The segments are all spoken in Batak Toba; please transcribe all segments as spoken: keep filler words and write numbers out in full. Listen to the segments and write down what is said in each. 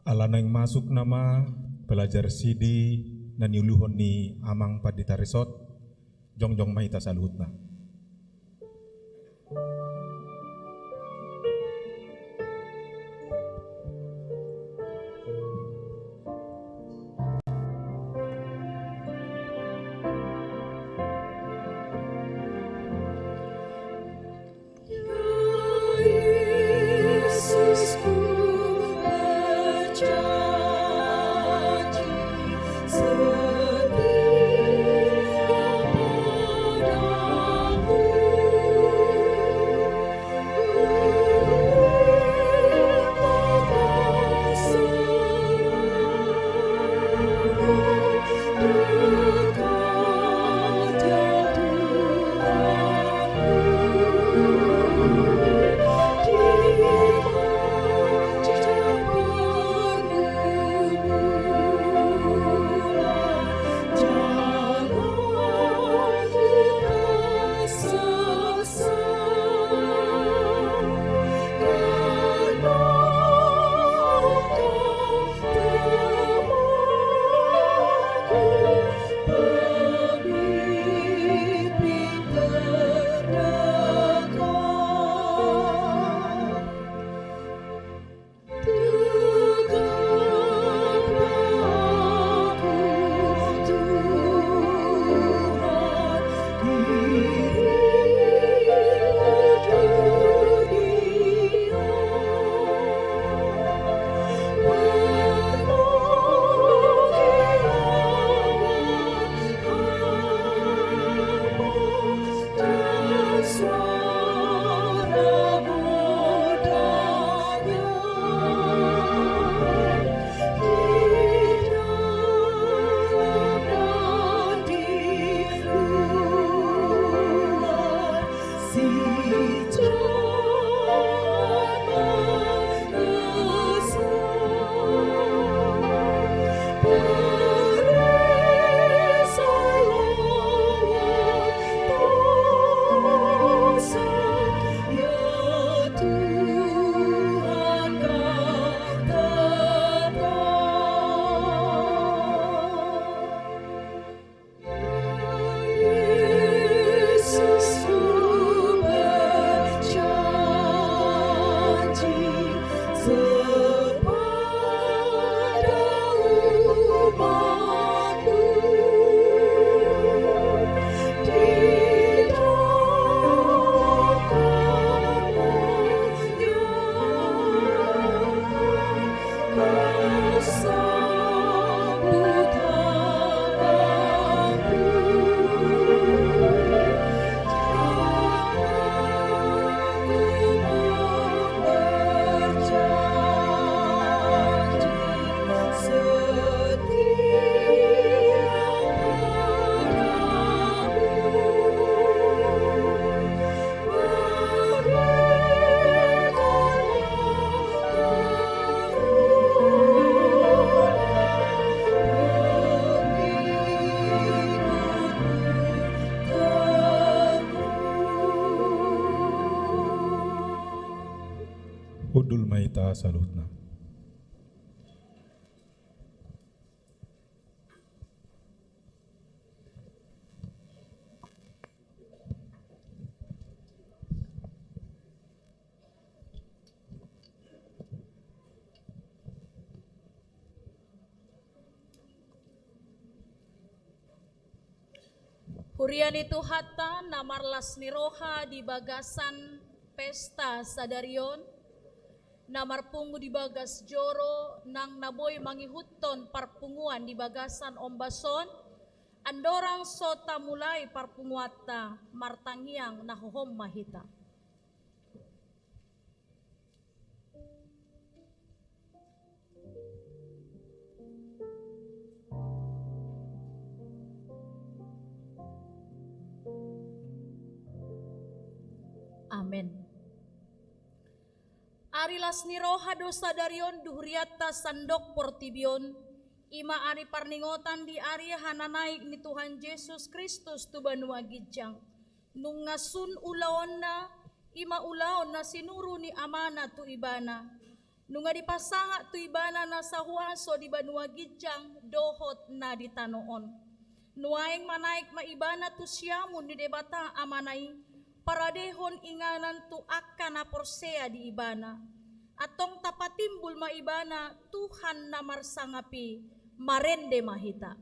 Ala naeng masuk nama pelajar sidi na niuluhon ni Amang Pandita Risot, jongjong ma hita saluhutna. Hundul ma hita saluhutna. Huria ni Tuhanta na marlas ni roha di bagasan pesta sadari on, na marpungu di bagas joro nang na boi mangihuthon parpunguan di bagasan ombas on, andorang so tamulai parpunguanta, martangiang na hohom ma hita. Amen. Ari las ni roha do sadari on di hurianta sandok portibi on, i ma ari parningotan di ari hananaek ni Tuhan Jesus Kristus tu banua ginjang. Nunga sun ulaonna, i ma ulaon na sinuru ni Amana tu Ibana. Nunga dipasahat tu ibana nasa huaso di banua ginjang dohot na di tano on. Nuaeng manaek ma ibana tu siamun ni Debata Amana i, paradehon inganan tu angka na porsea di ibana. Antong tapatimbul ma ibana Tuhan na marsangap i, marende ma hita.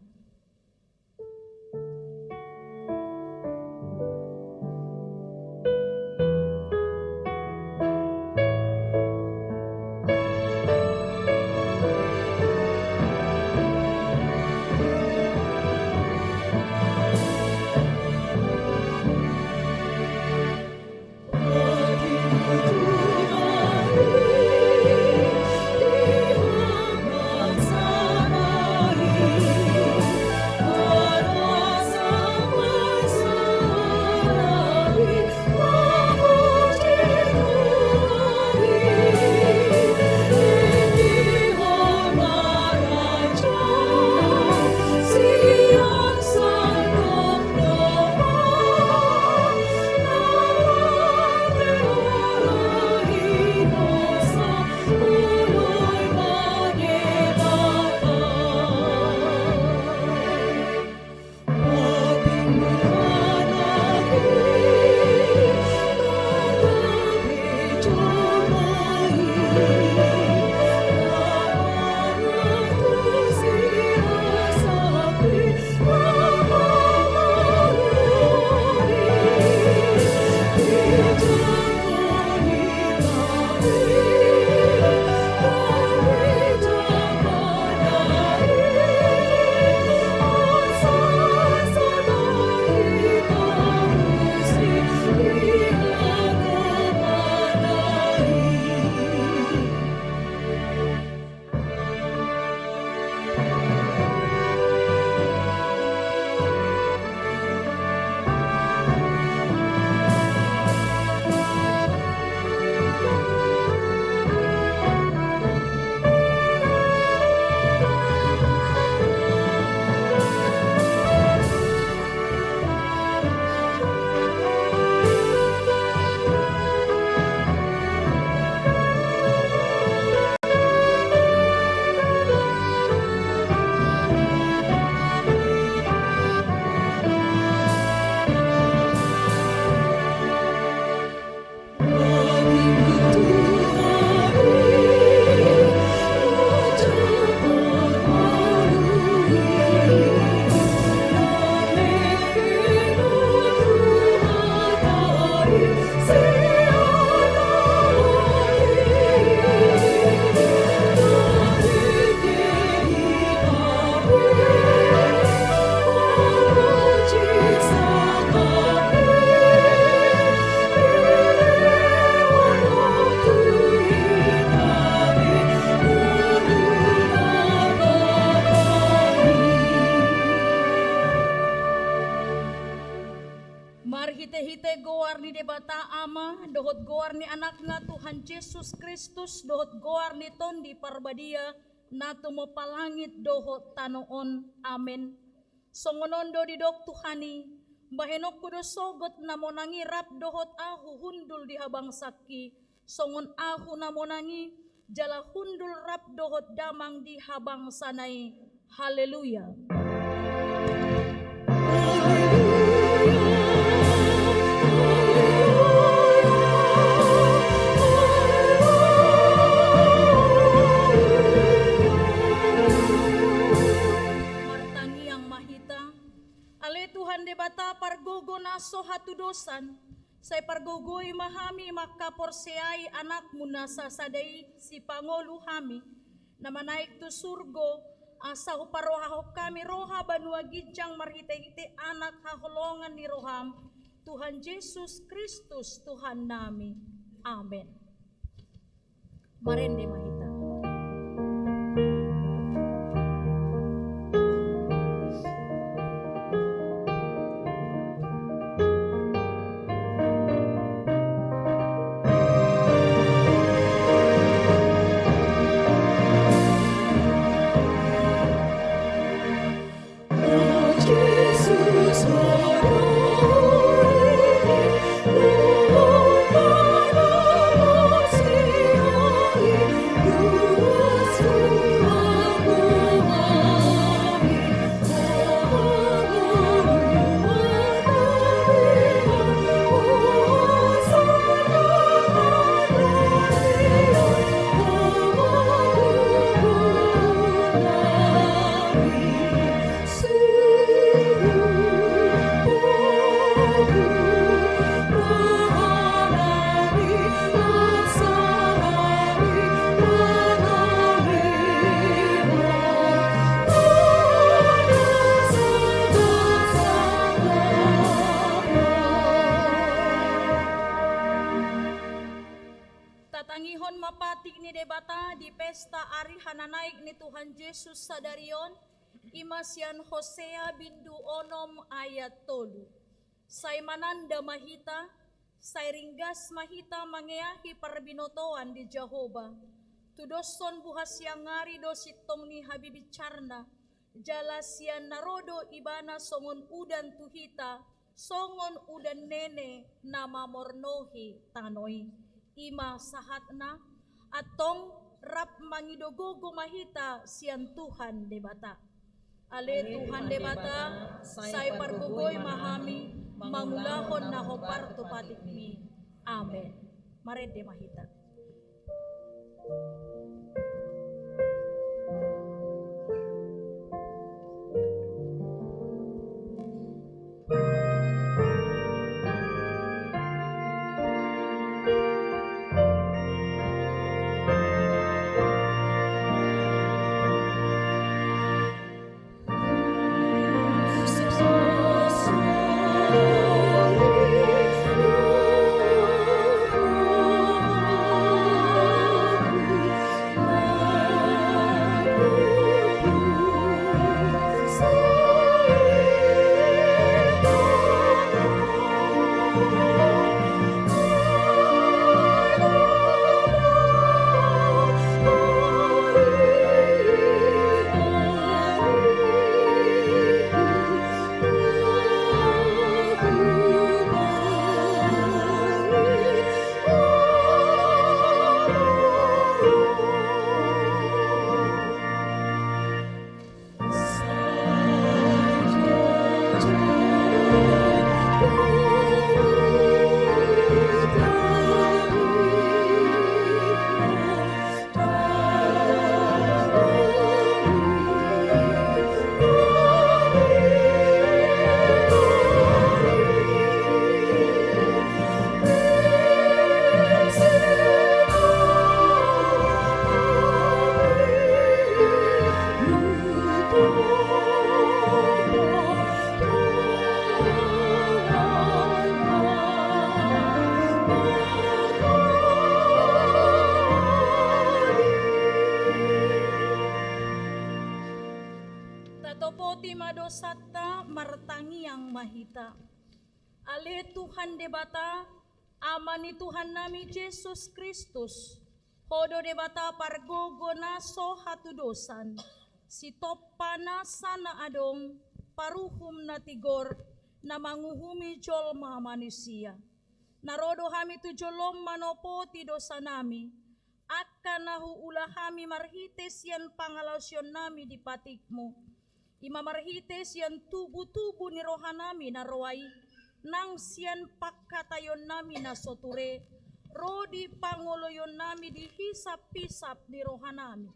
Marhitehite goar ni Debata Ama, dohot goar ni Anakna Tuhan Jesus Kristus, dohot goar ni Tondi Parbadia, na tumompa langit dohot tano on. Amen. Songon on do didok Tuhan i: Bahenonku do sogot na monang i rap dohot ahu hundul di habangsangki, songon ahu na monang i, jala hundul rap dohot damang di habangsana i. Haleluya. Martangiang ma hita. Ale Tuhan Debata pargogo na so hatudosan, sai pargogoi ma hami mangkaporseai Anakmu na sasada i, sipangolu hami, na manaek tu surgo, asa huparrohahon hami roha banua ginjang marhitehite Anak haholongan ni roham, Tuhan Jesus Kristus Tuhannami. Amen. Marende ma hita. Songon ma patik ni Debata di pesta ari hananaek ni Tuhan Jesus sadari on, i ma sian Hosea bindu onom ayat tolu. Sai mananda ma hita, sai ringgas ma hita mangeahi parbinotoan di Jahowa. Tudoshon buha siang ari do sintong ni habibincarna, jala sian na ro do Ibana songon udan tu hita, songon udan nene na mamornohi tano i. I ma sahatna, antong rap mangido gogo ma hita sian Tuhan Debata. Ale Tuhan Debata, sai pargogoi ma hami mangulahon na hombar tu patikmi. Amen. Marende ma hita. Tatopoti ma dosanta, martangiang ma hita. Ale Tuhan Debata, Ama ni Tuhannami Jesus Kristus, Ho do Debata pargogo na so hatudosan, Sitompa nasa na adong, Paruhum na tigor, na manguhumi jolma manisia. Na ro do hami tu jolom manopoti dosanami, angka na huula hami marhite sian pangalaosionnami di patikmu. I ma marhite sian tubutubu ni rohanami na roa i, nang sian pangkataionnami na so ture, ro di pangoloionnami di hisaphisap ni rohanami.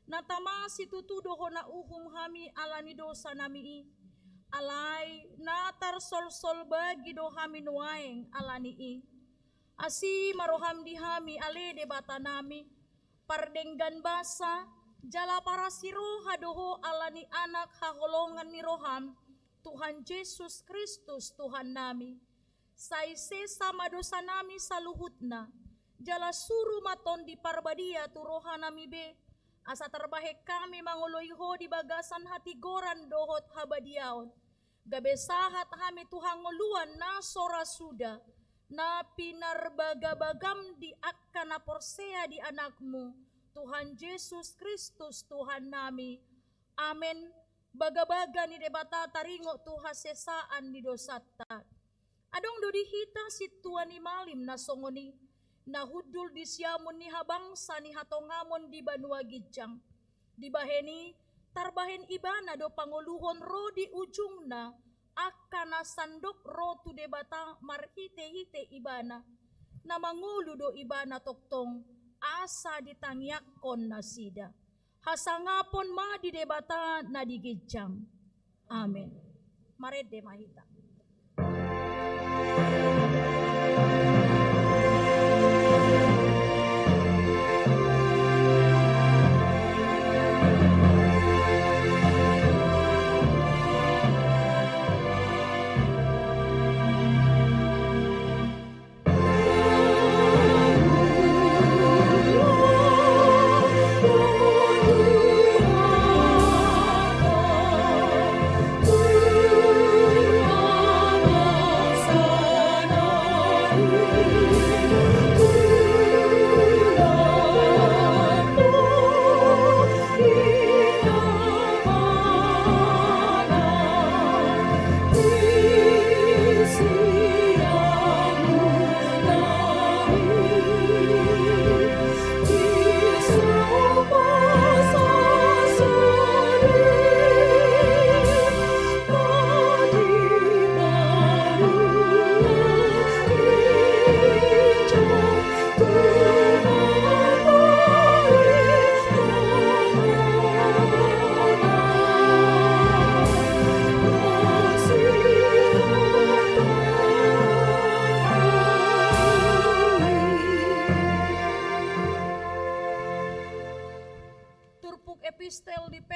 Na tama situtu do hona uhum hami ala ni dosanami i, alai na tarsolsol bagi do hami nuaeng ala ni i. Asi ma roham di hami, ale Debatanami, pardenggan basa, jala parasi roha do Ho ala ni Anak haholongan ni roham, Tuhan Jesus Kristus Tuhannami. Sai sesa ma dosanami saluhutna, jala suru ma Tondi Parbadia tu rohanami be, asa tarbahen hami mangoloi Ho di bagasan hatigoran dohot habadiaon. Gabe sahat hami tu hangoluan na so ra suda, na pinarbagabagam di angka na porsea di Anakmu, Tuhan Jesus Kristus Tuhannami. Amen. Bagabaga ni Debata taringot tu hasesaan ni dosanta. Adong do di hita sintua ni malim na songon i, na hundul di siamun ni habangsa ni hatongamon di banua ginjang. Dibahen i, tarbahen ibana do pangoluhon ro di ujungna, angka na sandok ro tu Debata marhitehite ibana. Na mangolu do ibana tongtong, asa ditangiangkon nasida. Hasangapon ma di Debata na di ginjang. Amen. Marende ma hita.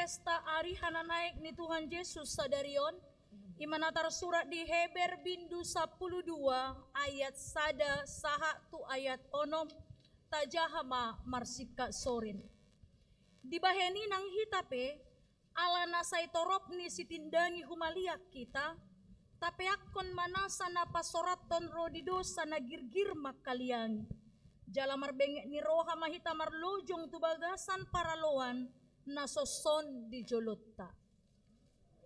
Pesta ari hananaek ni Tuhan Jesus sadari on, i ma na tarsurat di Heber bindu sampulu dua ayat sada sahat tu ayat onom, tajaha ma marsingkat sorin. Dibahen i nang hita pe, ala na sai torop ni sitindangi humaliang hita, tapeakkon ma nasa na pasorathon ro di dosa na girgir mangkaliangi. Jala marbenget ni roha ma hita marlojong tu bagasan paraloan na songon di jolonta.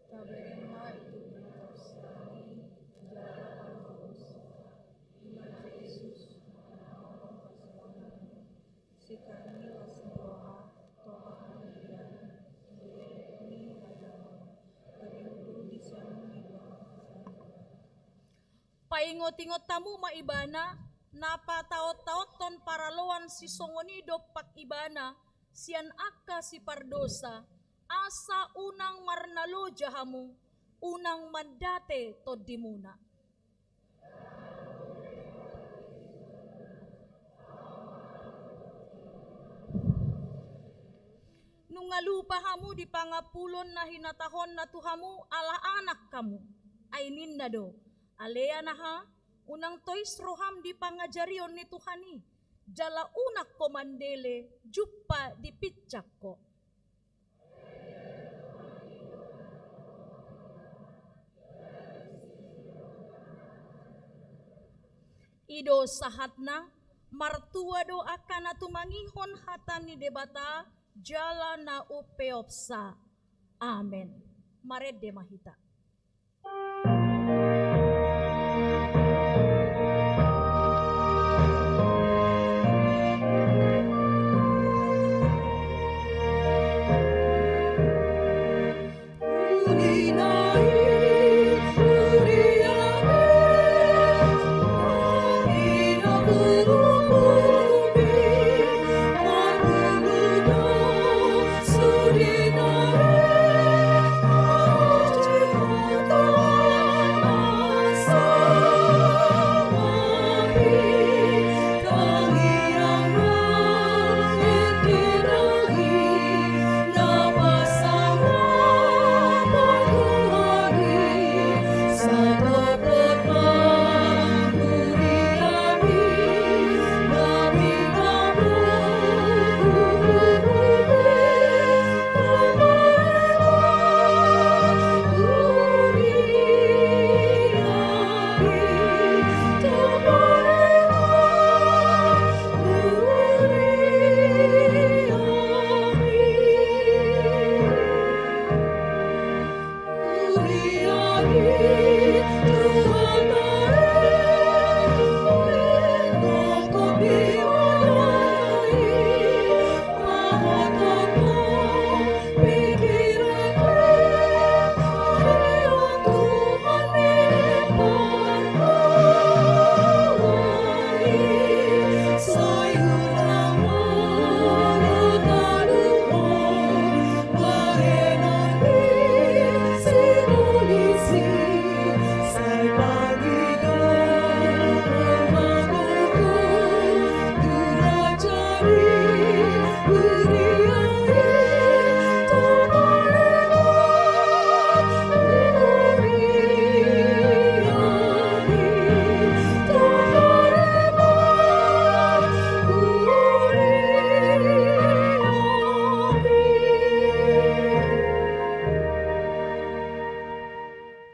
Tabereng ma i tu hita sian i, jala pangolu ma i, i ma Jesus, Sian i las ni roha, tonga ni ibadah, paingot-ingot hamu ma ibana, na pataot-taothon paraloan sisongon i dompak ibana, sian angka sipardosa, asa unang marnaloja hamu, unang mandate tondimuna. Nunga lupa hamu di pangampulon na hinatahonna tu hamu ala anak hamu. Ai ninna do, ale anaha, unang tois roham di pangajarion ni Tuhan i, jala unang ho mandele jumpa di pinsang ho. I do sahatna, martua do angka na tumangihon hata ni Debata, jala na umpeopsa. Amen. Marende ma hita.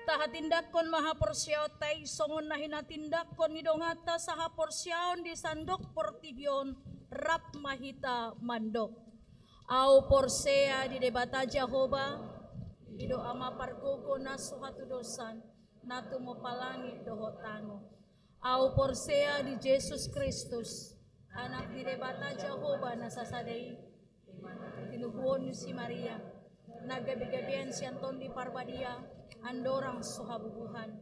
Tahatindangkon ma haporseaonta i songon na hinatindangkon ni donganta sahaporseaon di sandok portibi on. Rap ma hita mandok. Ahu porsea di Debata Jahowa, i do Ama pargogo na so hatudosan, na tumompa langit dohot tano. Ahu porsea di Jesus Kristus, Anak ni Debata Jahowa na sasada i, tinubuhon ni si Maria, na gabe-gabean sian Tondi Parbadia, andorang so habubuhan.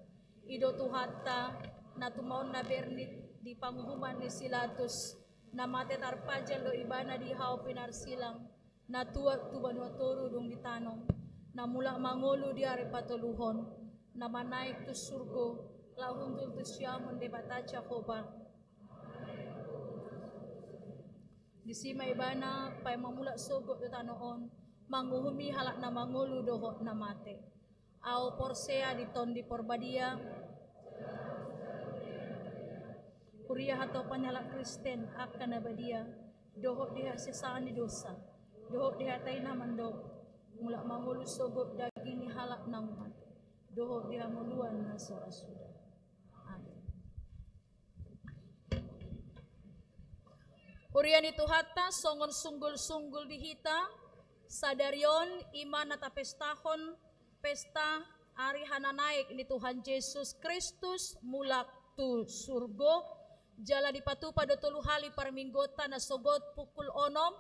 I do Tuhanta, na tumaon na bernit di panguhuman ni si Pilatus, na mate tarpajal do ibana di hau pinarsilang, na tuat tu banua toru dung ditanom, na mulak mangolu di ari patoluhon, na manaek tu surgo, laho hundul tu siamun Debata Jahowa. Disi ma ibana paima mulak sogot tu tano on, manguhumi halak na mangolu dohot na mate. Ahu porsea di Tondi Porbadia, huria hatopan ni halak Kristen, angka na badia, dohot di hasesaan ni dosa, dohot di hata i na mandok, mulak mangolu sogot daging ni halak naung mate, dohot di hangoluan na so ra suda. Amin. Huria ni Tuhanta, songon sunggul-sunggul di hita, sadari on i ma na tapestahon pesta ari hananaek ni Tuhan Jesus Kristus mulak tu surgo, jala dipatupa do tolu hali parmingguonta na sogot pukul onom,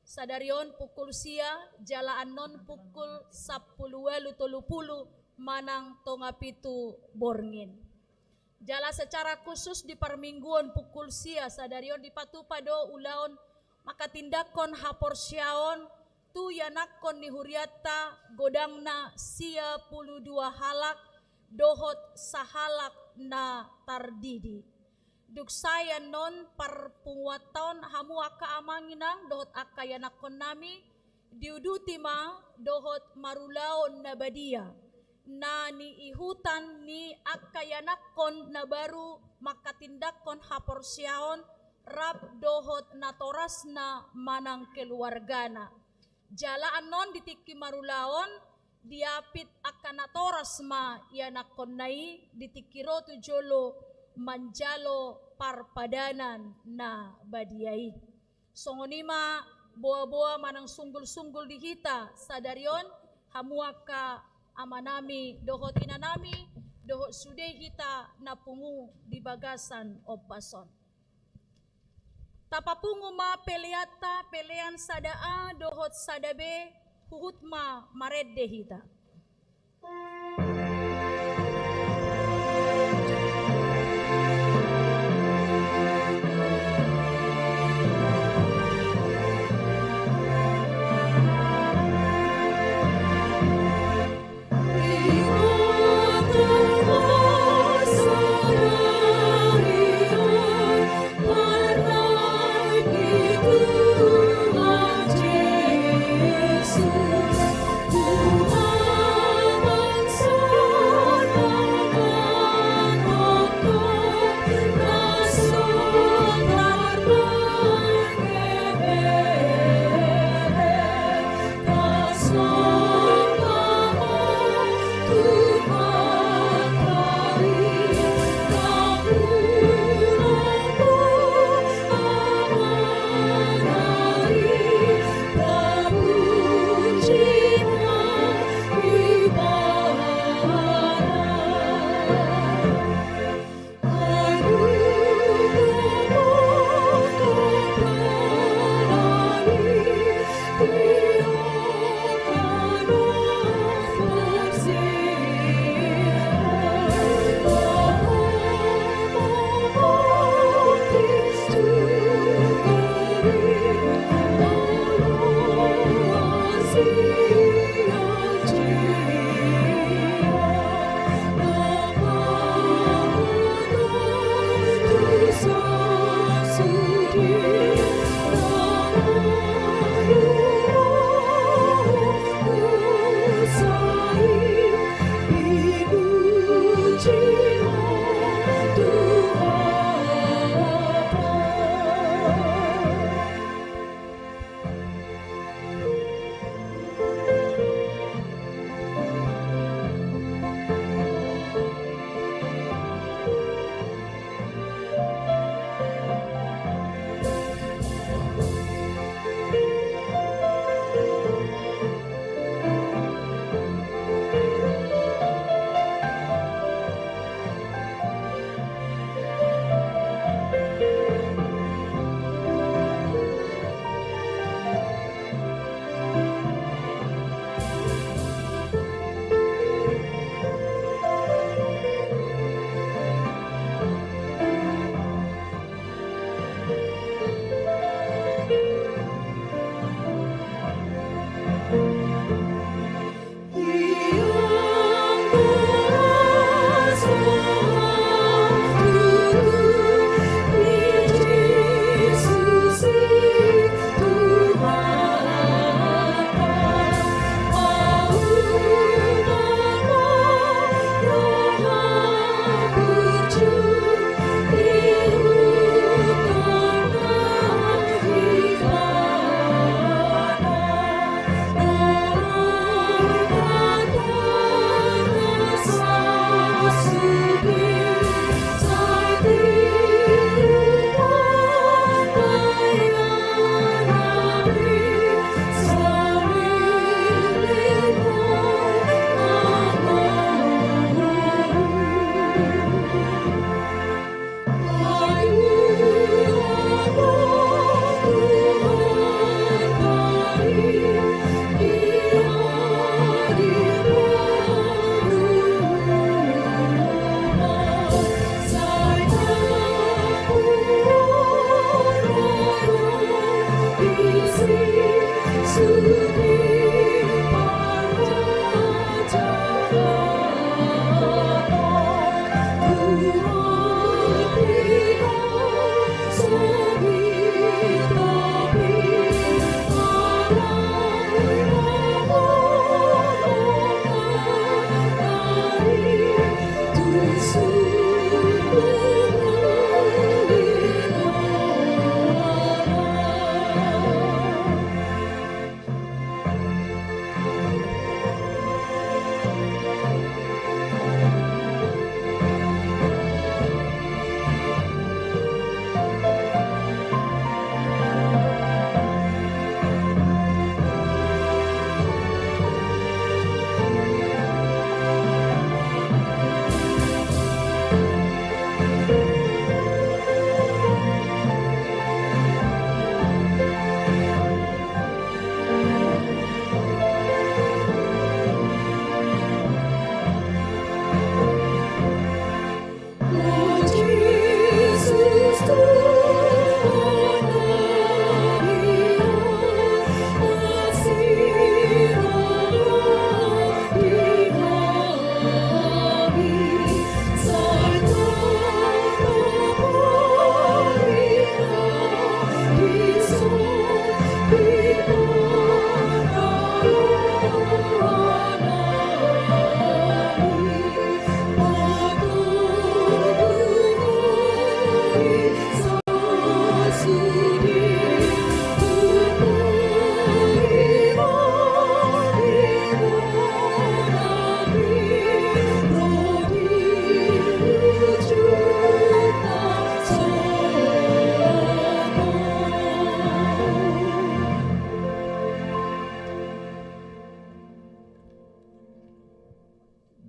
sadari on pukul sia, jala annon pukul sampulu ualu tolu pulu manang tonga pitu borngin. Jala secara khusus di parmingguon pukul sia sadari on dipatupa do ulaon manghatindanghon haporseaon tu ianakhon ni hurianta godangna sia pulu dua halak dohot sahalak na tardidi. Dung sae annon parpunguanta on, hamu angka amang inang dohot angka ianakhonnami, diuduti ma dohot marulaon na badia na niihutan ni angka ianakhon na baru manghatindanghon haporseaon rap dohot natorasna manang keluargana. Jala annon di tingki marulaon, diapit angka natoras ma ianakhonna i di tingki ro tu jolo manjalo parpadanan na badia i. Songon i ma boa-boa manang sunggul-sunggul di hita sadari on, hamu angka amanami dohot inanami, dohot sude hita na pungu di bagasan ombas on. Tapapungu ma peleanta, pelean sada A dohot sada B, huhut ma marende hita.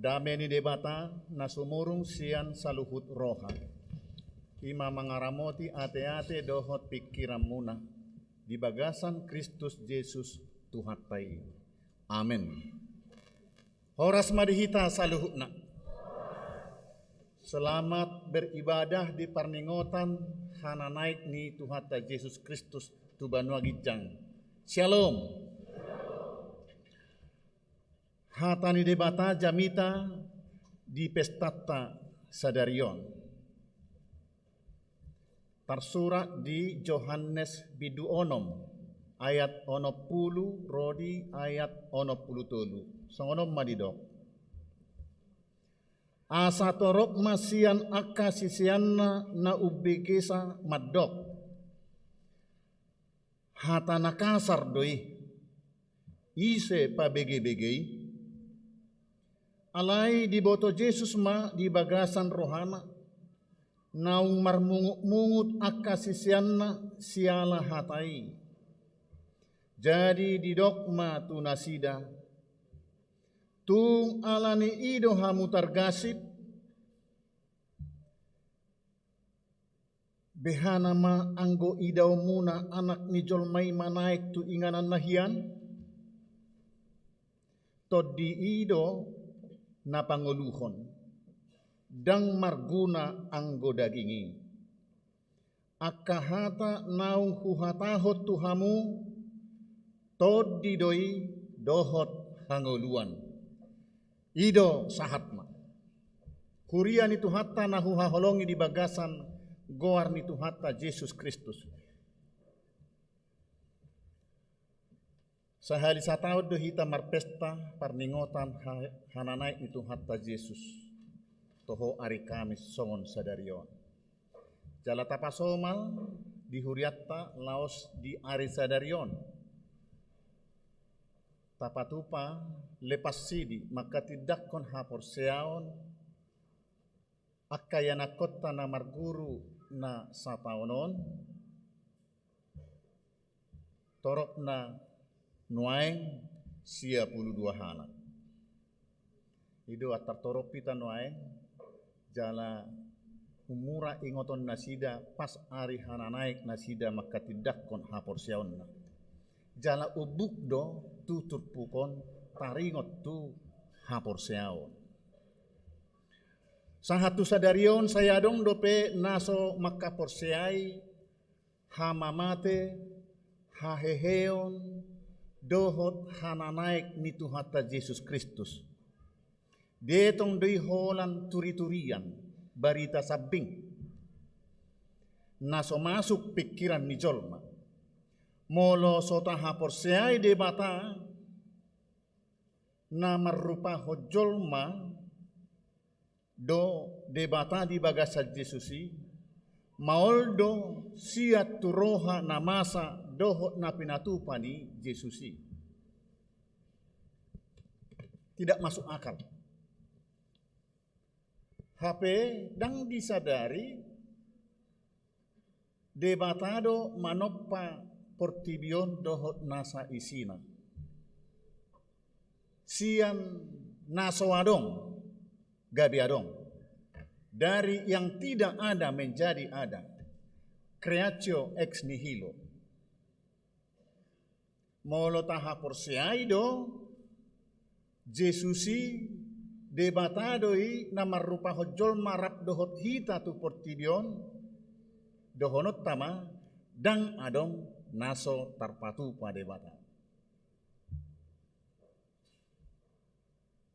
Dame ni Debata na sumurung sian saluhut roha, i ma mangaramoti ateate dohot pingkiranmuna di bagasan Kristus Jesus Tuhanta i. Amen. Horas ma di hita saluhutna. Selamat beribadah di parningotan hananaek ni Tuhanta Jesus Kristus tu banua ginjang. Syalom. Hata ni Debata jamita di pestanta sadari on tarsurat di Johannes bindu onom ayat onom pulu ro di ayat onom pulu tolu. Songon on ma didok: Asa torop ma sian angka siseanna na umbegesa mandok: Hata na kasar do i. Ise pabegebege i? Alai diboto Jesus ma di bagasan rohana, naung marmungutmungut angka siseanna siala hata i. Jadi didok ma tu nasida: Tung ala ni i do hamu targasip? Behana ma anggo idaonmuna Anak ni jolma i manaek tu ingananna hian? Tondi i do na pangoluhon, ndang marguna anggo daging i. Angka hata naung huhatahon tu hamu, tondi do i dohot hangoluan. I do sahatna. Huria ni Tuhanta na huhaholongi di bagasan goar ni Tuhanta Jesus Kristus. Sahali sataon do hita marpesta parningotan ha-, hananaek ni Tuhanta Jesus. Toho ari Kamis songon sadari on. Jala tapasomal di hurianta laos di ari sadari on tapatupa lepas sidi mangkatindangkon haporseaon angka ianakhonta na marguru na sataon on, toropna nuaeng sia pulu dua halak. I do antar torop hita nuaeng, jala umura ingoton nasida pas ari hananaek nasida mangkatindangkon haporseaonna. Jala ombuk do tu turpuk on taringot tu haporseaon. Sahat tu sadari on sai adong dope na so mangkaporseai hamamate, haheheon, dohot hananaek ni Tuhanta Jesus Kristus. Dietong do i holan turiturian, barita sambing na so masuk pingkiran ni jolma. Molo so tahaporseai Debata na marrupahon jolma do Debata di bagasan Jesus i, maol do sian tu roha na masa dohot na pinatupa ni Jesus i. Tidak masuk akal. Hape ndang disadari Debata do manompa portibi on dohot nasa isina. Sian na so adong gabe adong. Dari yang tidak ada menjadi ada. Creatio ex nihilo. Molo tahaporseai do, Jesus i Debata do i na marrupahon jolma rap dohot hita tu portibi on, dohononta ma, ndang adong na so tarpatupa Debata.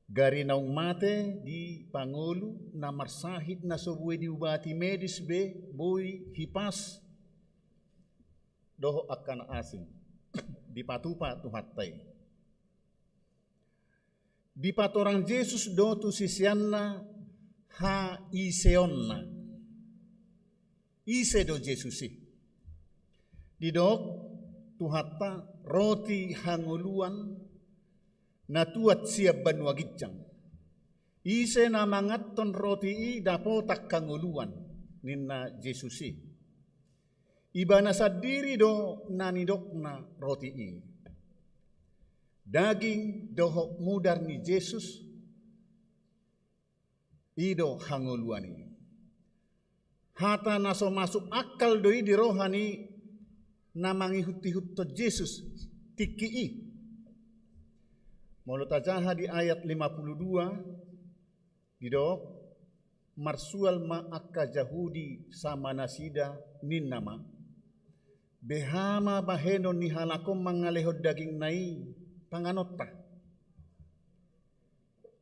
Gari naung mate dipangolu, na marsahit na so boi diubati medis be boi hipas dohot angka na asing. Dipatupa Tuhanta i. Dipatorang Jesus do tu siseanna haiseonna. Ise do Jesus i? Didok Tuhanta, roti hangoluan na tuat sian banua ginjang. Ise na manganhon roti i dapotan hangoluan, ninna Jesus i. Ibana sandiri do na nidokna roti i. Daging dohot mudar ni Jesus, i do hangoluan i. Hata na so masuk akal do i di roha ni na mangihuthon Jesus tingki i. Molo tajaha di ayat lima puluh dua, didok, marsual ma angka Jahudi sama nasida, ninna ma: Beha ma bahenon ni halak on mangalehon dagingna i panganonta?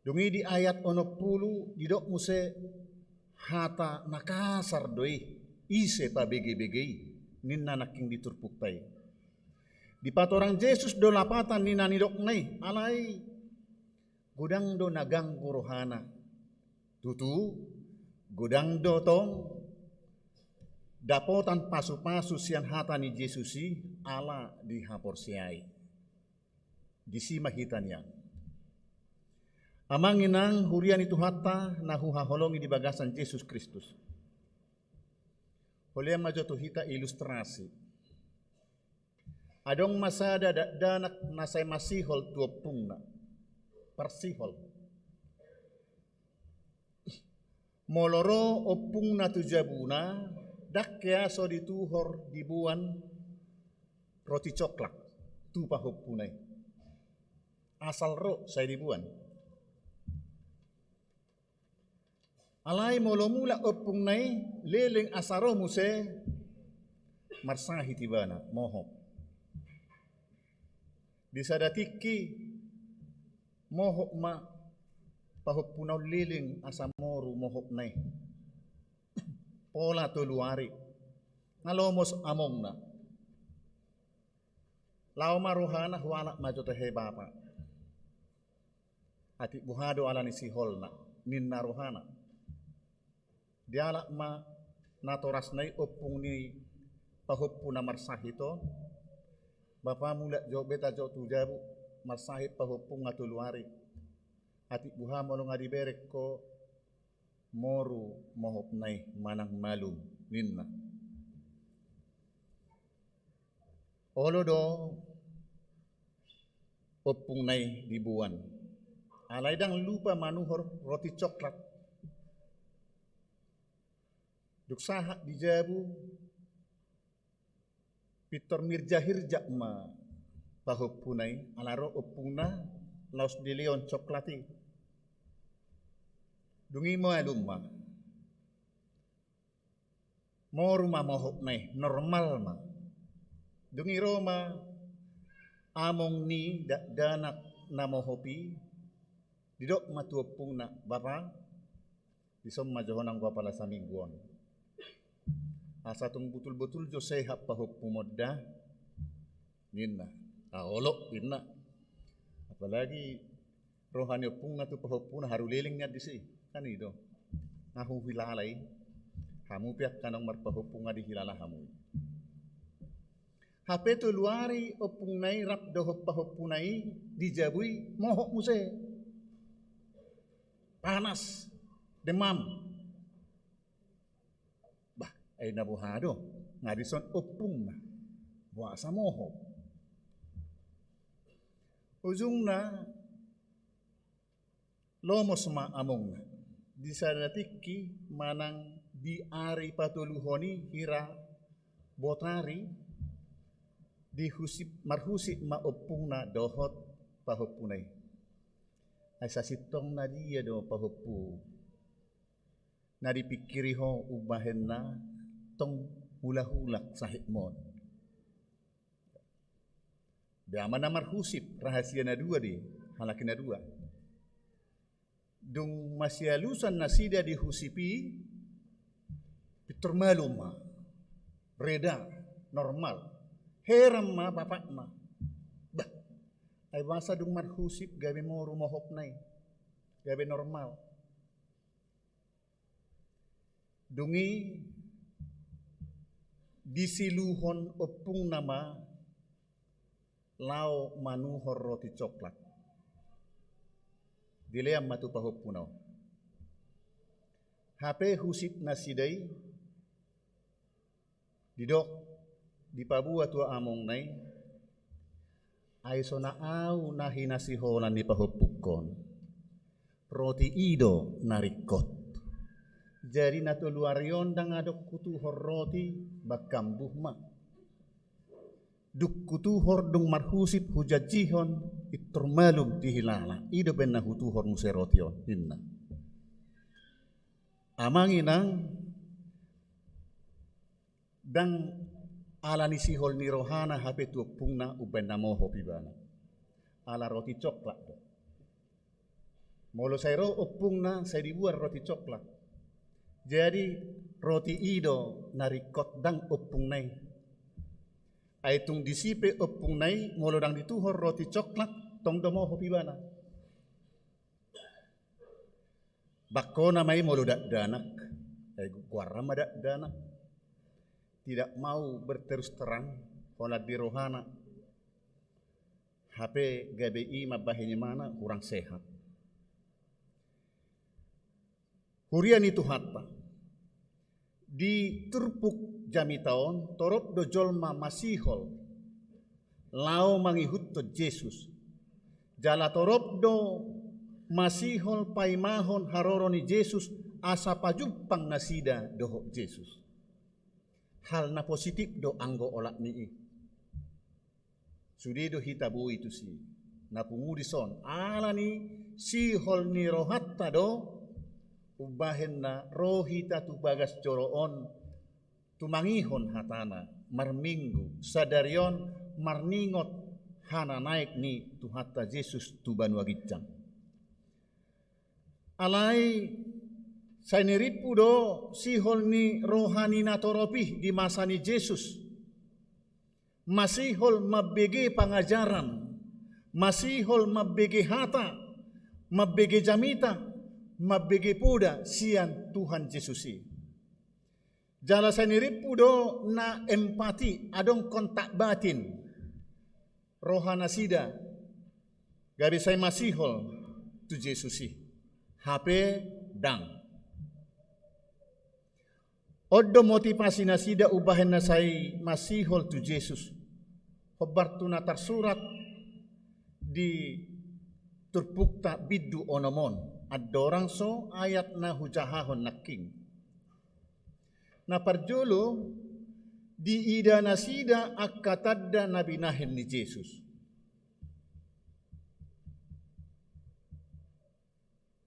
Dung i di ayat onom pulu didok muse hata na kasar do i: Ise pabegebege i? Ninna nangkin di turpukta i. Dipatorang Jesus do lapatan ni na nidokna i, alai godang do na ganggu rohana. Tutu, godang do tong dapotan pasupasu sian hata ni Jesus i ala dihaporseai. Disi ma hita nian. Amang inang huria ni Tuhanta na huhaholongi di bagasan Jesus Kristus. Holan ma jo tu hita ilustrasi. Adong ma sada dakdanak na sai masihol tu ompungna. Parsihol. Molo ro ompungna tu jabuna, ndang hea so dituhor diboan roti coklat tu pahompuna i. Asal ro sai diboan. Alai molo mulak ompungna i, leleng asa ro muse, marsahit ibana, mohop. Di sada tingki, mohop ma pahompuna on, leleng asa moru mohopna i. Pola tolu ari, nga lomos amongna. Laho ma rohana, hualap ma jo tahe bapa. Atik boha do ala ni siholna, ninna rohana. Dialap ma natorasna i ompung ni pahompu na marsahit on. Bapa, mulak jo be tajo tu jabu, marsahit pahompu nga tolu ari. Atik boha molo nga dibereng ho, moru mohopna i manang malum, ninna. Olo do ompungna i diboan. Alai ndang lupa manuhor roti coklat. Dung sahat di jabu, pintor mirjahirjak ma pahompuna i, ala ro ompungna laos dilehon coklat i. Dung i malum ma. Moru ma mohopna i, normal ma. Dung i ro ma among ni dakdanak na mohop i, didok ma tu ompungna, "Bapa, dison ma jo ho nang bapa, ala saminggu on. Asa tung botul-botul jo sehat pahompumon da," ninna. "Ah, olo," ninna. Apalagi roha ni ompungna tu pahompuna, haru leleng nian disi. Kan i do. Nga huhilala i. Hamu pe angka naung marpahompu nga dihilala hamu i. Hape tolu ari ompungna i rap dohot pahompuna i di jabu i, mohop muse. Panas, demam. Bah, ai na boha do, nga dison ompungna. Boasa mohop? Ujungna, lomos ma amongna. Di sada tingki manang di ari patoluhon i, hira botari, dihusip, marhusip ma ompungna dohot pahompuna i. Ai sasintongna dia do pahompu na dipingkiri ho umbahen na tong hulahula sahitmon. Beha ma na marhusip, rahasia na dua di halak i na dua. Dung masialusan nasida di husip i, pintor malum ma, reda, normal. Heran ma bapakna. Bah, ai boasa dung marhusip gabe moru mohopna i, gabe normal. Dung i Disiluhon ompungna ma laho manuhor roti coklat. Dilean ma tu pahompuna on. Hape husip nasida i, didok, dipaboa tu amongna i, ai sonang ahu na hinasiholan ni pahompungkon. Roti i do na ringkot. Jadi na tolu ari on ndang adong hutuhor roti, bangkambuh ma. Dung hutuhor, dung marhusip, hujanjihon, pintor malum dihilala. I do umbahen na hutuhor muse roti on, ninna. Amang inang, ndang ala ni sihol ni rohana hape tu ompungna umbahen na mohop ibana. Ala roti coklat do. Molo sai ro ompungna, sai diboan roti coklat. Jadi, roti i do na ringkot, ndang ompungna i. Ai tung disi pe ompungna i, molo ndang dituhor roti coklat, tong do mohop ibana. Bangkona ma i molo dakdanak, ai goarna ma dakdanak. Tidak mau berterus terang holan di rohana. Hape gabe i mambahen ibana hurang sehat. Huria ni Tuhanta, di turpuk jamita on, torop do jolma masihol laho mangihuthon Jesus. Jala torop do masihol paimahon haroro ni Jesus asa pajumpang nasida dohot Jesus. Hal na positif do anggo olat ni i. Sude do hita boi tusi. Na pungu dison, ala ni sihol ni rohanta do umbahen na ro hita tu bagas joro on, tumangihon hatana, marminggu, sadari on marningot hananaek ni Tuhanta Jesus tu banua ginjang. Alai sai nirimpu do sihol ni roha ni natorop i di masa ni Jesus. Masihol mambege pangajaran, masihol mambege hata, mambege jamita, mambege poda sian Tuhan Jesus i. Jala sai nirimpu do na empati, adong kontak batin rohanasida, gabe sai masihol tu Jesus i. Hape ndang. On do motivasi nasida umbahen na sai masihol tu Jesus. Hombar tu na tarsurat di turpukta bindu onom on, andorang so ayat na hujahahon nangkin. Na parjolo, diida nasida angka tanda na binahen ni Jesus.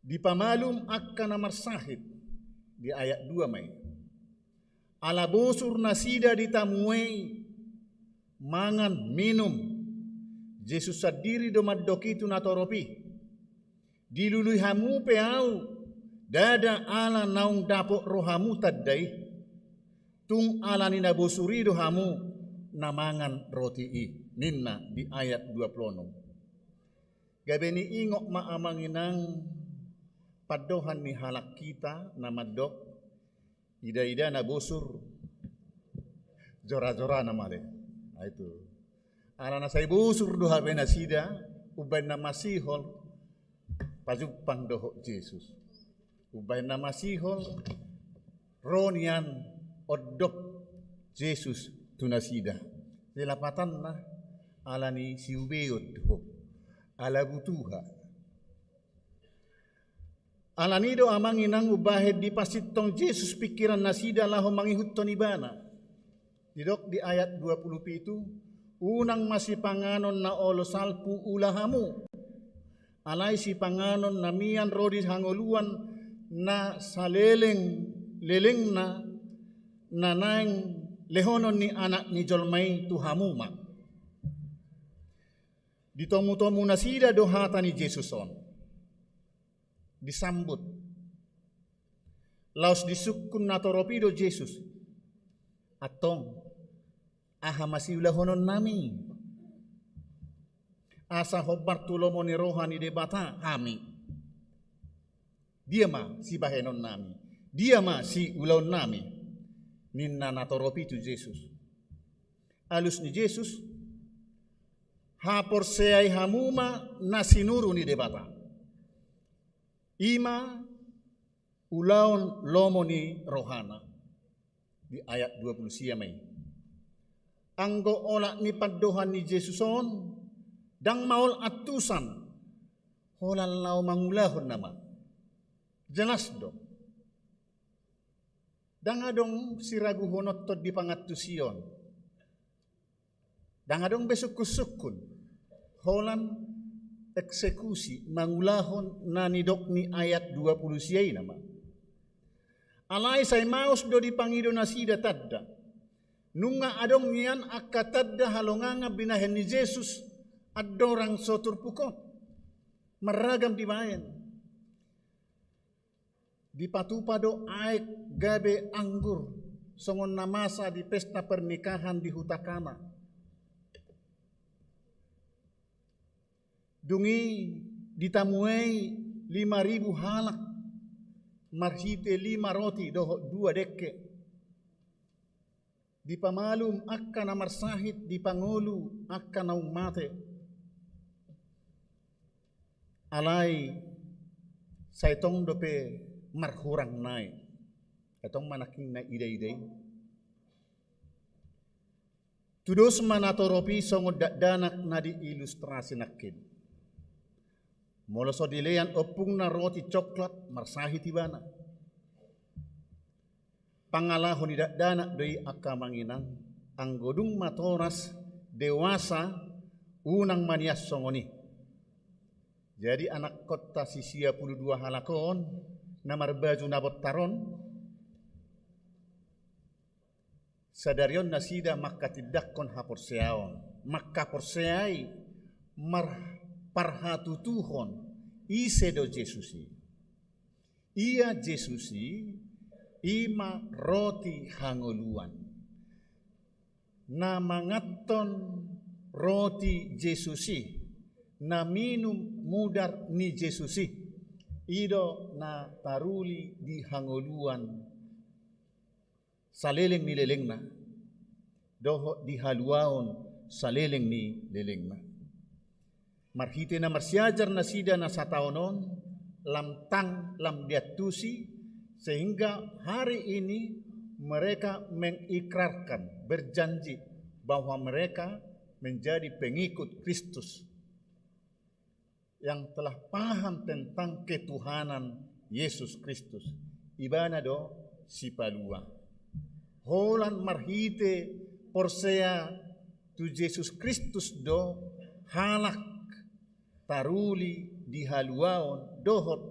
Dipamalum angka na marsahit, di ayat dua ma i. Ala bosur nasida di tamue i, mangan, minum. Jesus sandiri do mandok i tu natorop i. Dilului hamu pe ahu, ndada ala naung dapot rohamu tanda i. Tung ala ni na bosur i do hamu na mangan roti i, ninna di ayat dua pulu onom. Gabe niingot ma amang inang pandohan ni halak hita na mandok, ida-ida na bosur, jora-jora na male. Nah, itu. Ala na sai bosur do hape nasida, umbahen na masihol pajumpang dohot Jesus. Umbahen na masihol ro nian ondop Jesus tu nasida. Jadi lapatanna ala ni siubeon do, ala butuha. Ala ni do amang inang umbahen dipasintong Jesus pingkiran nasida laho mangihuthon ibana. Didok di ayat dua pulu pitu, unang ma sipanganon na olo salpu ula hamu. Alai sipanganon na mian ro di hangoluan na saleleng-lelengna na naeng lehonon ni Anak ni jolma i tu hamu ma. Ditomu-tomu nasida do hata ni Jesus on. Disambut. Laos disungkun natorop i do Jesus. Antong, aha ma siulahononnami? Asa hombar tu lomo ni roha ni Debata hami. Dia ma sibahenonnami? Dia ma siulaonnami? ninna natorop i tu Jesus. Alus ni Jesus, haporseai hamu ma na sinuru ni Debata. I ma ulaon lomo ni rohana. Di ayat dua pulu sia ma i. Anggo olat ni pandohan ni Jesus on, ndang maol antusan, holan laho mangulahon nama. Jelas do. Ndang adong siraguhononton di pangantusion. Ndang adong be sungkun-sungkun. Holan eksekusi, mangulahon na nidok ni ayat dua pulu sia i nama. Alai sai maos do dipangido nasida tanda. Nunga adong nian angka tanda halongangan binahen ni Jesus andorang so turpuk on. Marragam dibaen. Dipatupa do aek gabe anggur, songon na masa di pesta pernikahan di huta Kana. Dung i ditamuei lima ribu halak marhite lima roti dohot dua dengke. Dipamalum angka na marsahit, dipangolu angka naung mate. Alai sai tong dope marhurang nai. Sai tong ma nangkin na ida-ida i. Tudos ma natorop i songon dakdanak na diilustrasi nangkin. Molo so dilean ompungna roti coklat, marsahit ibana. Pangalaho ni dakdanak do i angka amang inang, anggo dung matoras dewasa unang ma nian songon i. Jadi anakkonta si sia pulu dua halak on, na marbaju na bontar on, sadari on nasida mangkatindangkon haporseaon, mangkaporseai, marparhatutuhon ise do Jesus i. Ia Jesus i, i ma roti hangoluan. Na manganhon roti Jesus i, na minum mudar ni Jesus i, i do na taruli di hangoluan saleleng ni lelengna, dohot di haluaon saleleng ni lelengna. Marhite na marsiajar nasida na sataon on, lam tang lam diantusi, sehingga hari ini mereka mengikrarkan, berjanji bahwa mereka menjadi pengikut Kristus, yang telah paham tentang ketuhanan Yesus Kristus. Ibana do Sipalua. Holan marhite porsea tu Jesus Kristus do halak taruli di haluaon dohot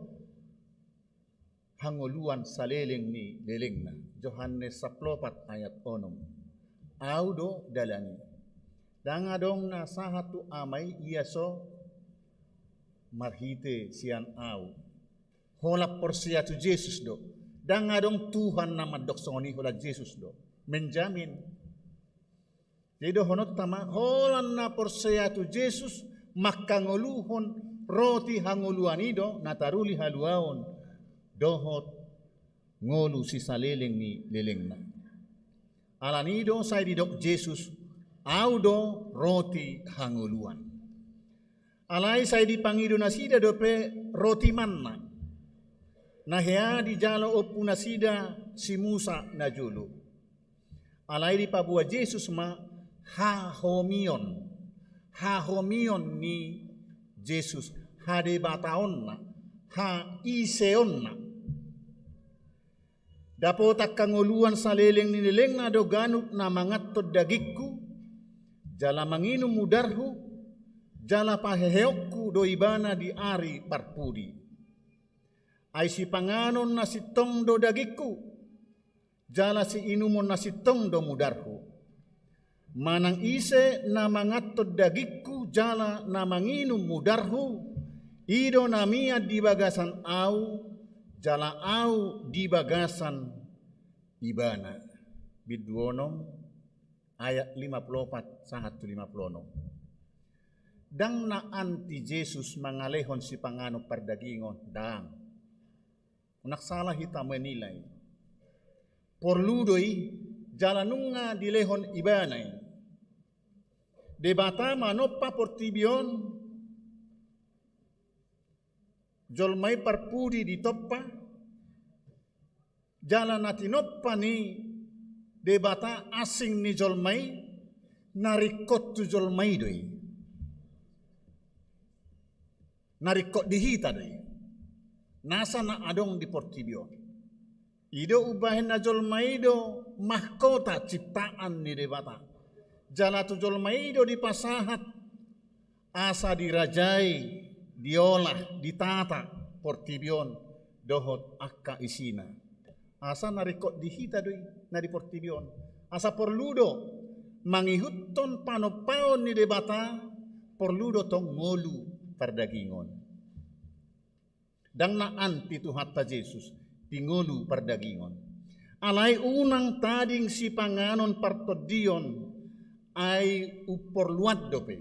hangoluan saleleng ni lelengna. Johannes sampulu opat ayat onom. Au do dalan i. Ndang adong na sahat tu Ama i ia so marhite sian Au. Holan porsea tu Jesus do. Ndang adong Tuhan na mandok songon i, holan Jesus do. Menjamin. Jadi dohononta ma, holan na porsea tu Jesus, mangkangoluhon roti hangoluan i do, na taruli haluaon, dohot ngolu sisaleleng ni lelengna. Alani i do sai didok Jesus, Au do roti hangoluan. Alai sai dipangido nasida dope roti manna, na hea dijalo ompunasida si Musa najolo. Alai dipaboa Jesus ma hahomion, hahomion ni Jesus, hadebataonna, haiseonna. Dapotan hangoluan saleleng ni lelengna do ganup na manganhon dagingku, jala manginum mudarhu, jala paheheonku do ibana di ari parpudi. Ai sipanganon na sintong do dagingku, jala siinumon na sintong do mudarhu. Manang ise na manganhon dagingku jala na manginum mudarhu, i do na mian di bagasan Au, jala Au di bagasan ibana. Bindu onom ayat lima pulu opat sahat tu lima pulu onom. Ndang na anti Jesus mangalehon sipanganon pardagingon, ndang. Unang salah hita menilai. Porlu do i, jala nunga dilehon ibana i. Debata manompa portibi on, jolma i parpudi ditompa, jala na tinompa ni Debata asing ni jolma i, na ringkot tu jolma i do i. Na ringkot di hita do i. Nasa na adong di portibi on. I do umbahen na jolma i do mahkota ciptaan ni Debata. Jala tu jolma i do dipasahat asa dirajai, diolah, ditata portibi on dohot angka isina. Asa na ringkot di hita do i na di portibi on. Asa porlu do mangihuthon panompaon ni Debata, porlu do tong ngolu pardagingon. Ndang na anti Tuhanta Jesus di ngolu pardagingon. Alai unang tading sipanganon partondion, ai umporluan dope.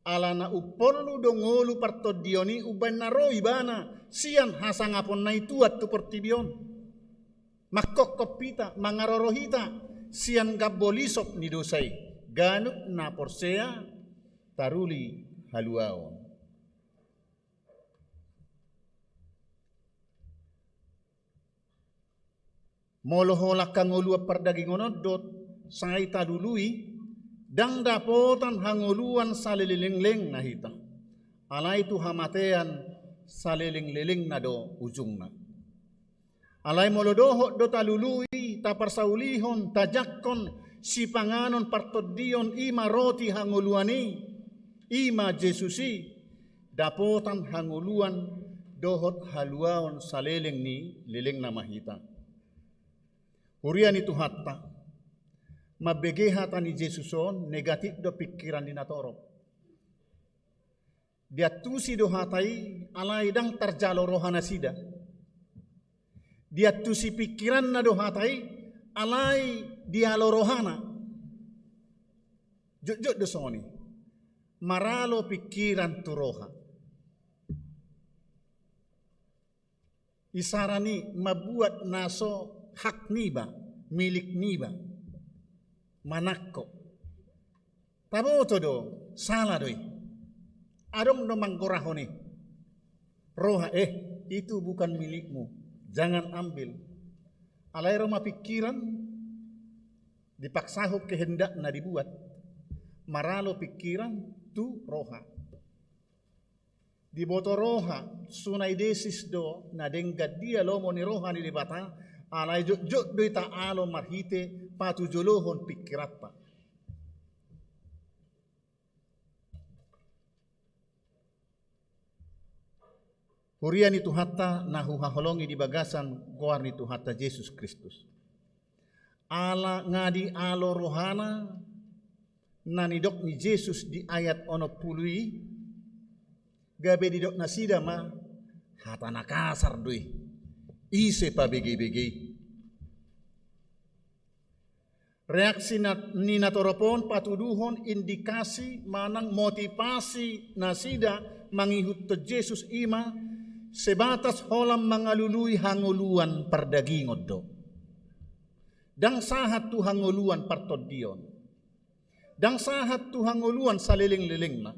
Alana umporlu do ngolu partondion i umbahen na ro ibana sian hasangaponna i tuat tu portibi on. Mangkophop hita, mangaroro hita sian gambo lisop ni dosa i. Ganup na porsea taruli haluaon. Molo holan hangoluan pardagingon on do sai talului, ndang dapotan hangoluan salelenglelengna hita. Alai tu hamatean salelenglelengna do ujungna. Alai molo dohot do talului, taparsaulihon, tajangkon sipanganon partondion, i ma roti hangoluan i, i ma Jesus i, dapotan hangoluan dohot haluaon saleleng ni lelengna ma hita. Huria ni Tuhanta, mambege hata ni Jesus on, negatif do pingkiran ni natorop. Diantusi do hata i, alai ndang tarjalo rohanasida. Diantusi pingkiranna do hata i, alai dialo rohana. Jotjot do songon i. Maralo pingkiran tu roha. Isarana i mambuat na so hak niba, milik niba. Manangko. Taboto do, sala do i. Adong do manggorahon i. Roha, eh, itu bukan milikmu. Jangan ambil. Alai ro ma pingkiran, dipaksahon kehendakna dibuat. Maralo pingkiran tu roha. Diboto roha, sunai desis do na denggan dia lomo ni roha ni Debata, alai jotjot do i taalo marhite patujolohon pingkiranta. Huria ni Tuhanta na huhaholongi di bagasan goar ni Tuhanta Jesus Kristus. Ala nga dialo rohana, na nidok ni Jesus di ayat onom pulu i, gabe didok nasida ma, hata na kasar do i, ise pabege-bege i. Reaksi na, ni natorop on patuduhon indikasi manang motivasi nasida mangihuthon Jesus i ma sebatas holan mangalului hangoluan pardagingon do. Ndang sahat tu hangoluan partondion. Ndang sahat tu hangoluan saleleng-lelengna.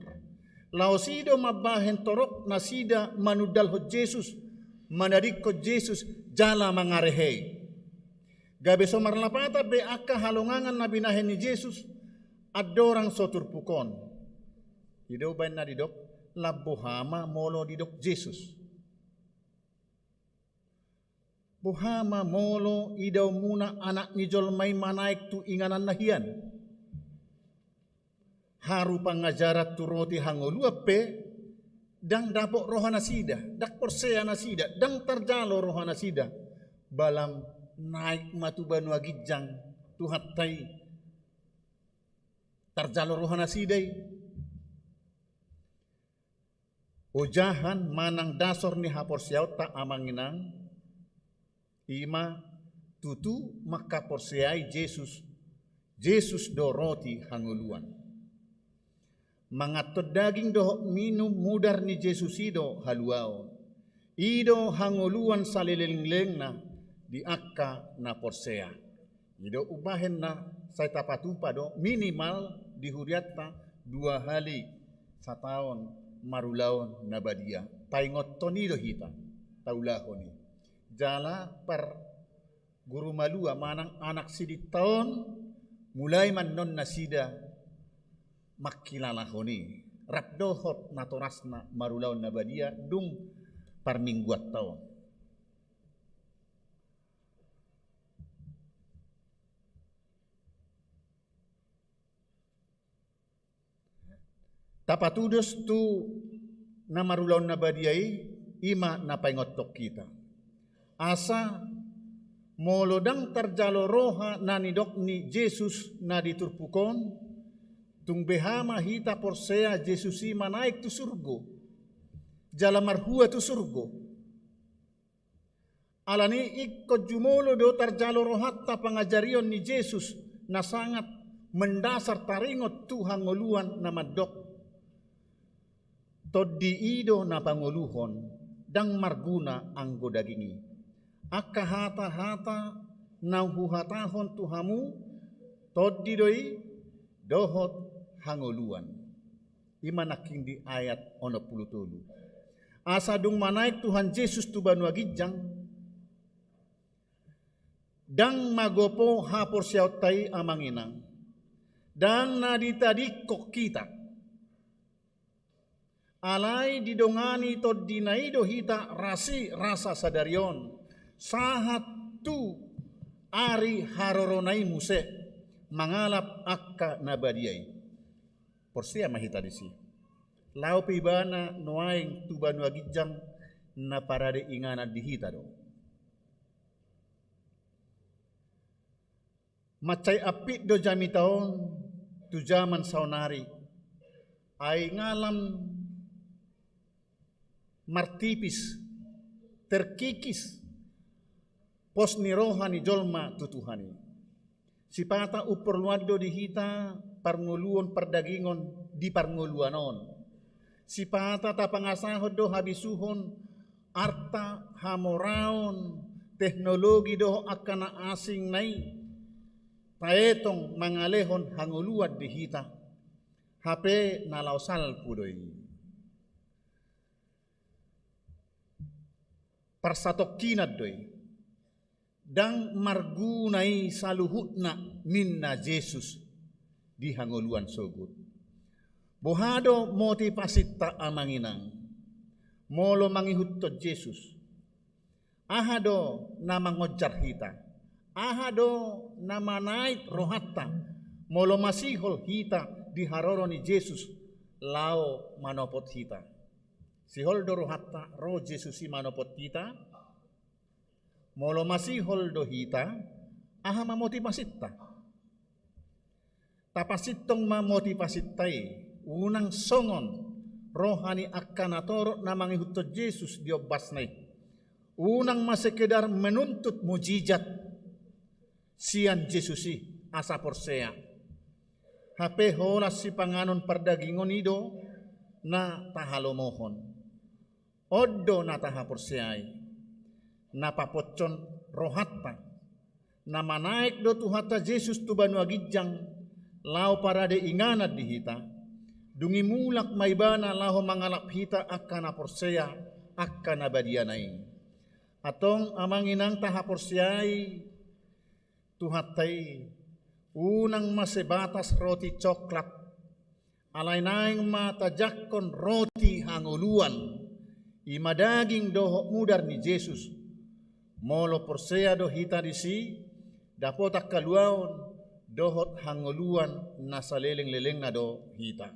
Laos i do mambahen torop nasida manundalhon Jesus, manadingkon Jesus, jala mangarehei. Gabe so marlapatan be angka halongangan na binahen ni Jesus, andorang so turpuk on. I do umbahen na didok, lam boha ma molo didok Jesus. Boha ma molo idaonmuna Anak ni jolma i manaek tu inganan na hian. Haru pangajaran tu roti hangoluan pe, ndang dapot rohanasida, ndang porsea nasida, ndang tarjalo rohanasida. Ba lam naek ma tu banua ginjang Tuhanta i. Tarjalo rohanasida i. Ojahan manang dasor ni haporseaonta amang inang, i ma tutu mangkaporseai Jesus, Jesus do roti hangoluan. Manganhon daging dohot minum mudar ni Jesus i do haluaon. I do hangoluan saleleng-lelengna di angka na porsea. I do umbahen na sai tapatupa do minimal di hurianta dua hali sataon marulaon na badia. Paingothon i do hita taulahon i. Jala par guru malua manang anak sidinta on, mulai ma annon nasida mangkilalahon i. Rap dohot natorasna marulaon na badia dung parmingguanta on. Tapatudos tu na marulaon na badia i, i ma na paingothon hita. Asa molo ndang tarjalo roha na nidok ni Jesus na di turpuk on, tung beha ma hita porsea Jesus i manaek tu surgo, jala marhua tu surgo. Alani i ingkon jumolo do tarjalo rohanta pangajarion ni Jesus na sangat mendasar taringot tu hangoluan na mandok: Tondi i do na pangoluhon, ndang marguna anggo daging i. Angka hata-hata na huhatahon tu hamu, tondi do i dohot hangoluan. I ma nangkin di ayat onom pulu tolu. Asa dung manaek Tuhan Jesus tu banua ginjang, ndang magopo haporseaonta i, amang inang, ndang na ditadingkon hita. Alai didongani tondina i do hita ro asi rasa sadari on, sahat tu ari harorona i muse, mangalap angka na badia i. Porsea ma hita disi. Laho pe ibana nuaeng tu banua ginjang, na parade inganan di hita do. Mansai ampit do jamita on tu jaman saonari. Ai ngalam martipis, terkikis pos ni roha ni jolma tu Tuhan i. Sipata umporluan do di hita parngoluon pardagingon di parngoluan on. Sipata tapangasahon do habisuhon, arta, hamoraon, teknologi dohot angka na asing na i paetong mangalehon hangoluan di hita. Hape na laho salpu do i. Parsatongkinan do i. Ndang marguna i saluhutna, ninna Jesus di hangoluan sogot. Boha do motivasinta, amang inang, molo mangihuthon Jesus? Aha do na mangonjar hita? Aha do na manaek rohanta molo masihol hita di haroro ni Jesus laho manopot hita? Sihol do rohanta ro Jesus i manopot hita? Molo masihol do hita, aha ma motivasinta? Tapasintong ma motivasinta i, unang songon roha ni angka natorop na mangihuthon Jesus di ombasna i. Unang ma sekedar menuntut mujizat sian Jesus i asa porsea. Hape holan sipanganon pardagingon i do na tahalomohon. On do na tahaporseai, na paposhon rohanta. Na manaek do Tuhanta Jesus tu banua ginjang laho parade inganan di hita. Dung i mulak ma ibana laho mangalap hita angka na porsea, angka na badiana i. Antong amang inang, tahaporseai Tuhanta i, unang ma sebatas roti coklat. Alai naeng ma tajangkon roti hangoluan, i ma daging dohot mudar ni Jesus. Molo porsea do hita disi, dapotan haluaon dohot hangoluan na saleleng-lelengna do hita.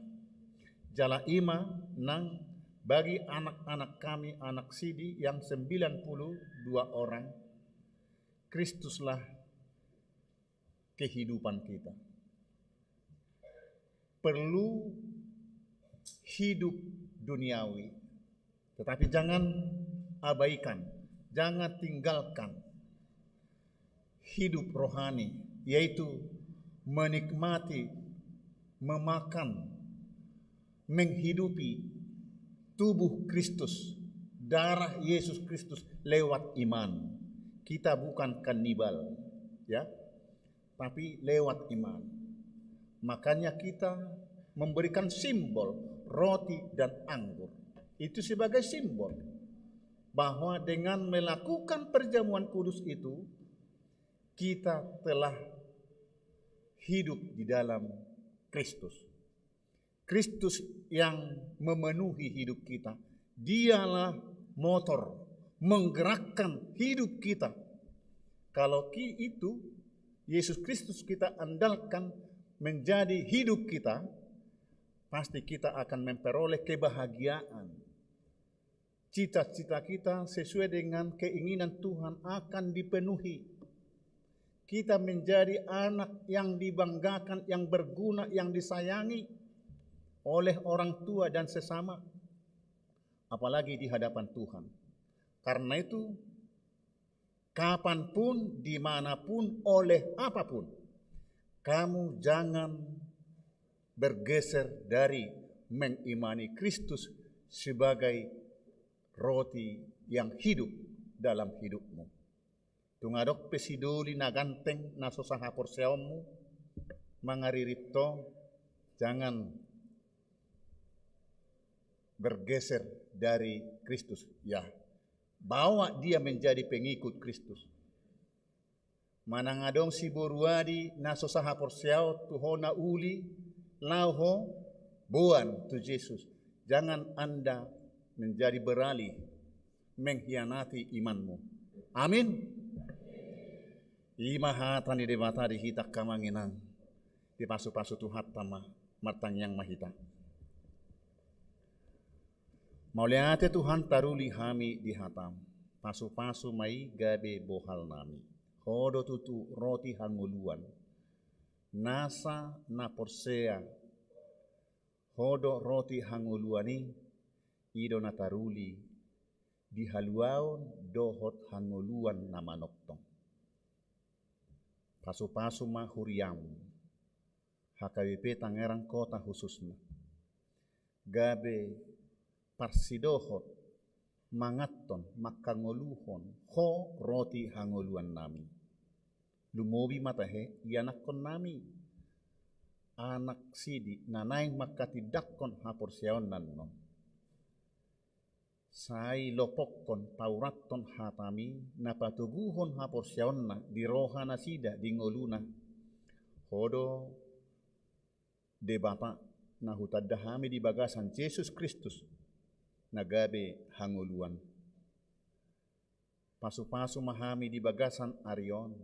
Jala i ma nang bagi anak-anak kami, anak sidi yang sembilan puluh dua orang, Kristuslah kehidupan kita. Perlu hidup duniawi, tetapi jangan abaikan, jangan tinggalkan hidup rohani, yaitu menikmati, memakan, menghidupi tubuh Kristus, darah Yesus Kristus lewat iman. Kita bukan kanibal, ya. tapi lewat iman. Makanya kita memberikan simbol roti dan anggur. Itu sebagai simbol bahwa dengan melakukan perjamuan kudus itu, kita telah hidup di dalam Kristus. Kristus yang memenuhi hidup kita. Dialah motor menggerakkan hidup kita. Kalau ki-, itu Yesus Kristus kita andalkan menjadi hidup kita, pasti kita akan memperoleh kebahagiaan. Cita-cita kita sesuai dengan keinginan Tuhan akan dipenuhi. Kita menjadi anak yang dibanggakan, yang berguna, yang disayangi oleh orang tua dan sesama, apalagi di hadapan Tuhan. Karena itu, kapanpun, dimanapun, oleh apapun, kamu jangan bergeser dari mengimani Kristus sebagai roti yang hidup dalam hidupmu. Tung adong pe sidoli na ganteng na so sahaporseaonmu, mangaririt ho, jangan bergeser dari Kristus. Ya, bawa dia menjadi pengikut Kristus. Manang adong siboru adi na so sahaporseaon tu ho na uli, laho ho, boan tu Jesus. Jangan Anda menjadi beralih, mengkhianati imanmu. Amin. I ma hata ni Debata di hita angka amang inang. Dipasupasu Tuhanta ma, martangiang ma hita. Mauliate Tuhan, taruli hami di hataM. Pasupasu ma i gabe bohal nami. Ho do tutu roti hangoluan. Nasa na porsea Ho do roti hangoluan i, i do na taruli di haluaon dohot hangoluan na manongtong. Pasupasu ma huriaM, H K B P Tangerang Kota khususna, gabe parsidohot manganhon, manghangoluhon Ho roti hangoluan nami. Lumobi ma tahe ianakhon nami anak sidi na naeng manghatindanghon haporseaonna annon. Sai lopokhon, paurathon hataMi na patoguhon haporseaonna di roha nasida, di ngoluna. Ho do Debata na hutanda hami di bagasan Jesus Kristus na gabe hangoluan. Pasupasu ma hami di bagasan ari on,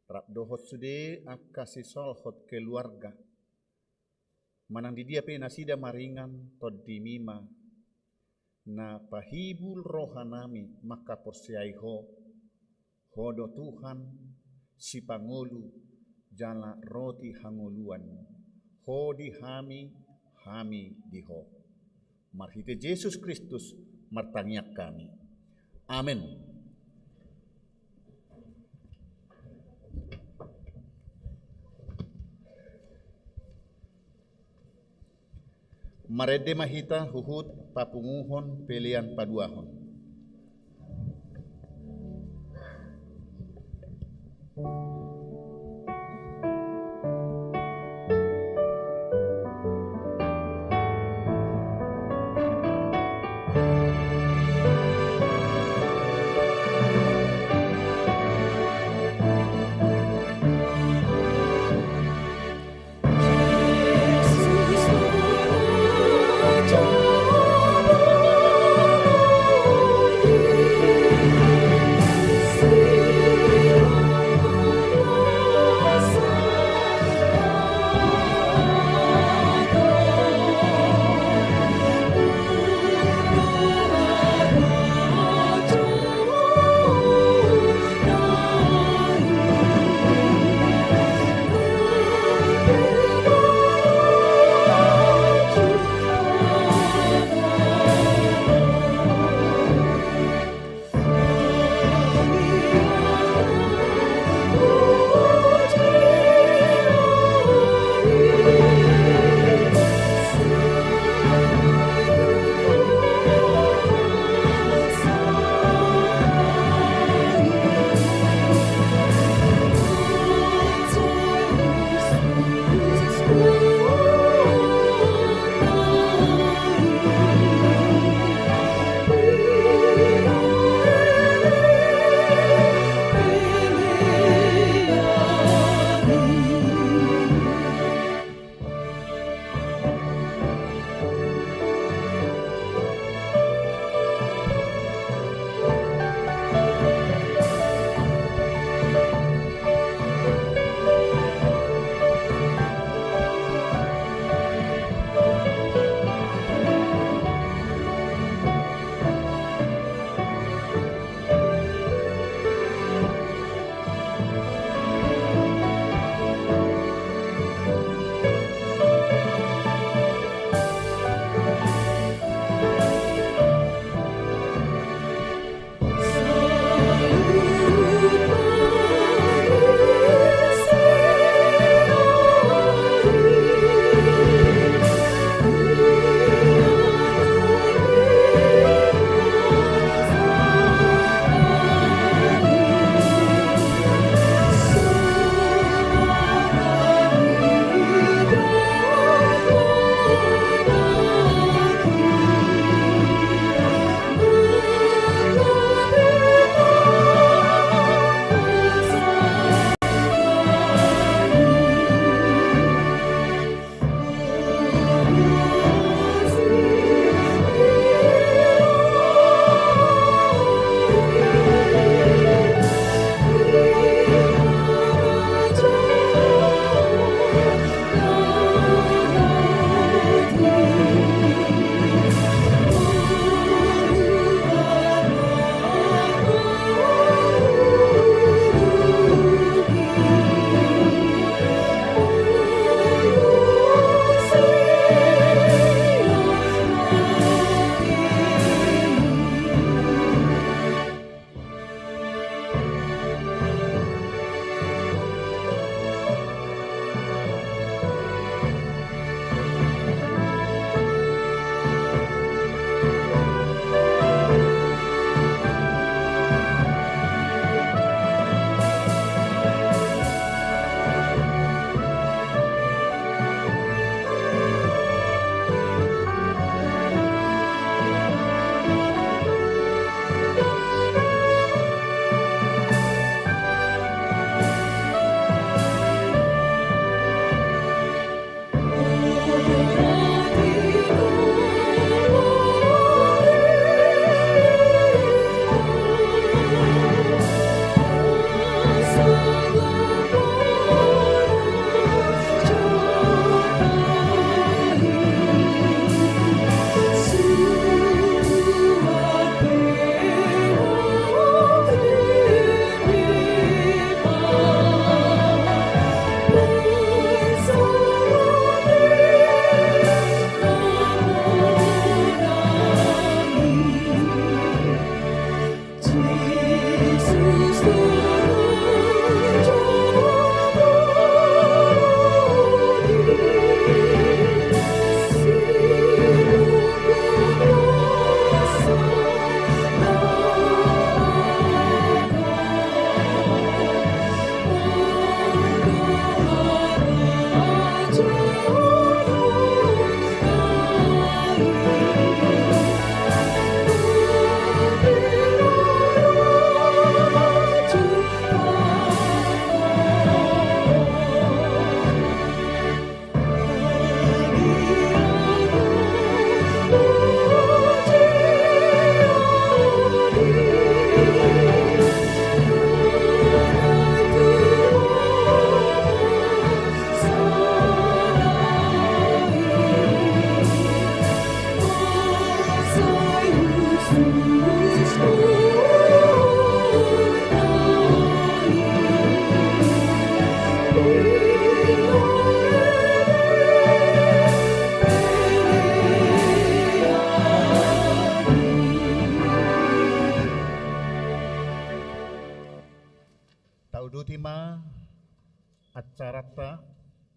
rap dohot sude angka sisolhot keluarga. Manang di dia pe nasida maringan, TondiMi ma na pahibul roha nami manghaporseai Ho. Ho do Tuhan, sipangolu jala roti hangoluan. Ho di hami, hami di Ho. Marhite Jesus Kristus martangiang hami. Amen. Marende ma hita huhut papunguhon pelean paduahon.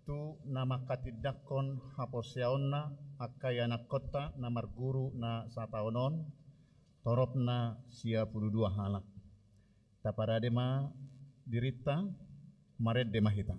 Tu na mangkatindangkon haporseaonna angka ianakkonta na marguru na sataon on, toropna sia pulu dua halak. Taparade ma dirinta, marende ma hita.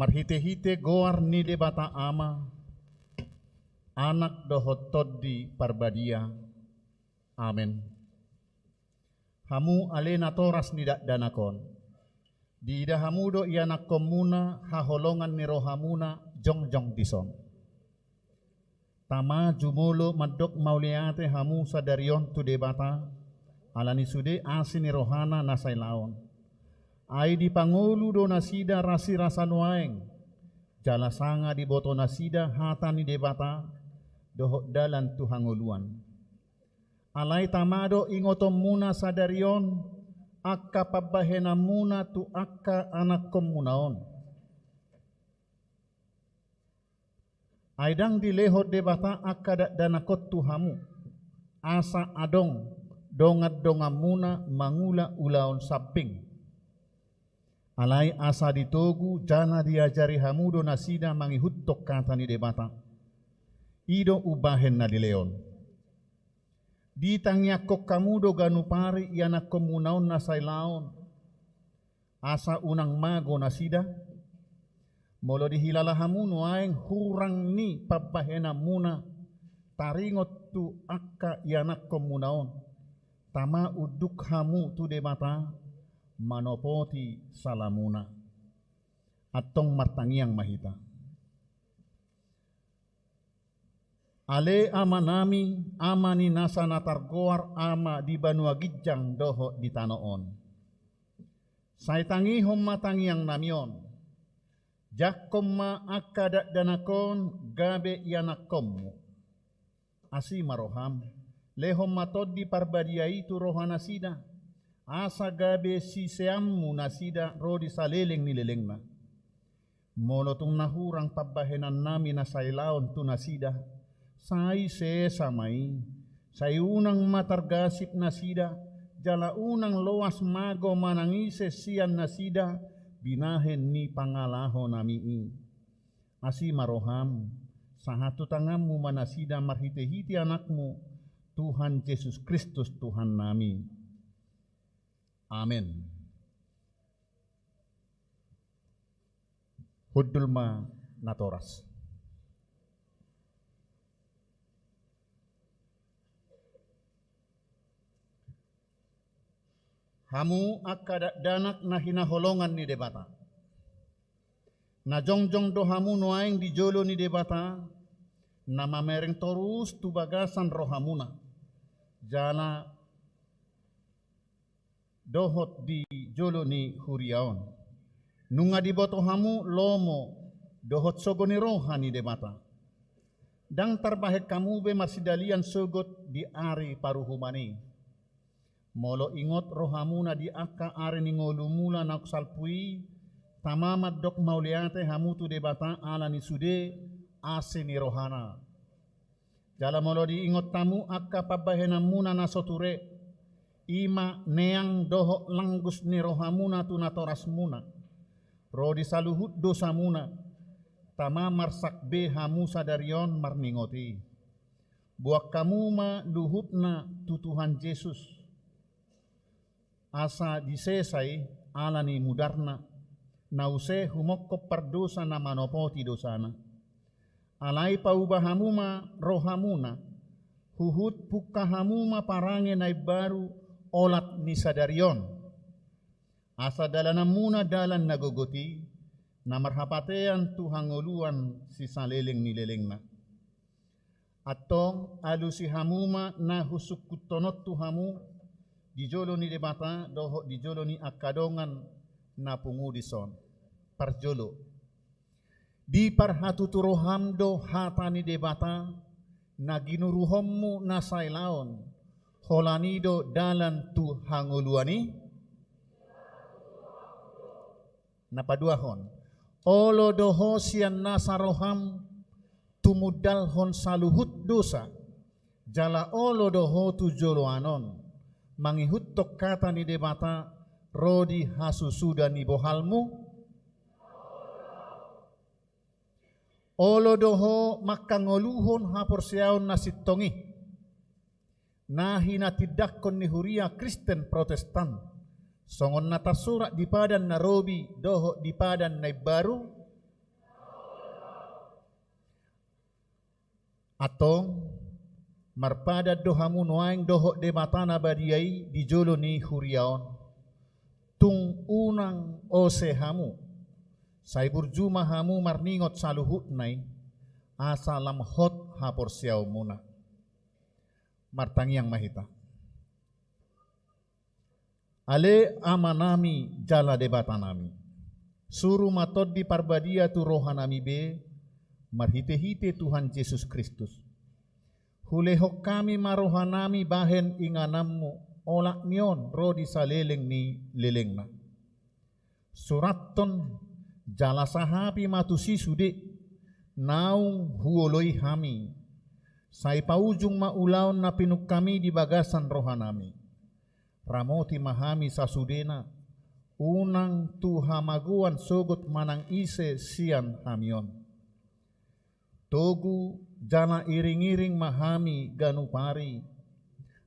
Marhitehite goar ni Debata Ama, Anak dohot Tondi Parbadia. Amen. Hamu ale natoras ni dakdanak on, diida hamu do ianakkonmuna haholongan ni rohamuna jongjong dison. Tama jumolo mandok mauliate hamu sadari on tu Debata, ala ni sude asi ni rohana na sailaon. Ai dipangolu do nasida rasirasa nuaeng, jala sanga diboto nasida hata ni Debata dohot dalan tu hangoluan. Alai tama do ingotonmuna sadari on angka pambahenanmuna tu angka anakkonmuna on. Ai ndang dilehon Debata angka dakdanak on tu hamu, asa adong dongandonganmuna mangula ulaon sambing. Alai asa ditogu jala diajari hamu do nasida mangihuthon hata ni Debata. I do umbahen na dilehon. Ditangiangkon hamu do ganup ari ianakkonmuna on na sailaon, asa unang mago nasida. Molo dihilala hamu nuaeng hurang ni pambahenanmuna taringot tu angka ianakkonmuna on, tama unduk hamu tu Debata manopoti salamuna. Antong martangiang ma hita. Ale Amanami, Ama ni nasa na targoar Ama di banua ginjang dohot di tano on. Sai tangihon ma tangiangnami on. Jangkon ma angka dakdanak on gabe ianakkonmu. Asi ma roham, lehon ma Tondi Parbadia i tu rohanasida, asa gabe siseanmu nasida ro di saleleng ni lelengna. Molo tung na hurang pambahenannami na sailaon tu nasida, sai sesa ma i, sai unang ma targasip nasida, jala unang loas mago manang ise sian nasida binahen ni pangalahonami i. Asi ma roham, sahat tu tanganmu ma nasida marhitehite Anakmu, Tuhan Jesus Kristus Tuhannami. Amen. Hundul ma natoras. Hamu angka dakdanak na hinaholongan ni Debata. Na jongjong do hamu nuaeng di jolo ni Debata, na mamereng torus tu bagasan rohamuna. Jala dohot di jolo ni huria on. Nunga diboto hamu lomo dohot sogo ni roha ni Debata. Ndang tarbahen hamu be marsidalian sogot di ari paruhuman i. Molo ingot rohamuna di angka ari ni ngolumuna naung salpu i, tama mandok mauliate hamu tu Debata ala ni sude asi ni rohana. Jala molo diingot hamu angka pambahenanmuna na so ture, i ma neang dohot langgus ni rohamuna tu natorasmuna, ro di saluhut dosamuna, tama marsak be hamu sadari on marningot i. Boan hamu ma luhutna tu Tuhan Jesus. Asa disesa i ala ni mudarna, na use humongkop pardosa na manopoti dosana. Alai pauba hamu ma rohamuna, huhut pungka hamu ma parange na imbaru olat ni sadari on. Asa dalananmuna dalan na gogot i, na marhapatean tu hangoluan sisaleleng ni lelengna. Antong alusi hamu ma na husungkunhon on tu hamu di jolo ni Debata dohot di jolo ni angka dongan na pungu dison. Parjolo, diparhatutu roham do hata ni Debata na ginuruhonmu na sailaon, holan i do dalan tu hangoluan i? Na paduahon, olo do ho sian nasa roham tumundalhon saluhut dosa, jala olo do ho tu joloan on mangihuthon hata ni Debata ro di hasusuda ni bohalmu? Olo do ho manghangoluhon haporseaon na sintong i, na hinatindangkon ni huria Kristen Protestan, songon na tarsurat di Padan na Robi dohot di Padan na Imbaru? Antong marpadan do hamu nuaeng dohot Debata na badia i di jolo ni huria on. Tung unang ose hamu, sai burju ma hamu marningot saluhutna i, asa lam hot haporseaonmuna. Martangiang ma hita. Ale Amanami jala Debatanami, suru ma Tondi Parbadia tu rohanami be, marhitehite Tuhan Jesus Kristus. Hulehon hami ma rohanami bahen ingananmu, olat ni on ro di saleleng ni lelengna. Surathon jala sahapi ma tusi sude naung huoloi hami. Sai paujung ma ulaon na pinungkami di bagasan rohanami. Ramoti ma hami sasudena, unang tu hamagoan sogot manang ise sian hami on. Togu jala iring-iring ma hami ganup ari,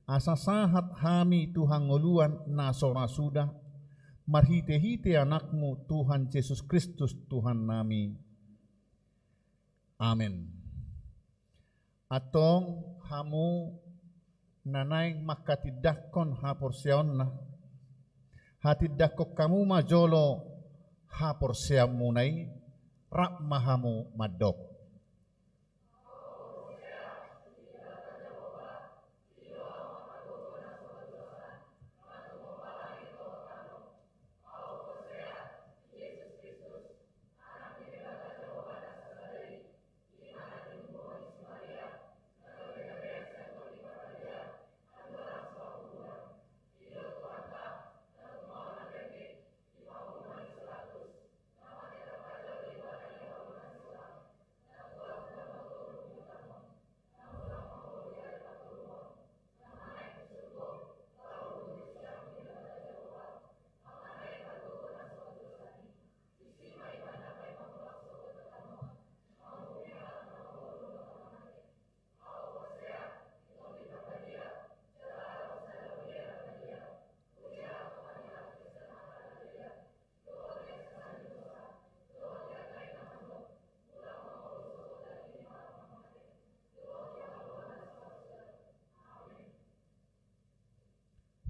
asa sahat hami tu hangoluan na so ra suda, marhite-hite Anakmu Tuhan Jesus Kristus Tuhannami. Amen. Antong hamu na naeng mangkatindangkon haporseaonna, hatindangkon hamu ma jolo haporseaonmuna i, rap ma hamu mandok.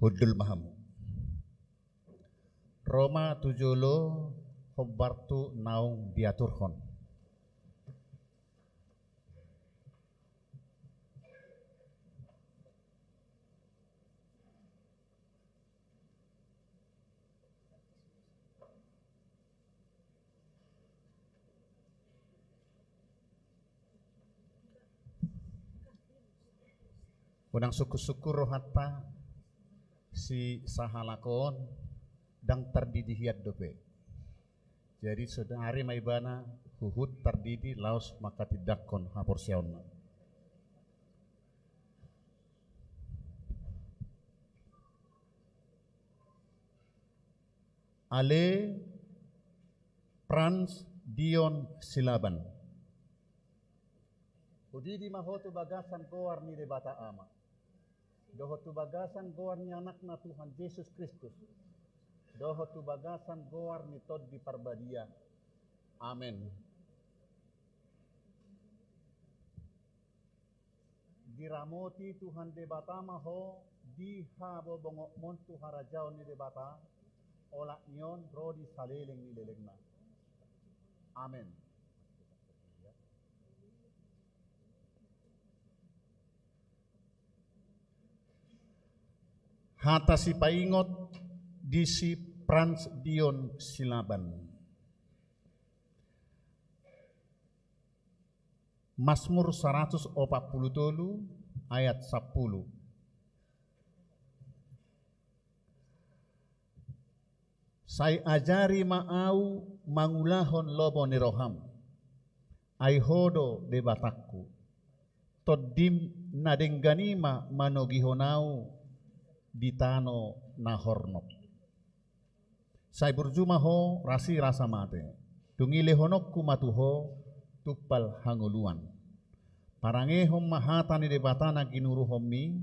Hundul ma hamu. Ro ma tu jolo hombar tu naung diaturhon. Unang sungkun-sungkun rohanta, si sahalak on ndang tardidi hian dope. Jadi saonari ma ibana huhut tardidi laos mangkatindangkon haporseaonna. Ale Frans Dion Silaban. Hudidi ma ho tu bagasan goar ni Debata Ama, dohot tu bagasan goar ni Anakna Tuhan Jesus Kristus, dohot tu bagasan goar ni Tondi Parbadia. Amen. Diramoti Tuhan Debata ma ho di habobongokmon tu harajaon ni Debata, olat ni on ro di saleleng ni lelengna. Amen. Hata sipaingot di si Frans Dion Silaban. Mazmur saratus opat pulu tolu ayat sampulu. Sai ajari ma ahu mangulahon lomo ni roham, ai Ho do Debatangku. Tondim na denggan i ma manogihon ahu di tano na hornop. Sai burju ma Ho rasirasa mate, dung i lehononku ma tu Ho tumpal hangoluan. Parangehon ma hata ni Debata na ginuruhonmi,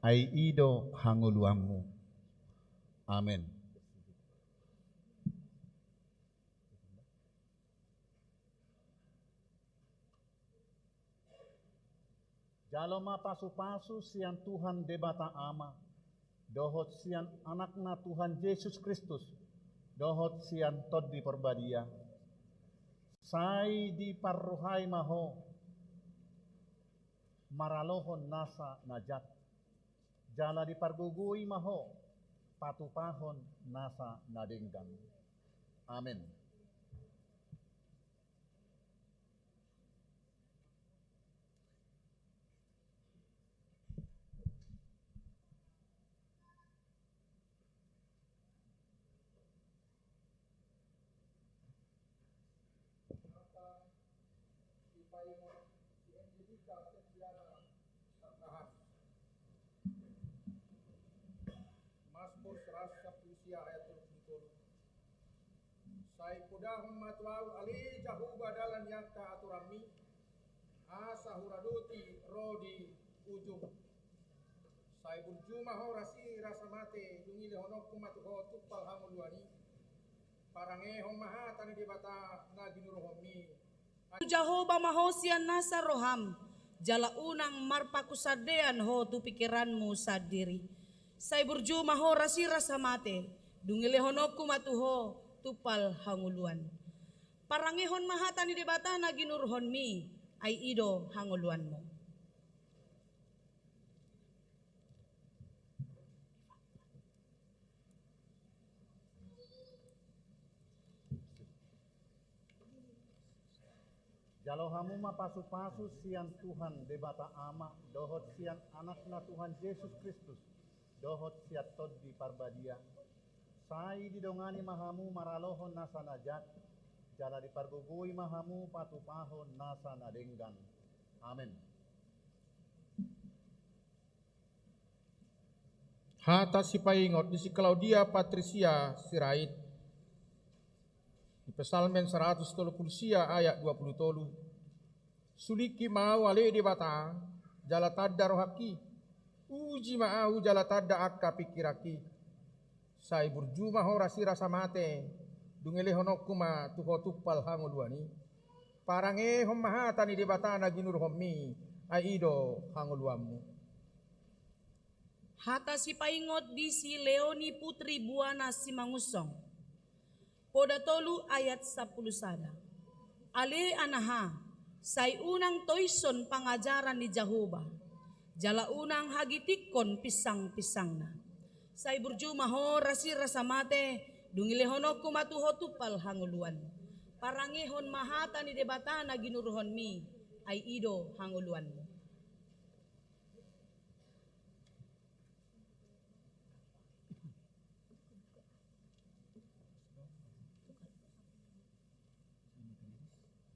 ai i do hangoluanmu. Amen. Jalo ma pasupasu sian Tuhan Debata Ama, dohot sian Anakna Tuhan Jesus Kristus, dohot sian Tondi Parbadia. Sai diparrohai ma ho maralohon nasa na jat, jala dipargogoi ma ho patupahon nasa na denggan. Amen. Mazmur saratus sampulu sia ayat tolu pulu tolu. Sai podahon ma tu ahu ale Jahowa dalan ni angka atoranmi, asa huradoti ro di ujung. Sai burju ma ho rasirasa mate, dung i lehononku ma tu ho tumpal hangoluan i. Parangehon ma hata ni Debata na ginuruhonmi. Tu Jahowa ma ho sian nasa roham, jala unang marpakusandean ho tu pingkiranmu sandiri. Sai burju ma ho rasirasa mate, dung i lehononku ma tu ho tumpal hangoluan. Parangehon ma hata ni Debata na ginuruhonmi, ai i do hangoluanmu. Jalo hamu ma pasupasu sian Tuhan Debata Ama, dohot sian Anakna Tuhan Jesus Kristus, dohot sian Tondi Parbadia. Sai didongani ma hamu maralohon nasa na jat, jala dipargogoi ma hamu patupahon nasa na denggan. Amen. Hata sipaingot di si Claudia Patricia Sirait. Di Psalmen saratus tolu pulu sia ayat dua pulu tolu. Sulingki ma ahu ale Debata, jala tanda rohangki. Uji ma ahu jala tanda angka pingkiranki. Sai burju ma ho rasirasa mate, dung i lehononku ma tu ho tumpal hangoluan i. Parangehon ma hata ni Debata na ginuruhonmi, ai i do hangoluanmu. Hata sipaingot di si Leoni Putri Buana Simangunsong. Poda tolu ayat sampulu sada. Ale anaha, sai unang toishon pangajaran ni Jahowa, jala unang hagitingkon pinsangpinsangna. Sai burju ma ho rasirasa mate, dung i lehononku ma tu ho tumpal hangoluan. Parangehon ma hata ni Debata na ginuruhonmi, ai i do hangoluanmu.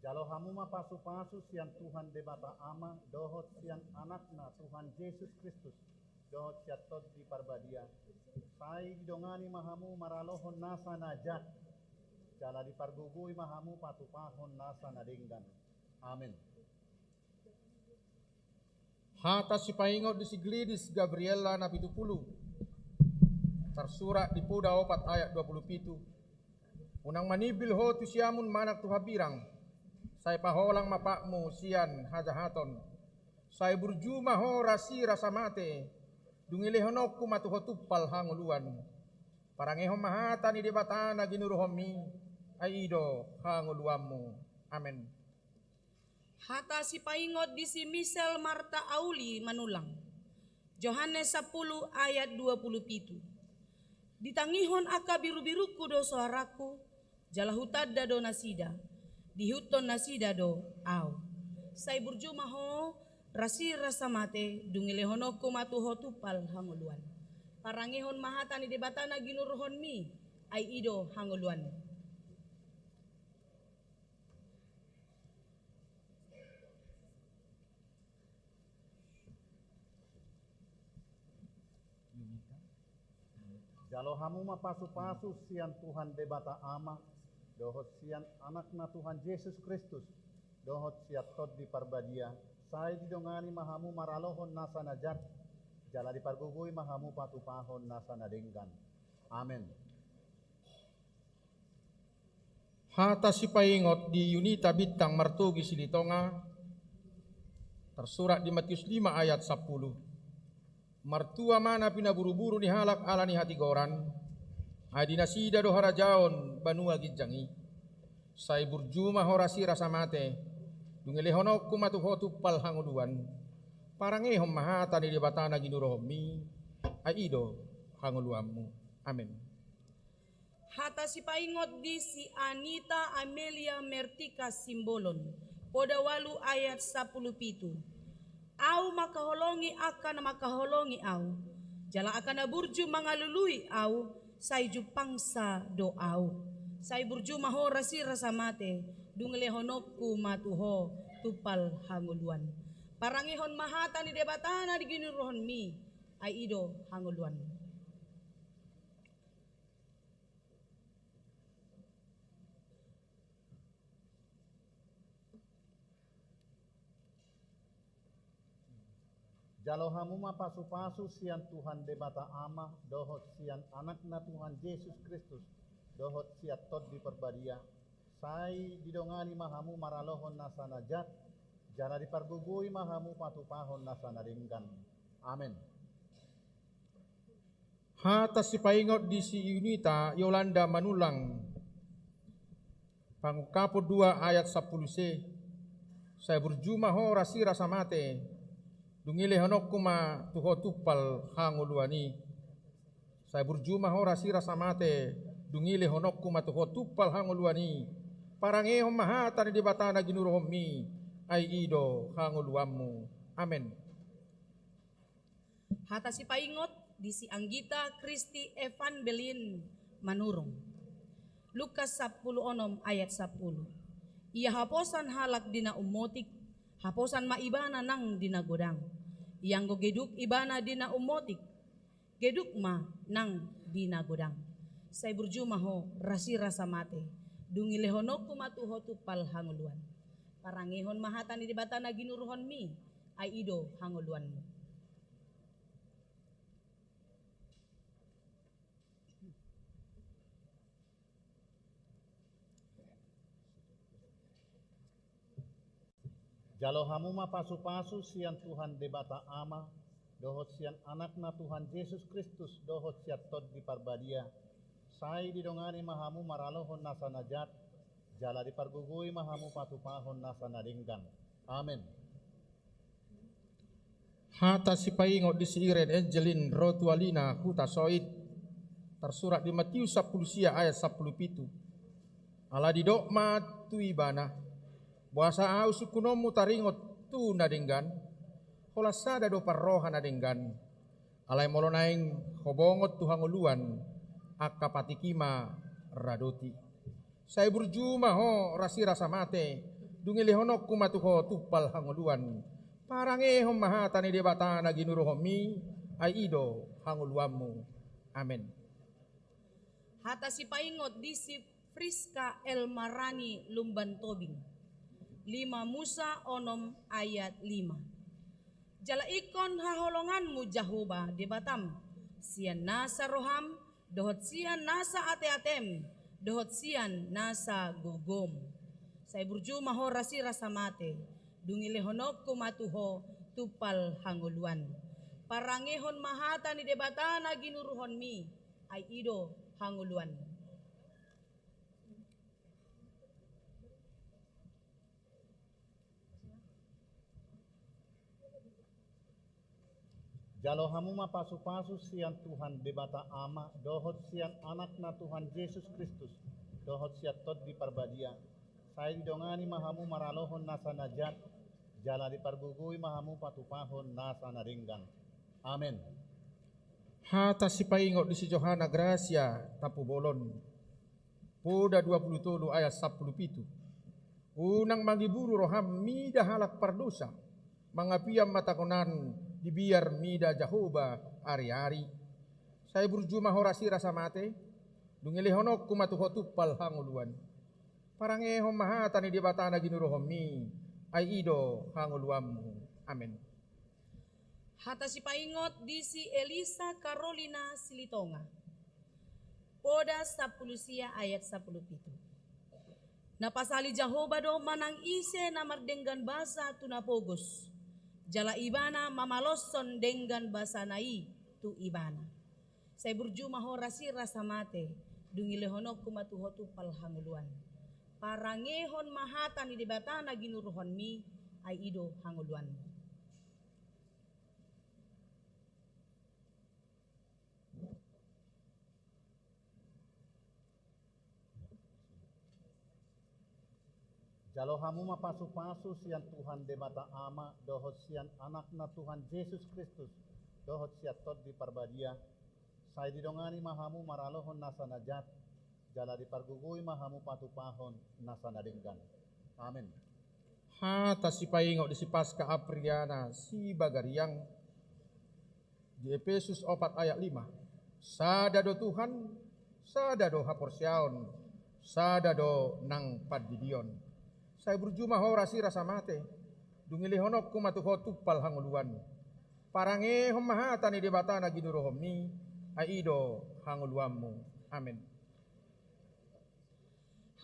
Jalo hamu ma pasupasu sian Tuhan Debata Ama, dohot sian Anakna Tuhan Jesus Kristus, dohot sian Tondi Parbadia. Sai didongani ma hamu maralohon nasa na jat, jala dipargogoi ma hamu patupahon nasa na denggan. Amen. Hata sipaingot di si Gladys Gabriela na pitu pulu. Tarsurat di Poda opat ayat dua pulu pitu. Unang manimbil ho tu siamun manang tu hambirang. Sai paholang ma patmu sian hajahaton. Sai burju ma ho rasirasa mate. Dung i lehononku ma tu ho tumpal hangoluan. Parangehon ma hata ni Debata na ginuruhonmi, ai i do hangoluanmu. Amen. Hata sipaingot di si Michel Marta Auli Manulang. Johannes sampulu ayat dua pulu pitu. Ditangihon angka birubirungku do soarangku, jala hutanda do nasida, diihuthon nasida do ahu. Sai burju ma ho rasirasa mate, dung dilehononku ma tu ho tumpal hangoluan. Parangehon ma hata ni Debata na ginuruhonmi, ai i do hangoluanmu. Jalo hamu ma pasupasu sian Tuhan Debata Ama, dohot sian Anakna Tuhan Jesus Kristus, dohot sian Tondi Parbadia, sai didongani ma hamu maralohon nasa na jat, jala dipargogoi ma hamu patupahon nasa na denggan. Amen. Hata sipaingot di Yunita Bintang Martogi Silitonga, tarsurat di Matius lima ayat sampulu. Martua ma na pinaburuburu ni halak ala ni hatigoran, ai di nasida do harajaon banua ginjang i. Sai burju ma ho rasirasa mate, dung dilehononku ma tu ho tumpal hangoluan. Parangehon ma hata ni Debata na ginuruhonmi, ai i do hangoluanmu. Amen. Hata sipaingot di si Anita Amelia Mertika Simbolon, poda ualu ayat sampulu pitu. Ahu mangkaholongi angka na mangkaholongi ahu, jala angka na burju mangalului ahu, sai jumpangsa do ahu. Sai burju ma ho rasirasa mate, dung dilehononku ma tu ho tumpal hangoluan. Parangehon ma hata ni Debata na ginuruhonmi, ai i do hangoluanmu. Jalo hamu ma pasupasu sian Tuhan Debata Ama, dohot sian Anakna Tuhan Jesus Kristus, dohot sian Tondi Parbadia, sai didongani ma hamu maralohon nasa na jat, jala dipargogoi ma hamu patupahon nasa na denggan. Amen. Hata sipaingot di si Yunita Yolanda Manulang, Pangungkapon dua ayat sampulu se. Sai burju ma ho rasirasa mate, dung dilehononku ma tu ho tumpal hangoluan i. Sai burju ma ho rasirasa mate, dung dilehononku ma tu ho tumpal hangoluan i. Parangehon ma hata ni Debata na ginuruhonmi, ai i do hangoluanmu. Amen. Hata sipaingot di si Anggita Kristi Evan Belin Manurung. Lukas sampulu onom ayat sampulu. Ia haposan halak di na ummotik, haposan ma ibana nang di na godang. Ia anggo geduk ibana di na ummotik, geduk ma nang di na godang. Sai burju ma ho rasirasa mate, dung dilehononku ma tu ho tumpal hangoluan. Parangehon ma hata ni Debata na ginuruhonmi, ai i do hangoluanmu. Jalo hamu ma pasupasu sian Tuhan Debata Ama, dohot sian Anakna Tuhan Jesus Kristus, dohot sian Tondi Parbadia, sai didongani ma hamu maralohon nasa na jat, jala dipargogoi ma hamu patupahon nasa na denggan. Amen. Hata sipaingot di si Iren Angelin Rotualina Hutasoit, tarsurat di Matius sampulu sia ayat sampulu pitu. Ala didok ma tu ibana, boasa ahu sungkunonmu taringot tu na denggan? Holan sada do parroha na denggan. Alai molo naeng ho bongot tu hangoluan, angka patik i ma radoti. Sai burju ma ho rasirasa mate, dung dilehononku ma tu ho tumpal hangoluan. Parangehon ma hata ni Debata na ginuruhonmi, ai i do hangoluanmu. Amen. Hata sipaingot di si Friska Elmarani Lumban Tobing. Lima Musa onom ayat lima. Jala ingkon haholonganmu Jahowa Debatam, sian nasa roham, dohot sian nasa ateatem, dohot sian nasa gogom. Sai burju ma ho rasirasa mate, dung dilehononku ma tu ho tumpal hangoluan. Parangehon ma hata ni Debata na ginuruhonmi, ai i do hangoluan. Jalo hamu ma pasu-pasu sian Tuhan Debata Ama, dohot sian Anakna Tuhan Jesus Kristus, dohot sian Tondi Parbadia. Sai didongani ma hamu maralohon nasa na jat, jala dipargogoi ma hamu patupahon nasa na denggan. Amen. Hata sipaingot di si Johana Gracia Tampubolon, poda dua pulu tolu ayat sampulu pitu. Unang mangiburu roham mida halak pardosa, mangapian ma tagonan di biar mida Jahoba ari-ari. Sai burju ma ho rasirasa mate, dung i lehononku ma tu ho tumpal hangoluan. Parangehon ma hata ni Debata na ginuruhonmi, ai i do hangoluanmu. Amen. Hata sipaingot di si Elisa Karolina Silitonga. Poda sampulu sia ayat sampulu pitu. Na pasali Jahoba do manang ise na mardenggan basa tu na pogos, jala ibana mamaloshon denggan basana i tu ibana. Sai burju ma ho rasirasa mate, dung i lehononku ma tu ho tumpal hangoluan. Parangehon ma hata ni Debata na ginuruhonmi, ai i do hangoluanmu. Jalo hamu ma pasu-pasu sian Tuhan Debata Ama, dohot sian Anakna Tuhan Jesus Kristus, dohot sian Tondi Parbadia. Sai didongani ma hamu maralohon nasa na jat, jala dipargogoi ma hamu patupahon nasa na denggan. Amen. Hata sipaingot di si Paska Apriliana Sibagariang, di Epesus opat ayat lima. Sada do Tuhan, sada do haporseaon, sada do nang pandidion. Sai burju ma ho rasirasa mate, dung i lehononku ma tu ho tumpal hangoluan. Parangehon ma hata ni Debata na ginuruhonmi, ai i do hangoluanmu. Amen.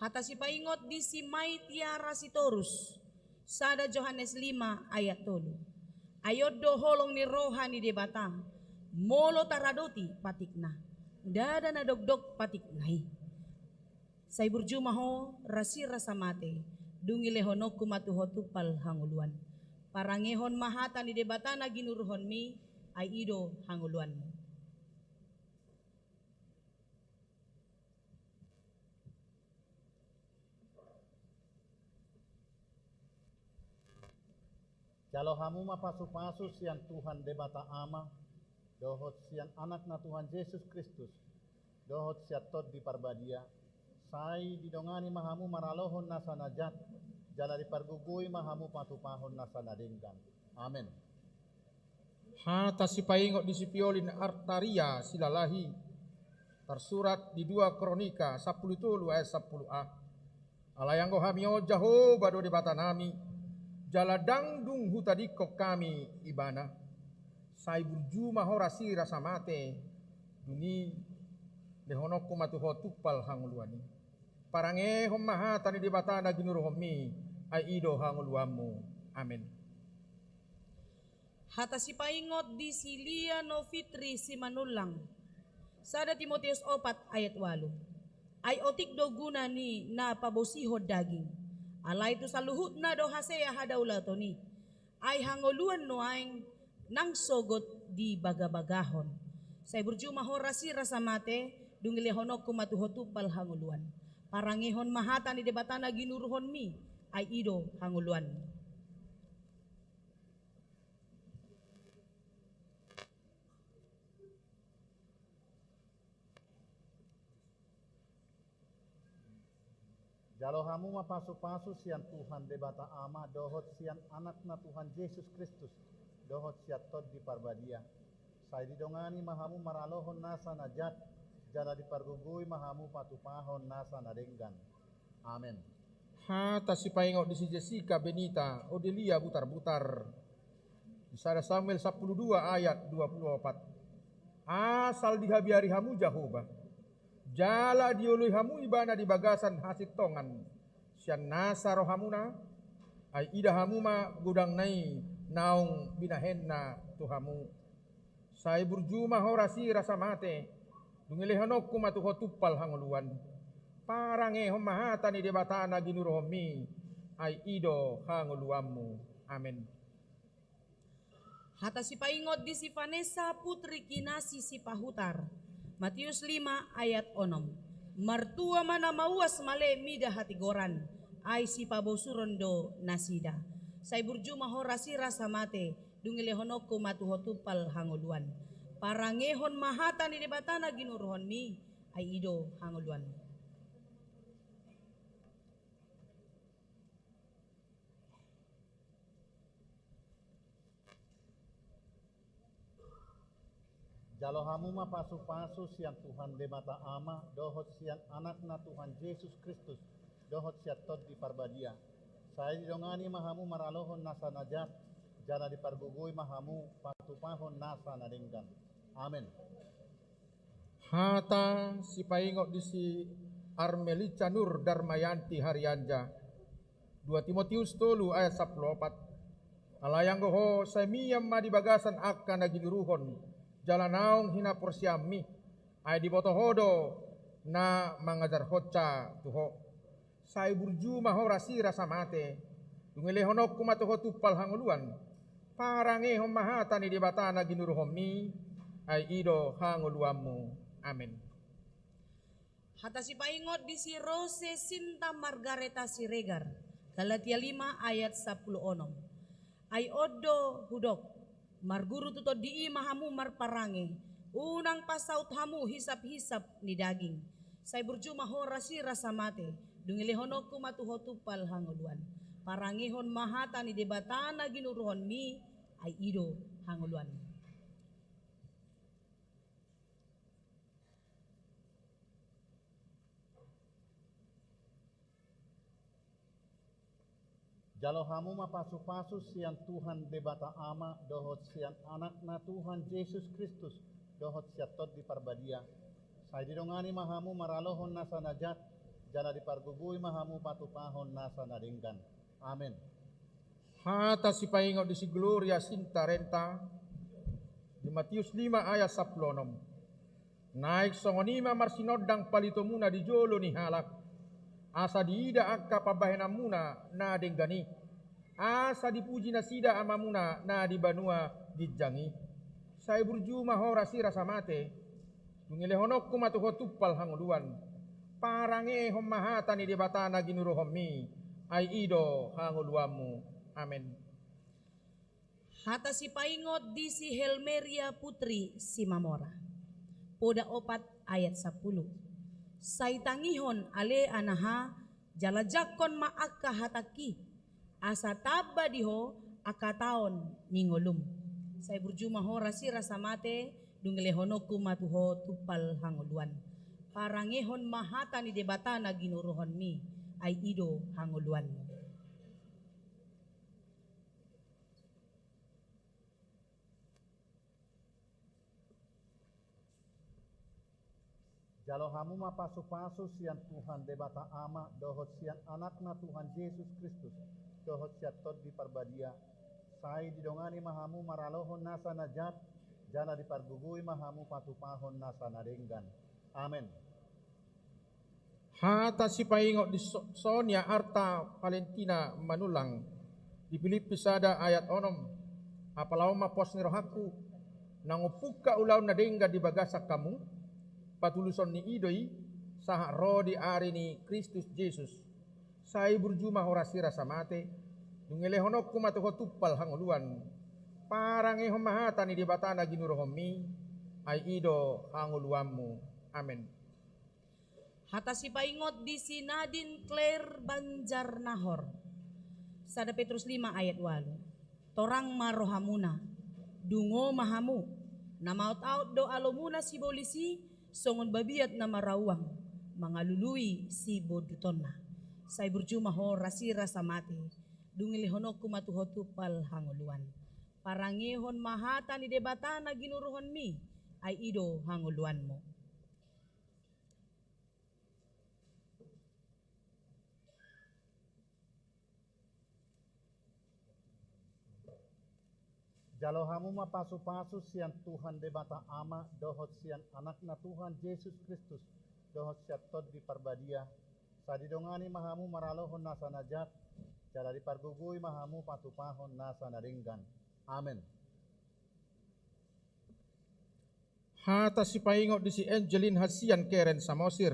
Hata sipaingot di si Mai Tiara Sitorus, sada Johannes lima ayat tolu. Ai on do holong ni roha ni Debata, molo taradoti patikna, ndada na dokdok patikna i. Sai burju ma ho rasirasa mate, dung i lehononku ma tu ho tumpal hangoluan. Parangehon ma hata ni Debata na ginuruhonmi, ai i do hangoluanmu. Jalo hamu ma pasu-pasu sian Tuhan Debata Ama, dohot sian Anakna Tuhan Jesus Kristus, dohot sian Tondi Parbadia. Sai didongani ma hamu maralohon nasa na jat, jala dipargogoi ma hamu patupahon nasa na denggan. Amen. Hata sipaingot di si Piolin Artaria Silalahi, tarsurat di dua Kronika sampulu tolu ayat sampulu a. Alai anggo hami on Jahoba do Debatanami, jala ndang dung hutadingkon hami ibana. Sai burju ma ho rasirasa mate, dung i lehononku ma tu ho tumpal hangoluan i. Parangehon ma hata ni Debata na ginuruhonmi, ai i do hangoluanmu. Amen. Hata sipaingot di si Lia no Fitri Simanullang. Sada Timoteus opat ayat ualu. Ai otik do guna ni na pabosihon daging, alai tu saluhutna do hasea hadaulaton i. Ai hangoluan nuaeng nang sogot dibagabagahon. Sai burju ma ho rasirasa mate, dung i lehononku ma tu ho tumpal hangoluan. Parangehon ma hata ni Debata na ginuruhonmi, ai i do hangoluanmi. Jalo hamu ma pasu-pasu sian Tuhan Debata Ama, dohot sian Anakna Tuhan Jesus Kristus, dohot sian Tondi Parbadia. Sai didongani ma hamu maralohon nasa na jat, jala dipargogoi ma hamu patupahon nasa na denggan. Amen. Hata sipaingot di si Jessica Benita Odelia Butarbutar, di sada Samuel sampulu dua ayat dua pulu opat. Asal dihabiari hamu Jahoba, jala dioloi hamu ibana di bagasan hasintongan sian nasa rohamuna, ai ida hamu ma godangna i naung binahenna tu hamu. Sai burju ma ho rasirasa mate, dung i lehononku ma tu ho tumpal hangoluan. Parangehon ma hata ni Debata na ginuruhonmi, ai i do hangoluanmu. Amen. Hata sipaingot di si Vanessa putri Kinasi Sipahutar. Matius lima ayat onom. Martua ma na mauas male mida hatigoran, ai sipabosuron do nasida. Sai burju ma ho rasirasa mate, dung ilehononku ma tu ho tumpal hangoluan. Parangehon ma hata ni Debata na ginuruhonmi, ai i do hangoluanmu. Jalo hamu ma pasupasu sian Tuhan Debata Ama, dohot sian Anakna Tuhan Jesus Kristus, dohot sian Tondi Parbadia. Sai didongani ma hamu maralohon nasa na jat, jala dipargogoi ma hamu patupahon nasa na denggan. Amen. Hata sipaingot di si Armelica Nur Darmayanti Harianja. Dua Timotius tolu ayat sampulu opat. Alai anggo ho, sai mian ma di bagasan angka na ginuruhon, jala naung hinaporseaonmi, ai diboto ho do na mangajarhonsa tu ho. Sai burju ma ho rasirasa mate, dung ilehononku ma tu ho tumpal hangoluan. Parangehon ma hata ni Debata na ginuruhonmi, ai i do hangoluanmu. Amen. Hata sipaingot di si Rose Sinta Margareta Siregar, Galatia lima ayat sampulu onom. Ai on do hudok, marguru tu Tondi i ma hamu marparange, unang pasaut hamu hisap-hisap ni daging. Sai burju ma ho rasirasa mate, dung ilehononku ma tu ho tumpal hangoluan. Parangehon ma hata ni Debata na ginuruhonmi, ai i do hangoluanmi. Jalo hamu ma pasupasu sian Tuhan Debata Ama, dohot sian Anakna Tuhan Jesus Kristus, dohot sian Tondi Parbadia. Sai didongani ma hamu maralohon nasa na jat, jala dipargogoi ma hamu patupahon nasa na denggan. Amen. Hata sipaingot di si Gloria Sinta Renta, di Matius lima ayat sampulu onom. Naeng songon i ma marsinondang palitomuna di jolo ni halak, asa diida angka pambahenanmuna na denggan i, asa dipuji nasida Amamuna na di banua ginjang i. Sai burju ma ho rasirasa mate, dung ilehononku ma tu ho tumpal hangoluan. Parangehon ma hata ni Debata na ginuruhonmi, ai i do hangoluanmu. Amen. Hata sipaingot di si Helmeria putri Simamora. Poda opat ayat sampulu. Sai tangihon ale anaha, jala jangkon ma angka hatangki, asa tamba di ho angka taon ni ngolum. Sai burju ma ho rasirasa mate, dung ilehononku ma tu ho tumpal hangoluan. Parangehon ma hata ni Debata na ginuruhonmi, ai i do hangoluanmu. Jalo hamu ma pasupasu sian Tuhan Debata Ama, dohot sian Anakna Tuhan Jesus Kristus, dohot sian Tondi Parbadia. Sai didongani ma hamu maralohon nasa na jat, jala dipargogoi ma hamu patupahon nasa na denggan. Amen. Hata sipaingot di So-, Sonia Arta Valentina Manulang, di Pilippi sada ayat onom. Apala on ma pos ni rohangku, nang ompungka ulaon na denggan di bagasan hamu, patuluson ni i do i, sahat ro di ari ni Kristus Jesus. Sai burju ma ho rasirasa mate, dung ilehononku ma tu ho tumpal hangoluan. Parangehon ma hata ni Debata na ginuruhonmi, ai i do hangoluanmu. Amen. Hata sipaingot di si Nadine Claire Banjarnahor. Sada Petrus lima ayat ualu. Torang ma rohamuna, dungo ma hamu, na maotaot do alomuna sibolis i, songon babiat na marauang, mangalului sibondutonna. Sai burju ma ho rasirasa mate, dung ilehononku ma tu ho tumpal hangoluan. Parangehon ma hata ni Debata na ginuruhonmi, ai i do hangoluanmu. Jalo hamu ma pasupasu sian Tuhan Debata Ama, dohot sian Anakna Tuhan Jesus Kristus, dohot sian Tondi Parbadia. Sai didongani ma hamu maralohon nasa na jat, jala dipargogoi ma hamu patupahon nasa na denggan. Amen. Hata sipaingot di si Angelin hasian Keren Samosir,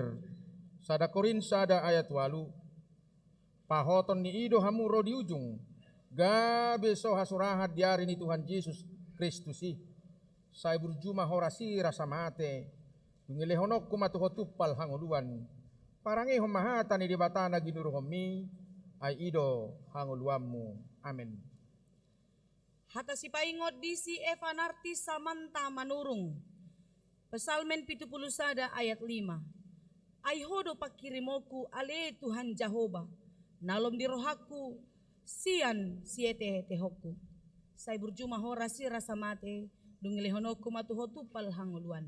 sada Korint sada ayat ualu. Pahoton ni i do hamu ro di ujung, gabe so hasurahan di ari ni Tuhan Jesus Kristus i. Sai burju ma ho rasi rasa mate, dung ilehononku ma tu ho tumpal hangoluan. Parangehon ma hata ni Debata na ginuruhonmi, ai i do hangoluanmu. Amen. Hata sipaingot di si Evanarti Samanta Manurung. Psalmen pitu pulu sada ayat lima. Ai ho do pangkirimonku ale Tuhan Jahowa, na lom di rohangku sian sietehetehonku. Sai burju ma ho rasi rasa mate, dung ilehononku ma tu ho tumpal hangoluan.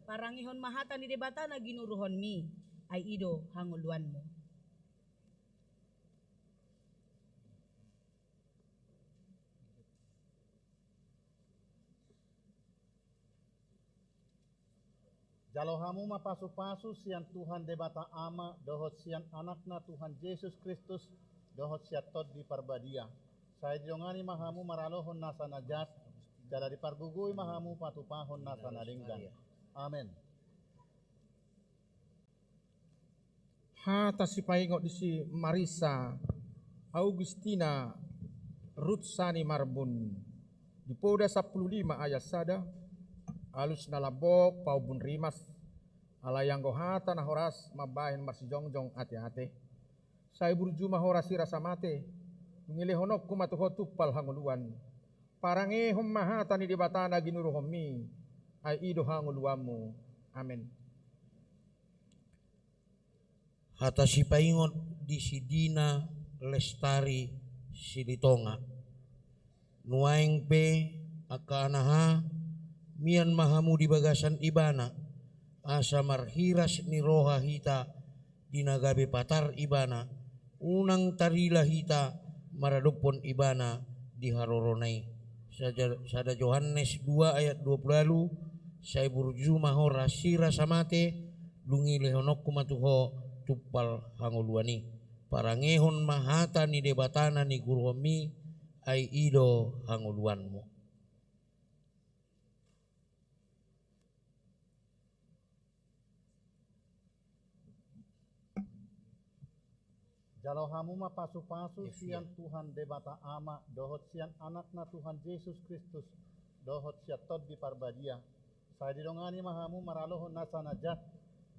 Parangehon ma hata ni Debata na ginuruhonmi, ai i do hangoluanmu. Jalo hamu ma pasupasu sian Tuhan Debata Ama dohot sian Anakna Tuhan Jesus Kristus dohot sian Tondi Parbadia. Sai didongani ma hamu maralohon nasa na jat, jala dipargogoi ma hamu patupahon nasa na denggan. Amen. Hata sipaingot di si Marisa Augustina Rutsani Marbun, di Poda sampulu lima ayat sada. Alus na lambok paumbun rimas, alai anggo hata na horas mambahen marsijongjong ateate. Sai burju ma ho rasi rasa mate, dung ilehononku ma tu ho tumpal hangoluan. Parangehon ma hata ni Debata na ginuruhonmi, ai i do hangoluanmu. Amen. Hata sipaingot di si Dina Lestari Silitonga. Nuaeng pe, angka anaha, mian ma hamu di bagasan Ibana, asa marhiras ni roha hita di na gabe patar Ibana, unang tarila hita maradophon Ibana di harorona i. Sada, sada Johannes dua ayat dua pulu ualu. Sai burju ma ho rasi rasa mate, dung ilehononku ma tu ho tumpal hangoluan i. Parangehon ma hata ni Debata na niguruhonmi, ai i do hangoluanmu. Jalo hamu ma pasupasu sian Tuhan Debata Ama dohot sian Anakna Tuhan Jesus Kristus dohot sian Tondi Parbadia. Sai didongani ma hamu maralohon nasa na jat,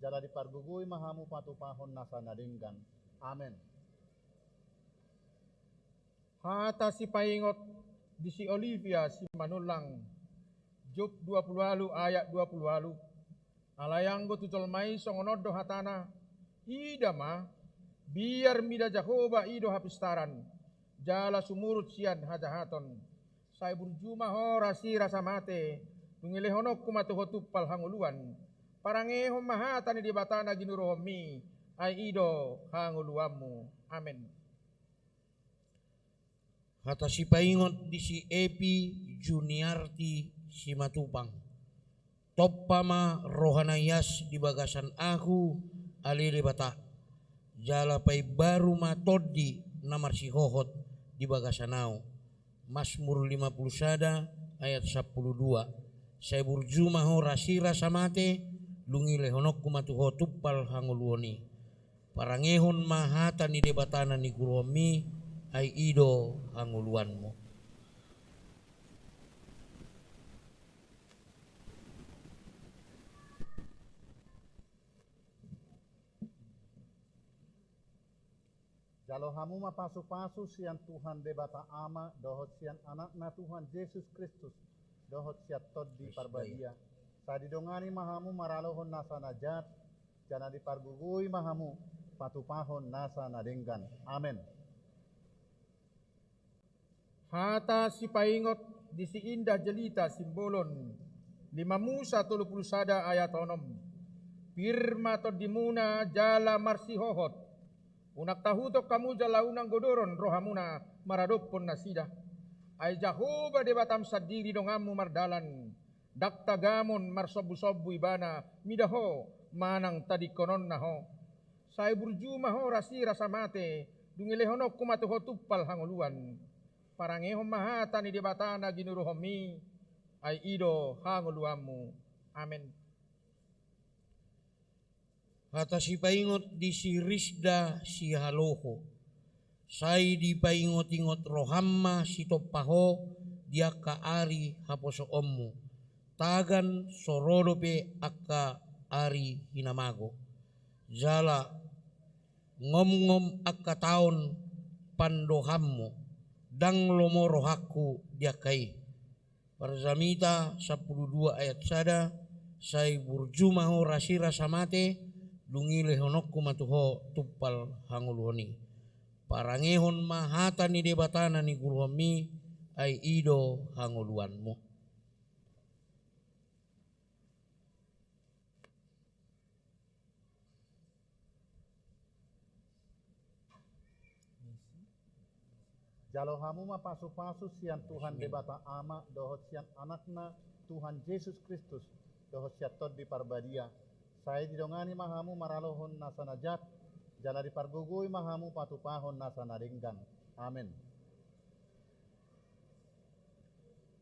jala dipargogoi ma hamu patupahon nasa na denggan. Amen. Hata sipaingot di si Olivia Simanullang, Job dua pulu ualu ayat dua pulu ualu. Alai anggo tu jolma i songon on do hatana: Ida ma, biar mida Jahowa i do hapistaran, jala sumurut sian hajahaton. Sai burju ma ho rasi rasa mate, dung ilehononku ma tu ho tumpal hangoluan. Parangehon ma hata ni Debata na ginuruhonmi, ai i do hangoluanmu. Amen. Hata sipaingot di si Epi Juniarti Simatupang. Tompa ma roha na ias di bagasan ahu, ale Debata, jala paimbaru ma tondi na marsihohot di bagasan ahu. Masmur lima pulu sada ayat sampulu dua. Sai burju ma ho rasi rasa mate, dung ilehononku ma tu ho tumpal hangoluan i. Parangehon ma hata ni Debata na niguruhonmi, ai i do hangoluanmu. Jalo hamu ma pasupasu sian Tuhan Debata Ama dohot sian Anakna Tuhan Jesus Kristus dohot sian Tondi Parbadia. Sai didongani ma hamu maralohon nasa na jat, jala dipargogoi ma hamu patupahon nasa na denggan. Amen. Hata sipaingot di si Indah Jelita Simbolon, lima Musa tolu pulu sada ayat onom. Pir ma tondimuna jala marsihohot. Unang tahuton hamu jala unang godoron rohamuna maradophon nasida. Ai Jahowa Debatam sandiri donganmu mardalan. Ndang tagamon marsombusombu Ibana mida ho manang tadingkononna ho. Sai burju ma ho rasi rasa mate, dung ilehononku ma tu ho tumpal hangoluan. Parangehon ma hata ni Debata na ginuruhonmi, ai i do hangoluanmu. Amen. Hata sipaingot di si Risda Sihaloho. Sai dipaingot-ingot roham ma sitompa ho di angka ari haposoonmu, tagan so ro dope angka ari hinamago. Jala ngomngom angka taon pandohanmu, ndang lomo rohangku di angka i. Parjamita sampulu dua ayat sada. Sai burju ma ho rasirasa mate, dung i lehononku ma tu ho tumpal hangoluan i. Parangehon ma hata ni Debata na niguruhonmi, ai i do hangoluanmu. Jalo hamu ma pasu-pasu sian Tuhan Debata Ama dohot sian Anakna Tuhan Jesus Kristus dohot sian Tondi Parbadia. Sai didongani ma hamu maralohon nasa na jat, jala dipargogoi ma hamu patupahon nasa na denggan. Amen.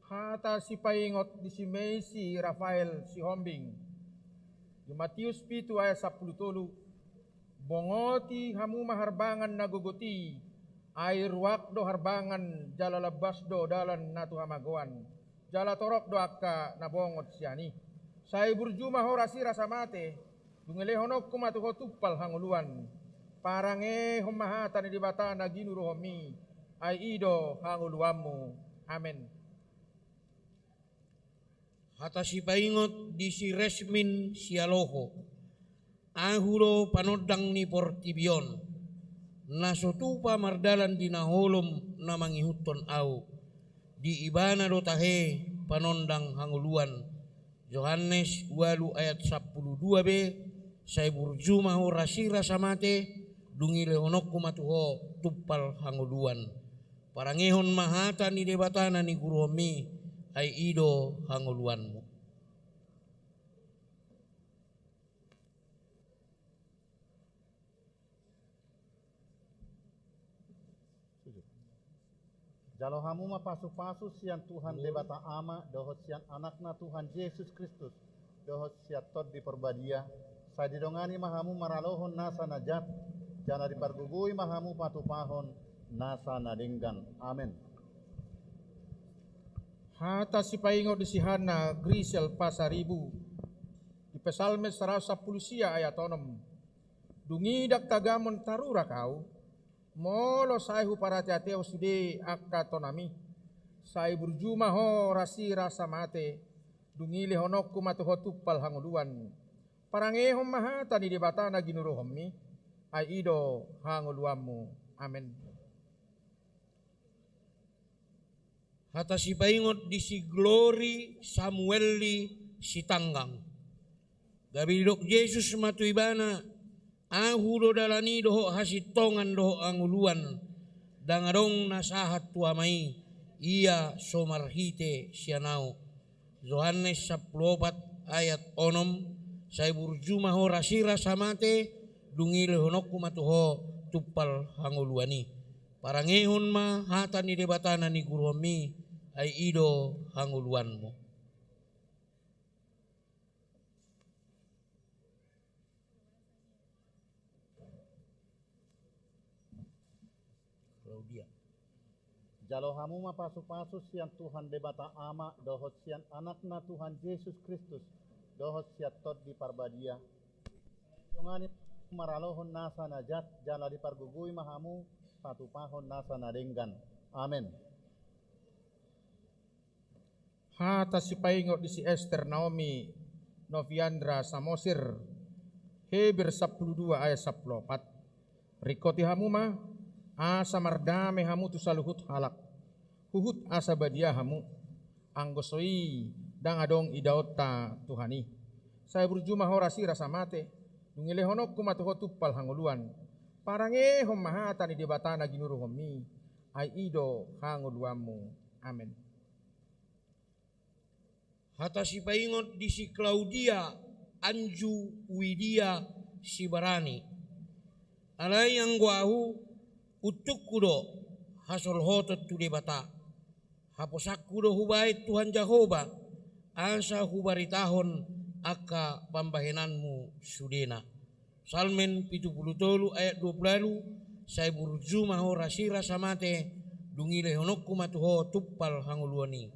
Hata sipaingot di si Meisi Rafael Sihombing. Di Matius pitu ayat sampulu tolu. Bongoti hamu ma harbangan na gogot i, ai ruak do harbangan jala lambas do dalan na tu hamagoan, jala torop do angka na bongot sian i. Sai burju ma ho rasirasa mate, dung i lehononku ma tu ho tumpal hangoluan. Parangehon ma hata ni Debata na ginuruhonmi, ai i do hangoluanmu. Amen. Hata sipaingot di si Resmin Sialoho. Ahu do panondang ni portibi on, na so tupa mardalan di na holom na mangihuthon ahu. Di Ibana do tahe panondang hangoluan. Johannes ualu ayat sampulu dua be. Sai burju ma ho rasirasa mate, dung i lehononku ma tu ho tumpal hangoluan. Parangehon ma hata ni Debata na niguruhonmi, ai i do hangoluanmu. Jalo hamu ma pasu-pasu sian Tuhan Debata Ama dohot sian Anakna Tuhan Jesus Kristus dohot sian Tondi Parbadia. Sai didongani ma hamu maralohon nasa na jat, jala dipargogoi ma hamu patupahon nasa na denggan. Amen. Hata sipaingot di si Hanna Grisel Pasaribu. Di Psalmen saratus sampulu sia ayat onom. Dung i ndang tagamon tarurak ahu, molo sai huparate-ate ho sude angka tonami. Sai burju ma ho rasirasa mate, dung i lehononku ma tu ho tumpal hangoluan. Parangehon ma hata ni Debata na ginuruhonmi, ai i do hangoluanmu. Amen. Hata sipaingot di si Glori Samuelli Sitanggang. Gabe didok Jesus ma tu ibana, ahu do dalan i dohot hasintongan dohot hangoluan, ndang adong na sahat tu Ama i, ia so marhite sian ahu. Johannes sampulu opat ayat onom. Sai burju ma ho rasirasa mate, dung i lehononku ma tu ho tumpal hangoluan i. Parangehon ma hata ni Debata na niguruhonmi, ai i do hangoluanmu. Claudia. Jalo hamu ma pasu-pasu sian Tuhan Debata Ama dohot sian Anakna Tuhan Jesus Kristus dohot sian Tondi Parbadia. Dongani maralohon nasa na jat, jala dipargogoi ma hamu patupahon nasa na denggan. Amen. Hata sipaingot di si Ester Naomi Noviandra Samosir, Heber sampulu dua ayat sampulu opat. Ringkoti hamu ma, asa mardame hamu tu saluhut halak, huhut asa badia hamu, anggo so i ndang adong idaonta Tuhan i. Sai burju ma ho rasirasa mate, dung i lehononku ma tu ho tumpal hangoluan. Parangehon ma hata ni Debata na ginuruhonmi, ai i do hangoluanmu. Amen. Hata sipaingot di si Claudia Anju Widia Sibarani. Alai anggo ahu, untungku do hasolhoton tu Debata. Haposanku do hubahen Tuhan Jahowa, asa hubaritahon angka pambahenanmu sudena. Psalmen pitu pulu tolu ayat dua pulu ualu, sai burju ma ho rasirasa mate, dung i lehononku ma tu ho tumpal hangoluan i.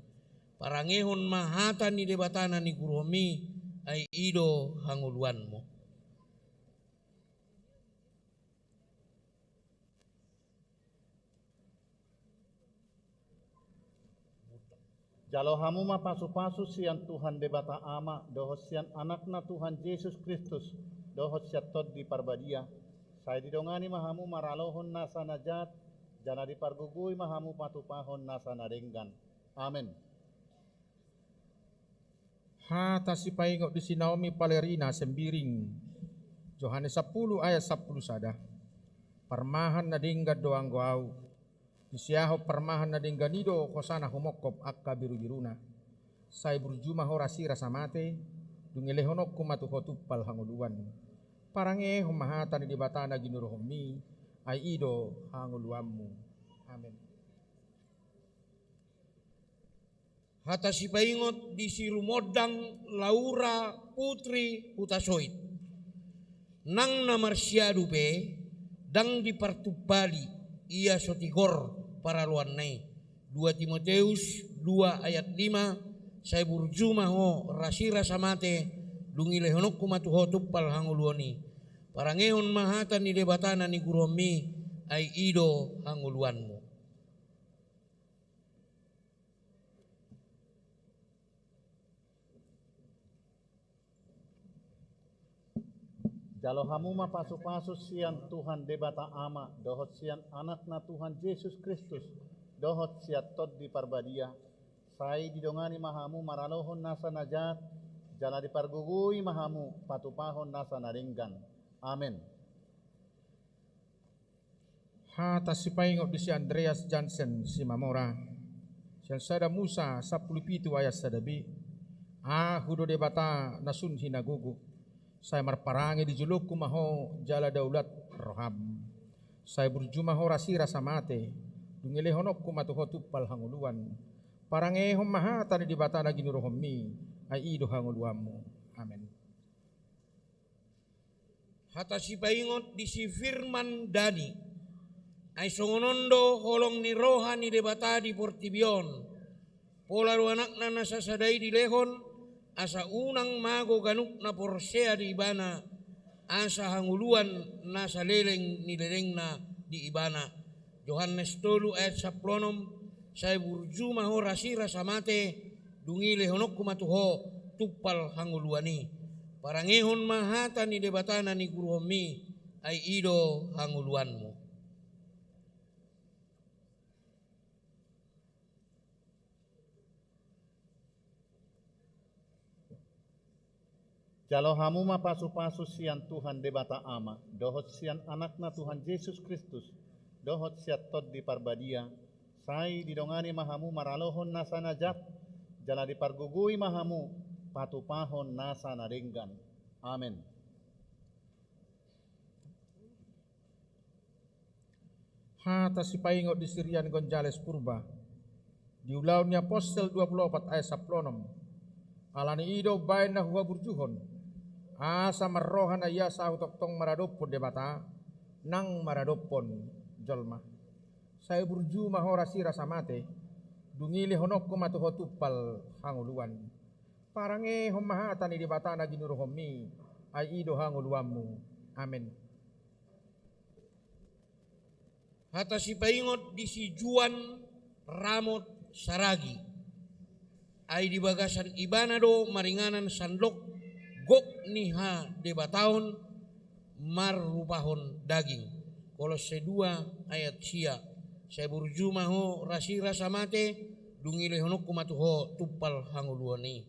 Parangehon ma hata ni Debata na niguruhonmi, ai i do hangoluanmu. Jalo hamu ma pasupasu sian Tuhan Debata Ama, dohot sian Anakna Tuhan Jesus Kristus, dohot sian Tondi Parbadia. Sai didongani ma hamu maralohon nasa na jat, jala dipargogoi ma hamu patupahon nasa na denggan. Amen. Hata sipaingot di si Naomi palerina Sembiring. Johannes sampulu ayat sampulu sada. Parmahan na denggan do anggo au. Disiahon parmahan na denggan i do hosana humongkop angka birubiruna. Sai burju ma ho rasirasa mate, dung i lehononku ma tu ho tumpal hangoluan. Parangehon ma hata ni Debata na ginuruhonmi, ai i do hangoluanmu. Amen. Hata sipaingot di si Rumondang Laura Putri Hutasoit. Nang na marsiadu pe, ndang dipartumpali ia so tigor paraloanna i. Dua Timoteus dua ayat lima, sai burju ma ho rasirasa mate, dung i lehononku ma tu ho tumpal hangoluan i. Parangehon ma hata ni Debata na niguruhonmi, ai i do hangoluanmu. Jalo hamu ma pasupasu sian Tuhan Debata Ama, dohot sian Anakna Tuhan Jesus Kristus, dohot sian Tondi Parbadia. Sai didongani ma hamu maralohon nasa na jat, jala dipargogoi ma hamu patupahon nasa na denggan. Amen. Hata sipaingot di si Andreas Jansen Simamora. Sian sada Musa sampulu pitu ayat sada b. Ahu do Debata na sun hinagogo. Sai marparange di jolongku ma ho jala daulat roham. Sai burju ma ho rasirasa mate, dung i lehononku ma tu ho tumpal hangoluan. Parangehon ma hata ni Debata na ginuruhonmi, ai i do hangoluanmu. Amen. Hata sipaingot di si Firman Dani. Ai songon on do holong ni roha ni Debata di portibi on. Pola do Anakna na sasada i dilehon, asa unang mago ganup na porsea di Ibana, asa hangoluan na saleleng ni lelengna di Ibana. Johannes tolu ayat sampulu onom, sai burju ma ho rasirasa mate, dung i lehononku ma tu ho tumpal hangoluan i. Parangehon ma hata ni Debata na niguruhonmi, ai i do hangoluanmu. Jalo hamu ma pasupasu sian Tuhan Debata Ama, dohot sian Anakna Tuhan Jesus Kristus, dohot sian Tondi Parbadia, sai didongani ma hamu maralohon nasa na jat, jala dipargogoi ma hamu patupahon nasa na denggan. Amen. Hata sipaingot di si Rian Gonzales Purba. Di Ulaon ni Apostel dua pulu opat ayat sampulu onom. Ala ni i do umbahen na huhaburjuhon, asa marroha na ias ahu tongtong maradophon Debata, nang maradophon jolma. Sai burju ma ho rasirasa mate, dung i lehononku ma tu ho tumpal hangoluan. Parangehon ma hata ni Debata na ginuruhonmi, ai i do hangoluanmu. Amen. Hata sipaingot di si Juan Ramot Saragi. Ai di bagasan ibana do maringanan sandok gok ni hadebataon marrupahon daging. Kolosse dua ayat sia. Sai burju ma ho rasirasa mate, dung i lehononku ma tu ho tumpal hangoluan i.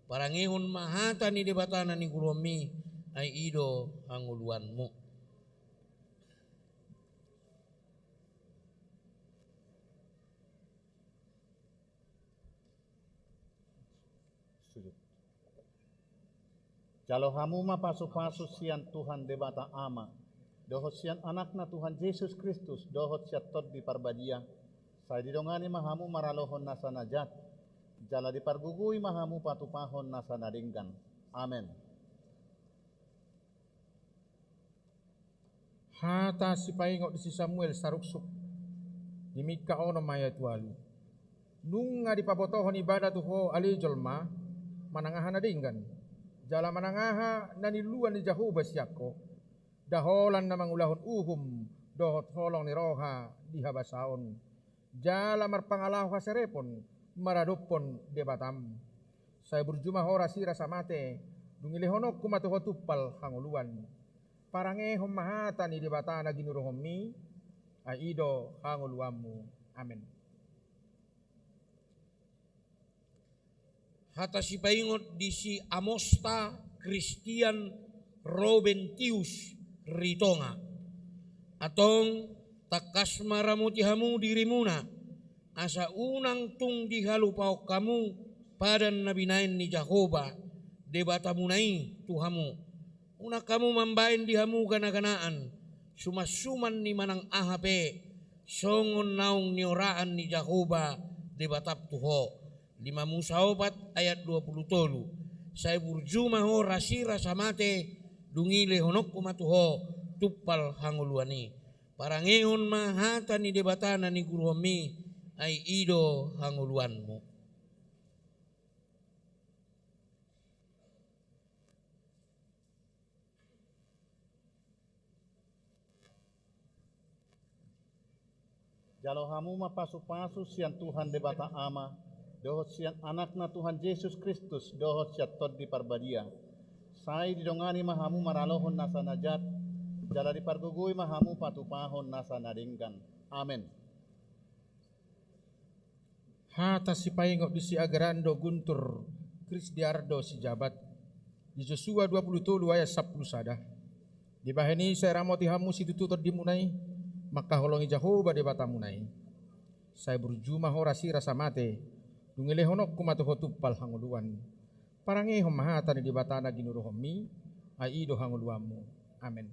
Parangehon ma hata ni Debata na niguruhonmi, ai i do hangoluanmu. Sujud. Jalo hamu ma pasupasu sian Tuhan Debata Ama, dohot sian Anakna Tuhan Jesus Kristus, dohot sian Tondi Parbadia, sai didongani ma hamu maralohon nasa na jat, jala dipargogoi ma hamu patupahon nasa na denggan. Amen. Hata sipaingot di si Samuel saruksuk, di Mikha onom ayat ualu. Nunga dipabotohon ibana tu ho ale jolma, manang aha na denggan, jala manang aha na niluluan ni Jahowa sian ho. Nda holan na mangulahon uhum dohot holong ni roha di habasaon, jala marpangalaho haserepon maradophon Debatam. Sai burju ma ho rasirasa mate, dung ilehononku ma tu ho tumpal hangoluan. Parangehon ma hata ni Debata na ginuruhonmi, ai i do hangoluanmu. Amen. Hata sipaingot di si Amosta Christian Robentius Ritonga. Antong, tangkas ma ramoti hamu dirimuna, asa unang tung dihalupaon hamu padan na binahen ni Jahowa, Debatamuna i, tu hamu. Unang hamu mambahen di hamu ganaganaan, sumansuman ni manang aha pe, songon naung nioraan ni Jahowa Debatam tu ho. Lima Musa opat ayat dua pulu tolu. Sai burju ma ho rasirasa mate, dung i lehononku ma tu ho tumpal hangoluan i. Parangehon ma hata ni Debata na niguruhonmi, ai i do hangoluanmu. Jalo hamu ma pasupasu sian Tuhan Debata Ama, dohot sian Anakna Tuhan Jesus Kristus, dohot sian Tondi Parbadia. Sai didongani ma hamu maralohon nasa na jat, jala dipargogoi ma hamu patupahon nasa na denggan. Amen. Hata sipaingot di si Agrando Guntur Krisdiardo Sijabat, di Josua dua pulu tolu ayat sampulu sada. Dibahen i sai ramoti hamu situtu tondimuna i, mangkaholongi Jahowa Debatamuna i. Sai burju ma ho rasirasa mate, dung ilehononku ma tu ho tumpal hangoluan. Parangehon ma hata ni Debata na ginuruhonmi, ai i do hangoluanmu. Amen.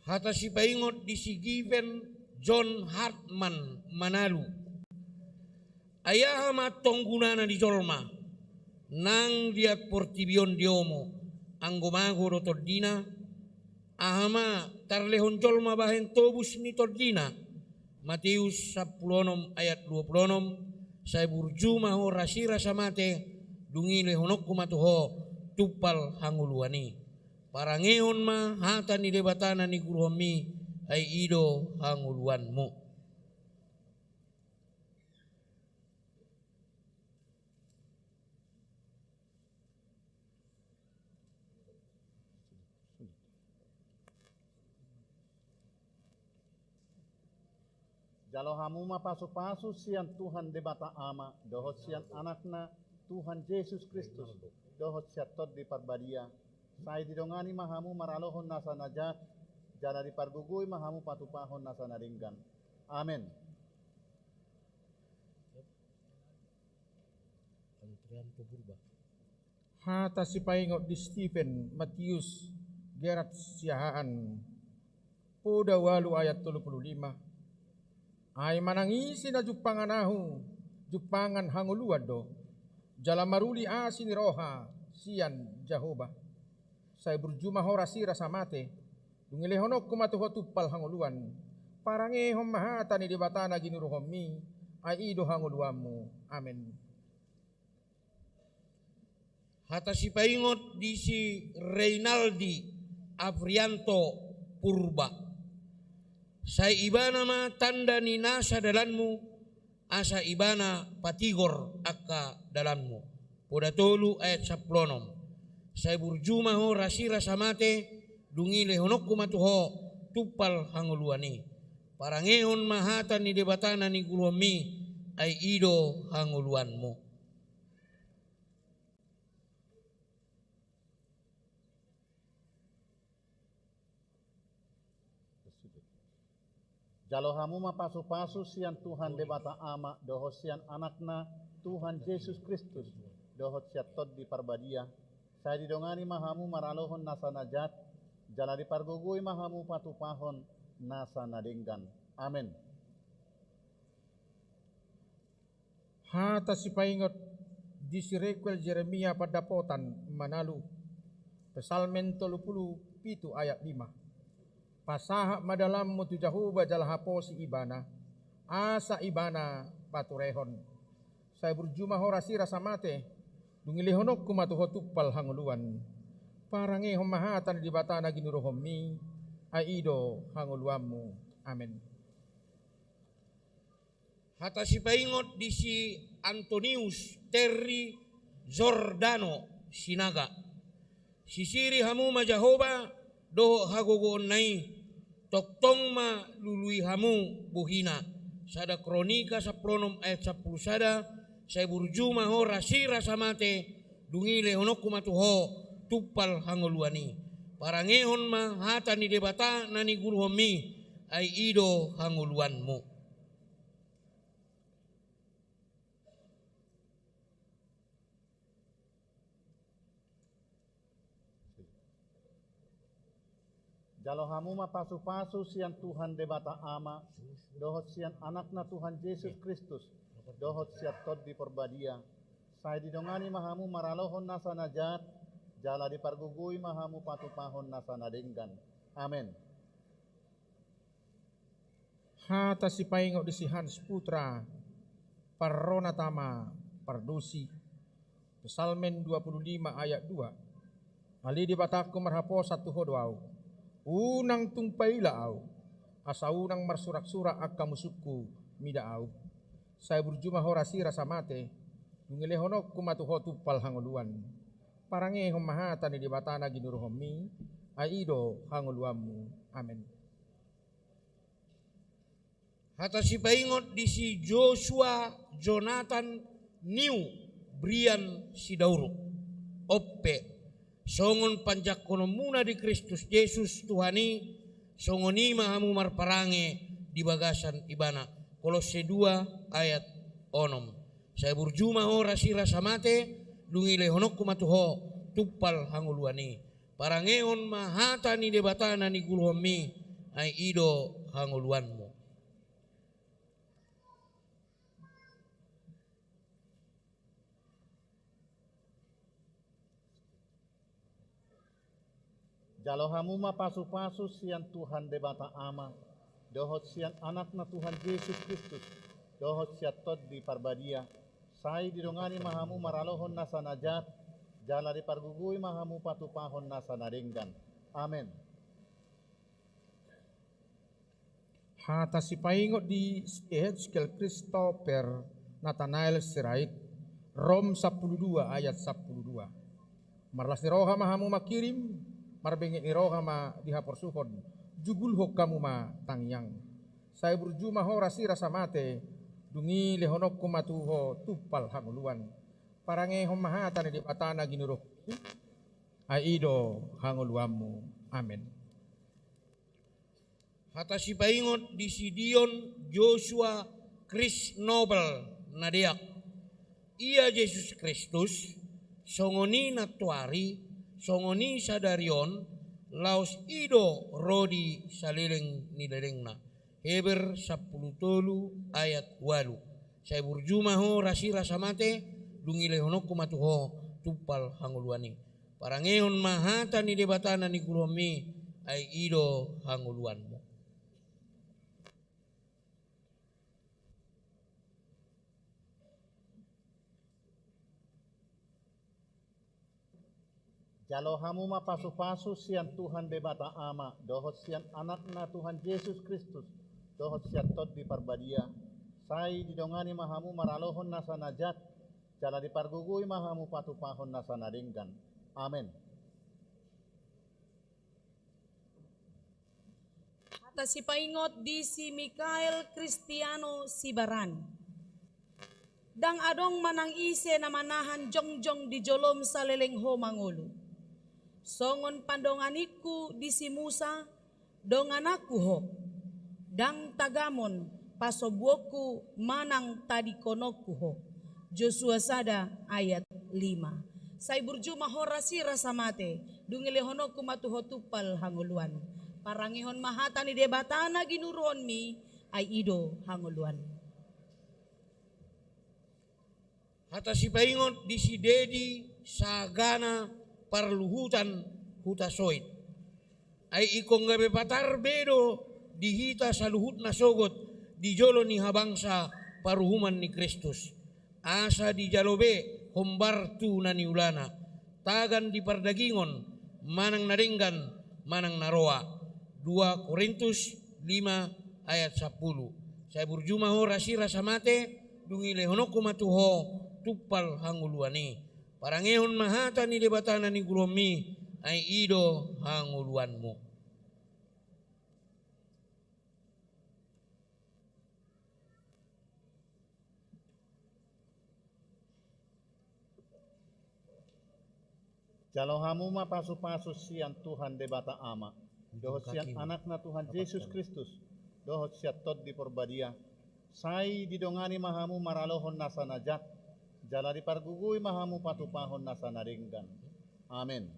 Hata sipaingot di si Given John Hartman Manalu. Ai aha ma antong gunana ni jolma nang di portibi on diomo, anggo mago do tondina? Aha ma tarlehon jolma bahen tobus ni tondina? Mateus sampulu onom ayat dua pulu onom. Sai burju ma ho rasirasa mate, dung i lehononku ma tu ho tumpal hangoluan i. Parangehon ma hata ni Debata na niguruhonmi, ai i do hangoluanmu. Jalo hamu ma pasupasu sian Tuhan Debata Ama, dohot sian Anakna Tuhan Jesus Kristus, dohot sian Tondi Parbadia. Sai didongani ma hamu maralohon nasa na jat, jala dipargogoi ma hamu patupahon nasa na denggan. Amen. Hata sipaingot di Stephen Matius Gerard Siahaan, poda ualu ayat tolu pulu lima. Ai manang ise na jumpangan ahu, jumpangan hangoluan do, jala maruli asi ni roha sian Jahowa. Sai burju ma ho rasirasa mate, dung ilehononku ma tu ho tumpal hangoluan. Parangehon ma hata ni Debata na ginuruhonmi, ai i do hangoluanmu. Amen. Hata sipaingot di si Reinaldi Afrianto Purba. Sai ibana ma tanda ni nasa dalanmu, asa ibana patigor angka dalanmu. Poda tolu ayat sampulu onom. Sai burju ma ho rasirasa mate, dung i lehononku ma tu ho tumpal hangoluan i. Parangehon ma hata ni Debata na niguruhonmi, ai i do hangoluanmu. Jalo hamu ma pasupasu sian Tuhan Debata Ama, dohot sian Anakna Tuhan Jesus Kristus, dohot sian Tondi Parbadia. Sai didongani ma hamu maralohon nasa na jat, jala dipargogoi ma hamu patupahon nasa na denggan. Amen. Hata sipaingot Di si Rekuel Jeremia Pandapotan Manalu, Psalmen tolu pulu pitu ayat lima. Pasahat ma dalanmu tu Jahowa jala haposi Ibana, asa Ibana paturehon. Sai burju ma ho rasi rasa mate, dung i lehononku ma tu ho tumpal hangoluan. Parangehon ma hata ni Debata na ginuruhonmi, ai i do hangoluanmu. Amen. Hata sipaingot di si Antonius Terry Giordano Sinaga. Sisiri hamu ma Jahowa dohot hagogoonna i, tongtong ma lului hamu bohina. Sada Kronika sampulu onom ayat sampulu sada. Sai burju ma ho rasi rasa mate, dung i lehononku ma tu ho tumpal hangoluan i. Parangehon ma hata ni Debata na niguruhonmi, ai i do hangoluanmu. Jalo hamu ma pasupasu sian Tuhan Debata Ama, dohot sian Anakna Tuhan Jesus Kristus, dohot sian Tondi Parbadia. Sai didongani ma hamu maralohon nasa na jat, jala dipargogoi ma hamu patupahon nasa na denggan. Amen. Hata sipaingot di si Hans Putra Parronatama Pardosi. Psalmen dua pulu lima ayat dua. Ale Debatangku, marhaposan tu ho do ahu. Unang tung paila ahu, asa unang marsuraksurak angka musungku mida ahu. Sai burju ma ho rasi rasa mate, dung i lehononku ma tu ho tumpal hangoluan. Parangehon ma hata ni Debata na ginuruhonmi, ai i do hangoluanmu. Amen. Hata sipaingot di si Joshua Jonathan Niu Brian Sidauruk. On pe, songon panjangkononmuna di Kristus Jesus Tuhan i, songon i ma hamu marparange di bagasan Ibana. Kolosse dua ayat onom. Sai burju ma ho rasi rasa mate, dung i lehononku ma tu ho tumpal hangoluan i. Parangehon ma hata ni Debata na niguruhonmi, ai i do hangoluanmu. Jalo hamu ma pasupasu sian Tuhan Debata Ama, dohot sian Anakna Tuhan Jesus Kristus, dohot sian Tondi Parbadia. Sai didongani ma hamu maralohon nasa na jat, jala dipargogoi ma hamu patupahon nasa na denggan. Amen. Hata sipaingot di Ezekiel Christopher Nathanael Sirait, Rom sampulu dua ayat sampulu dua. Marlas ni roha ma hamu mangkirim, marbenget ni roha ma di haporsuhon, jugulhon hamu ma tangiang. Sai burju ma ho rasi rasa mate, dung i lehononku ma tu ho tumpal hangoluan. Parangehon ma hata ni Debata na ginuruhonmi, ai i do hangoluanmu. Amen. Hata sipaingot di si Dion Joshua Chris Noble na deak. Ia Jesus Kristus, songon i nantoari, songon i sadari on, laos i do ro di saleleng ni lelengna. Heber sampulu tolu ayat ualu. Sai burju ma ho rasi rasa mate, dung i lehononku ma tu ho tumpal hangoluan i. Parangehon ma hata ni Debata na niguruhonmi, ai i do hangoluanmu. Jalo hamu ma pasupasu sian Tuhan Debata Ama, dohot sian Anakna Tuhan Jesus Kristus, dohot sian Tondi Parbadia. Sai didongani ma hamu maralohon nasa na jat, jala dipargogoi ma hamu patupahon nasa na denggan. Amen. Hata sipaingot di si Mikael Kristiano Sibarani. Ndang adong manang ise na manahan jongjong di jolom saleleng ho mangolu. Songon pandonganingku di si Musa, dongananku ho. Ndang tagamon pasombuonku manang tadingkononku ho. Josua sada ayat lima. Sai burju ma ho rasi rasa mate, dung i lehononku ma tu ho tumpal hangoluan. Parangehon ma hata ni Debata na ginuruhonmi, ai i do hangoluan. Hata sipaingot di si Dedi Sagana, parluhutan Hutasoit. Ai ingkon gabe patar be do di hita saluhutna sogot di jolo ni habangsa paruhuman ni Kristus. Asa dijalo be hombar tu na niulana, tagan di pardagingon, manang na denggan, manang na roa. Dua Korintus lima ayat sampulu. Sai burju ma ho rasirasa mate, dung i lehononku ma tu ho tumpal hangoluan i. Parangehon ma hata ni Debata na niguruhonmi, ai i do hangoluanmu. Jalo hamu ma pasupasu sian Tuhan Debata Ama, dohot sian Anakna Tuhan Jesus Kristus, dohot sian Tondi Porbadia. Sai didongani ma hamu maralohon nasa na jat, jala dipargogoi ma hamu patupahon nasa na denggan. Amen.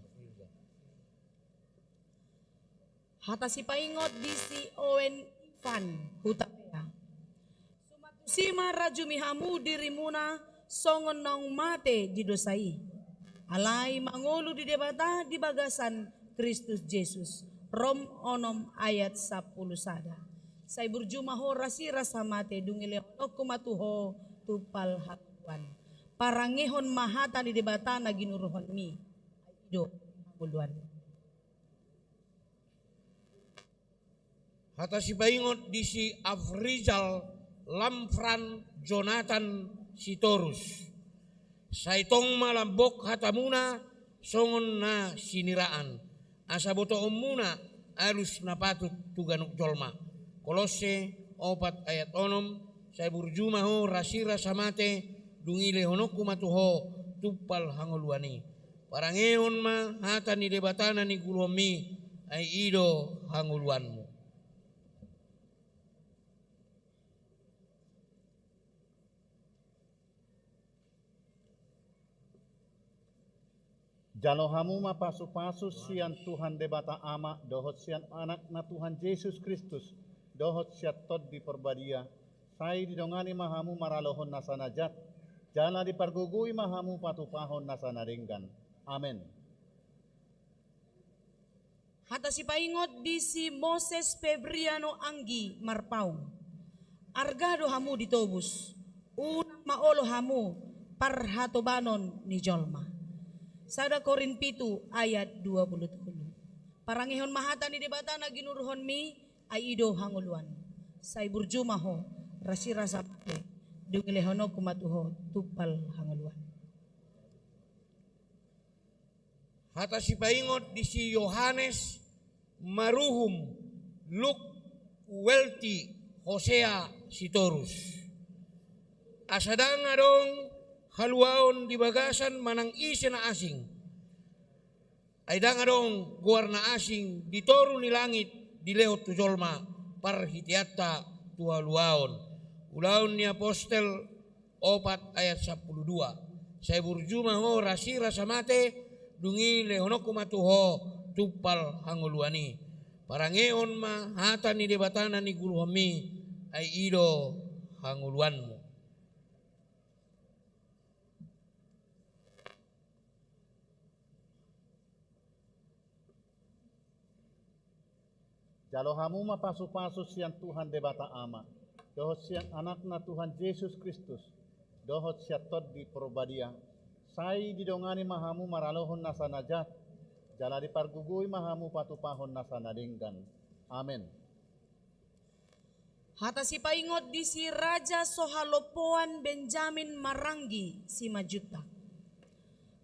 Hata sipaingot di si Owen Ivan, Hutapea. Suman tusi ma rajumi hamu dirimuna songon naung mate di dosa i, alai mangolu di Debata di bagasan Kristus Jesus. Rom onom ayat sampulu sada. Sai burju ma ho rasirasa mate, dung i lehononku ma tu ho tumpal hangoluan. Parangehon ma hata ni Debata na ginuruhonmi, ai i do hangoluan. Hata sipaingot di si Afrizal Lamfran Jonathan Sitorus. Sai tong ma lambok hatamuna songon na siniraan, asa botoonmuna alus na patut tu ganup jolma. Kolosse opat ayat onom. Sai burju ma ho rasirasa mate, dung i lehononku ma tu ho tumpal hangoluan i. Parangehon ma hata ni Debata na niguruhonmi, ai i do hangoluanmu. Jalo hamu ma pasupasu sian Tuhan Debata Ama, dohot sian Anakna Tuhan Jesus Kristus, dohot sian Tondi Porbadia. Sai didongani ma hamu maralohon nasa na jat, jala dipargogoi ma hamu patupahon nasa na denggan. Amen. Hata sipaingot di si Moses Febriano Anggi Marpaung. Arga do hamu ditobus, unang ma olo hamu parhatobanon ni jolma. Sada Korint pitu ayat dua pulu tolu. Parangehon ma hata ni Debata na ginuruhonmi, ai i do hangoluan. Sai burju ma ho rasirasa mate, dung i lehononku ma tu ho tumpal hangoluan. Hata sipaingot di si Yohanes Maruhum Luk Welti Hosea Sitorus. Asa ndang adong haluaon di bagasan manang ise na asing. Ai ndang adong goar na asing di toru ni langit dilehon tu jolma parhiteanta tu haluaon. Ulaon ni Apostel opat ayat sampulu dua. Sai burju ma ho rasirasa mate, dung i lehononku ma tu ho tumpal hangoluan i. Parangehon ma hata ni Debata na niguruhonmi, ai i do hangoluanmu. Jalo hamu ma pasupasu sian Tuhan Debata Ama, dohot sian Anakna Tuhan Jesus Kristus, dohot sian Tondi Porbadia. Sai didongani ma hamu maralohon nasa na jat, jala dipargogoi ma hamu patupahon nasa na denggan. Amen. Hata sipaingot di si Raja Sohalompoan Benjamin Maranggi Simanjuntak.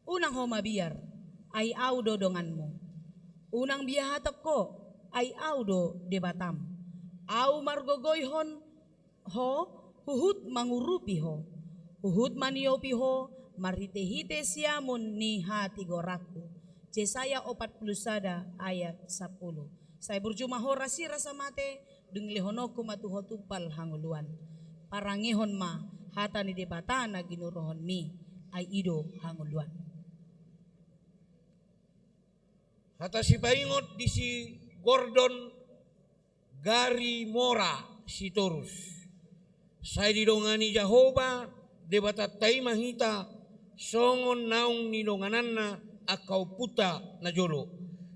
Unang ho mabiar, ai au do donganmu. Unang biahaton ho, ai au do Debatam. Au margogoihon ho, huhut mangurupi ho, huhut maniopi ho marhitehite siamun ni hatigoranku. Jesaya opat pulu sada ayat sampulu. Sai burju ma ho rasirasa mate, dung i lehononku ma tu ho tumpal hangoluan. Parangehon ma hata ni Debata na ginuruhonmi, ai i do hangoluan. Hata sipaingot di si Gordon Garimora Sitorus. Sai didongani Jahowa Debatanta i ma hita, songon naung nidongananna angka ompunta na jolo.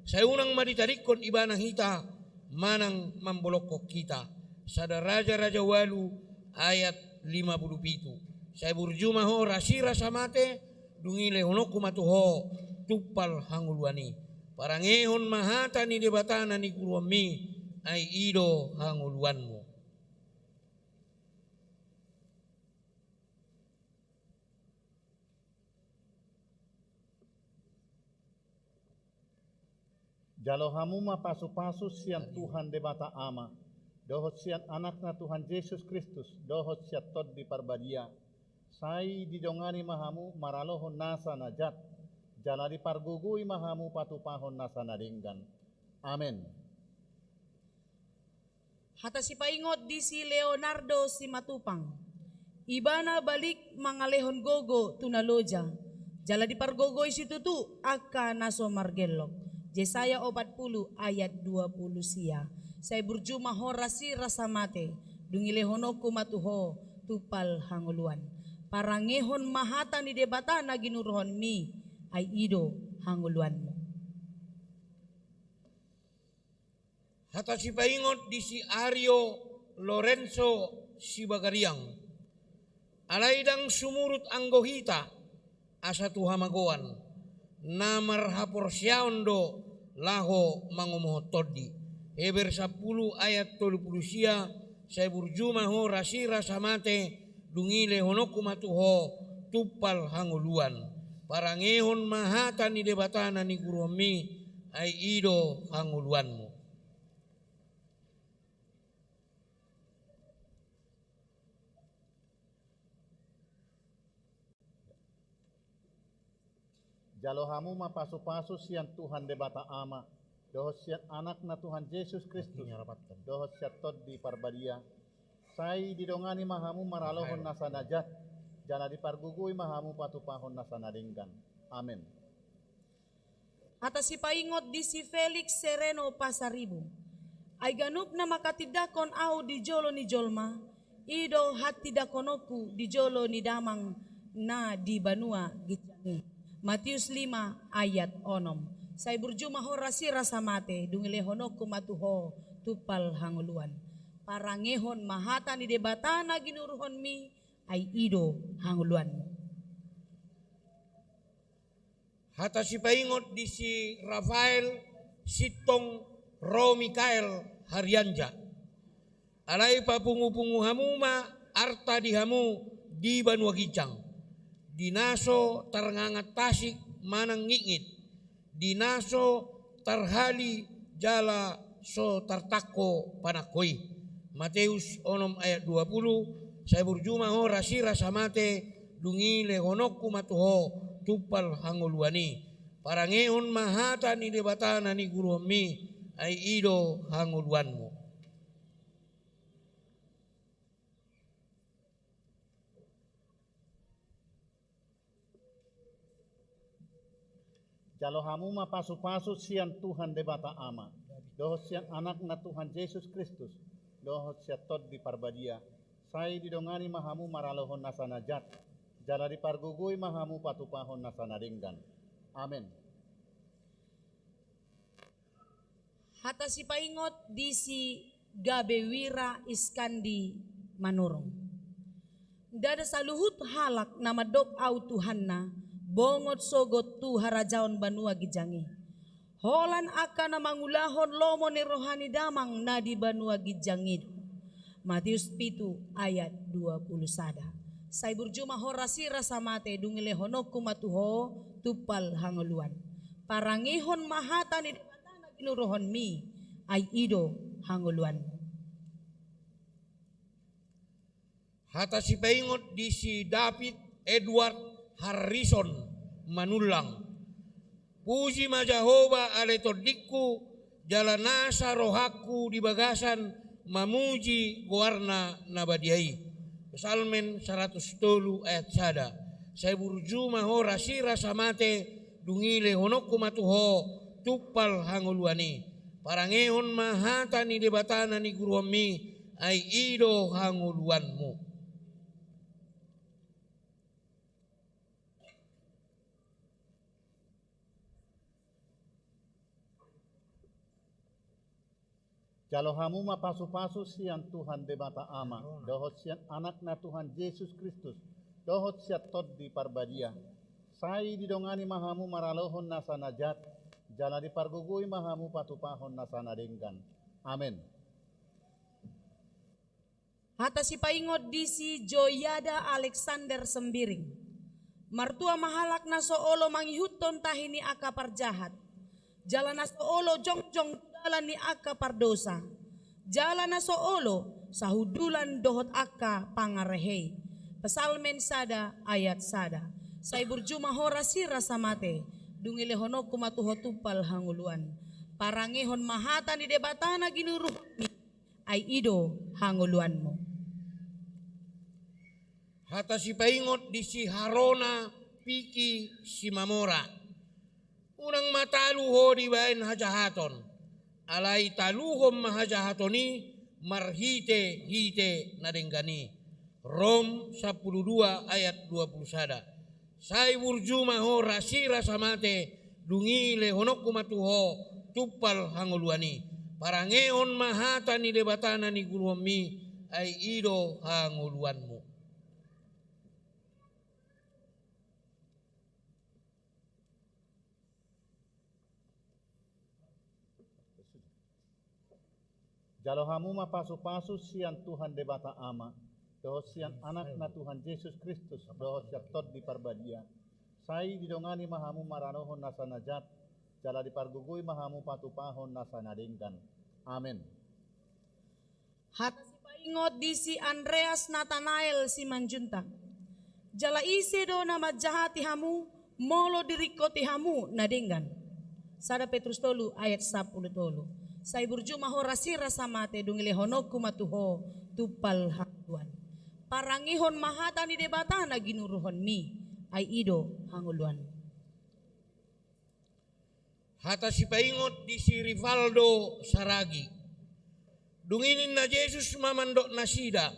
Sai unang ma ditadingkon ibana hita, manang mambolongkon hita. Sada Raja-raja ualu ayat lima pulu pitu. Sai burju ma ho rasirasa mate, dung i lehononku ma tu ho tumpal hangoluan i. Parangehon ma hata ni Debata na niguruonmi, ai i do hangoluanmu. Jalo hamu ma pasu-pasu sian Tuhan Debata Ama, dohot sian Anakna Tuhan Jesus Kristus, dohot sian Tondi Parbadia. Sai didongani ma hamu maralohon nasa na jat, jala dipargogoi ma hamu patupahon nasa na denggan. Amen. Hata sipaingot di si Leonardo Simatupang. Ibana balik mangalehon gogo tu na loja, jala dipargogoi situtu angka na so margellok. Jesaya opat pulu ayat dua pulu sia. Sai burju ma ho rasirasa mate, dung i lehononku ma tu ho tumpal hangoluan. Parangehon ma hata ni Debata na ginuruhonmi, ai i do hangoluanmu. Hata sipaingot di si Ario Lorenzo Sibagariang. Alai ndang sumurut anggo hita, asa tu hamagoan, na marhaporseaon do laho mangomohon tondi. Heber sampulu ayat tolu pulu sia, sai burju ma ho rasirasa mate, dung i lehononku ma tu ho tumpal hangoluan. Parangehon ma hata ni Debata na niguruhonmi, ai i do hangoluanmu. Jalo hamu ma pasu-pasu sian Tuhan Debata Ama, dohot sian Anakna Tuhan Jesus Kristus, dohot sian Tondi Parbadia. Sai didongani ma hamu maralohon nasa na jat, jala dipargogoi ma hamu patupahon nasa na denggan. Amen. Hata sipaingot di si Felix Sereno Pasaribu. Ai ganup na manghatindanghon ahu di jolo ni jolma, i do hatindanghononku di jolo ni Damang na di banua ginjang i. Matius lima ayat onom. Sai burju ma ho rasirasa mate, dung i lehononku ma tu ho tumpal hangoluan. Parangehon ma hata ni Debata na ginuruhonmi, ai i do hangoluanmu. Hata sipaingot di si Rafael Sintong Ro Mikael Harianja. Alai papungu-pungu hamu ma arta di hamu di banua ginjang, di na so tarngangan tasik manang ngitngit, di na so tarhali jala so tartangko panangko i. Mateus onom ayat dua pulu, sai burju ma ho rasirasa mate, dung i lehononku ma tu ho tumpal hangoluan i. Parangehon ma hata ni Debata na niguruhonmi, ai i do hangoluanmu. Jalo hamu ma pasu-pasu sian Tuhan Debata Ama, dohot sian Anakna Tuhan Jesus Kristus, dohot sian Tondi Parbadia. Sai didongani ma hamu maralohon nasa na jat, jala dipargogoi ma hamu patupahon nasa na denggan. Amen. Hata sipaingot di si Gabe Wira Iskandi Manurung. Ndada saluhut halak na mandok ahu Tuhanna, bongot sogot tu harajaon banua ginjang i. Holan angka na mangulahon lomo ni roha ni Damang na di banua ginjang i do. Matius pitu ayat dua pulu sada. Sai burju ma ho rasirasa mate, dung i lehononku ma tu ho tumpal hangoluan. Parangehon ma hata ni Debata na ginuruhonmi, ai i do hangoluan. Hata sipaingot di si David Edward Harrison Manullang. Puji ma Jahowa ale tondingku, jala nasa rohangku di bagasan mamuji goarna na badia i. Psalmen saratus tolu ayat sada. Sai burju ma ho rasirasa mate, dung i lehononku ma tu ho tumpal hangoluan i. Parangehon ma hata ni Debata na niguruhonmi, ai i do hangoluanmu. Jalo hamu ma pasupasu sian Tuhan Debata Ama, dohot sian Anakna Tuhan Jesus Kristus, dohot sian Tondi Parbadia. Sai didongani ma hamu maralohon nasa na jat, jala dipargogoi ma hamu patupahon nasa na denggan. Amen. Hata sipaingot di si Joiada Alexander Sembiring. Martua ma halak na so olo mangihuthon tahi ni angka parjahat, jala na so olo jongjong tu dalan ni angka pardosa, jala na so olo sahundulan dohot angka pangarehei. Psalmen sada ayat sada. Sai burju ma ho rasirasa mate, dung ilehononku ma tu ho tumpal hangoluan. Parangehon ma hata ni Debata na ginuruhonmi, ai i do hangoluanmu. Hata sipaingot di si Harona Piki Simamora. Unang ma talu ho dibaen hajahaton, alai taluhon ma hajahaton i marhitehite na denggan i. Rom sampulu dua ayat dua pulu sada. Sai burju ma ho rasirasa mate, dung i lehononku ma tu ho tumpal hangoluan i. Parangehon ma hata ni Debata na niguruhonmi, ai i do hangoluanmu. Jalo hamu ma pasupasu sian Tuhan Debata Ama, dohot sian Anakna Tuhan Jesus Kristus, dohot sian Tondi Parbadia. Sai didongani ma hamu maralohon nasa na jat, jala dipargogoi ma hamu patupahon nasa na denggan. Amen. Hata sipaingot di si Andreas Natanael Simanjuntak. Jala ise do na manjahati hamu, molo diringkoti hamu na denggan? Sada Petrus tolu ayat sampulu tolu. Sai burju ma ho rasirasa mate, dung ilehononku ma tu ho tumpal hangoluan. Parangehon ma hata ni Debata na ginuruhonmi, ai i do hangoluan. Hata sipaingot di si Rivaldo Saragi. Dung i ninna Jesus ma mandok nasida: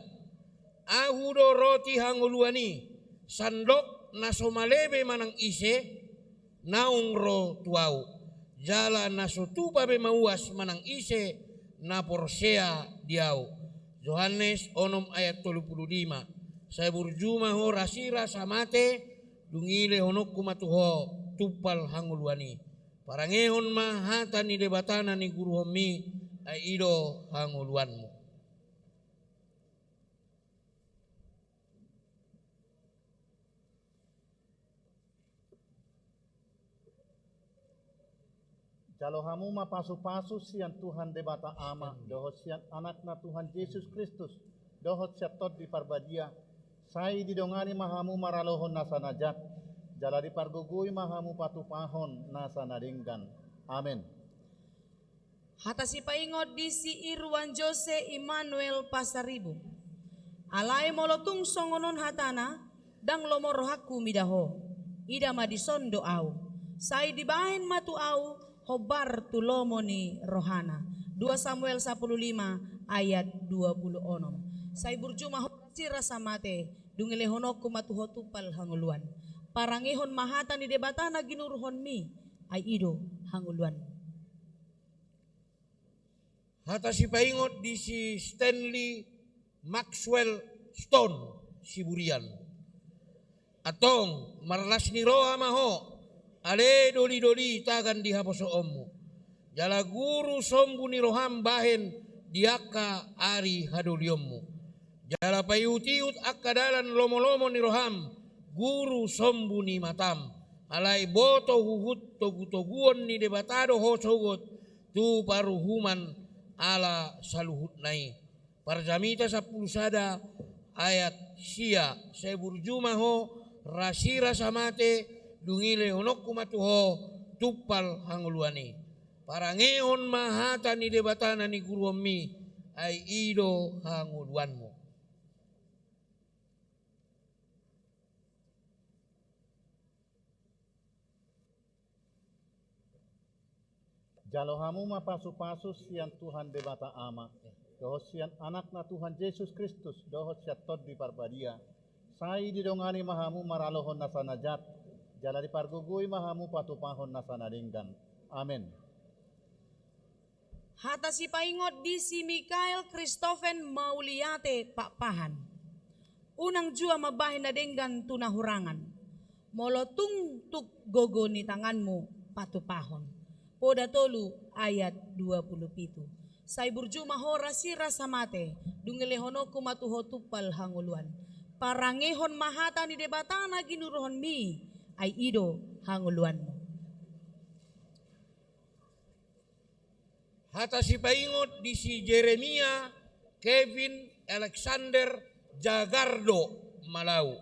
Ahu do roti hangoluan i, sandok na so malebe manang ise, naung ro tu ahu, jala na so tupa be mauas manang ise na porsea di ahu. Johannes onom ayat tolu pulu lima. Sai burju ma ho rasirasa mate, dung i lehononku ma tu ho tumpal hangoluan i. Parangehon ma hata ni Debata na niguruhonmi, ai i do hangoluanmu. Jalo hamu ma pasupasu sian Tuhan Debata Ama, dohot sian Anakna Tuhan Jesus Kristus, dohot sian Tondi Parbadia. Sai didongani ma hamu maralohon nasa na jat, jala dipargogoi ma hamu patupahon nasa na denggan. Amen. Hata sipaingot di si Irwan Jose Immanuel Pasaribu. Alai molo tung songon on hatana, ndang lomo rohangku mida ho. Ida ma dison do ahu. Sai dibaen ma tu ahu hombar tu lomo ni rohana. Dua Samuel sampulu lima ayat dua pulu onom. Sai burju ma ho rasirasa mate, dung ilehononku ma tu ho tumpal hangoluan. Parangehon ma hata ni Debata na ginuruhonmi, ai i do hangoluan. Hata sipaingot di si Stanley Maxwell Stone Siburian. Antong, marlas ni roha ma ho, ale dolidoli tagan di haposoonmu. Jala guru sombu ni roham bahen di angka ari hadolionmu. Jala paihutihut angka dalan lomolomo ni roham, guru sombu ni matam. Alai boto huhut togutoguon ni Debata do ho sogot tu paruhuman ala saluhutna i. Parjamita sampulu sada ayat sia. Sai burju ma ho rasirasa mate, dung i lehononku ma tu ho tumpal hangoluan i. Parangehon ma hata ni Debata na niguruhonmi, ai i do hangoluanmu. Jalo hamu ma pasupasu sian Tuhan Debata Ama, dohot sian Anakna Tuhan Jesus Kristus, dohot sian Tondi Parbadia. Sai didongani ma hamu maralohon nasa na jat, jala dipargogoi ma hamu patupahon nasa na denggan. Amen. Hata sipaingot di si Mikael Kristofen Mauliate Pakpahan. Unang jua mambahen na denggan tu na hurangan. Molo tung tuk gogo ni tanganmu patupahon. Poda tolu ayat dua pulu pitu. Sai burju ma ho rasirasa mate, dung dilehononku ma tu ho tumpal hangoluan. Parangehon ma hata ni Debata na ginuruhonmi, ai i do hangoluanmu. Hata sipaingot di si Jeremia Kevin Alexander Jagardo Malau.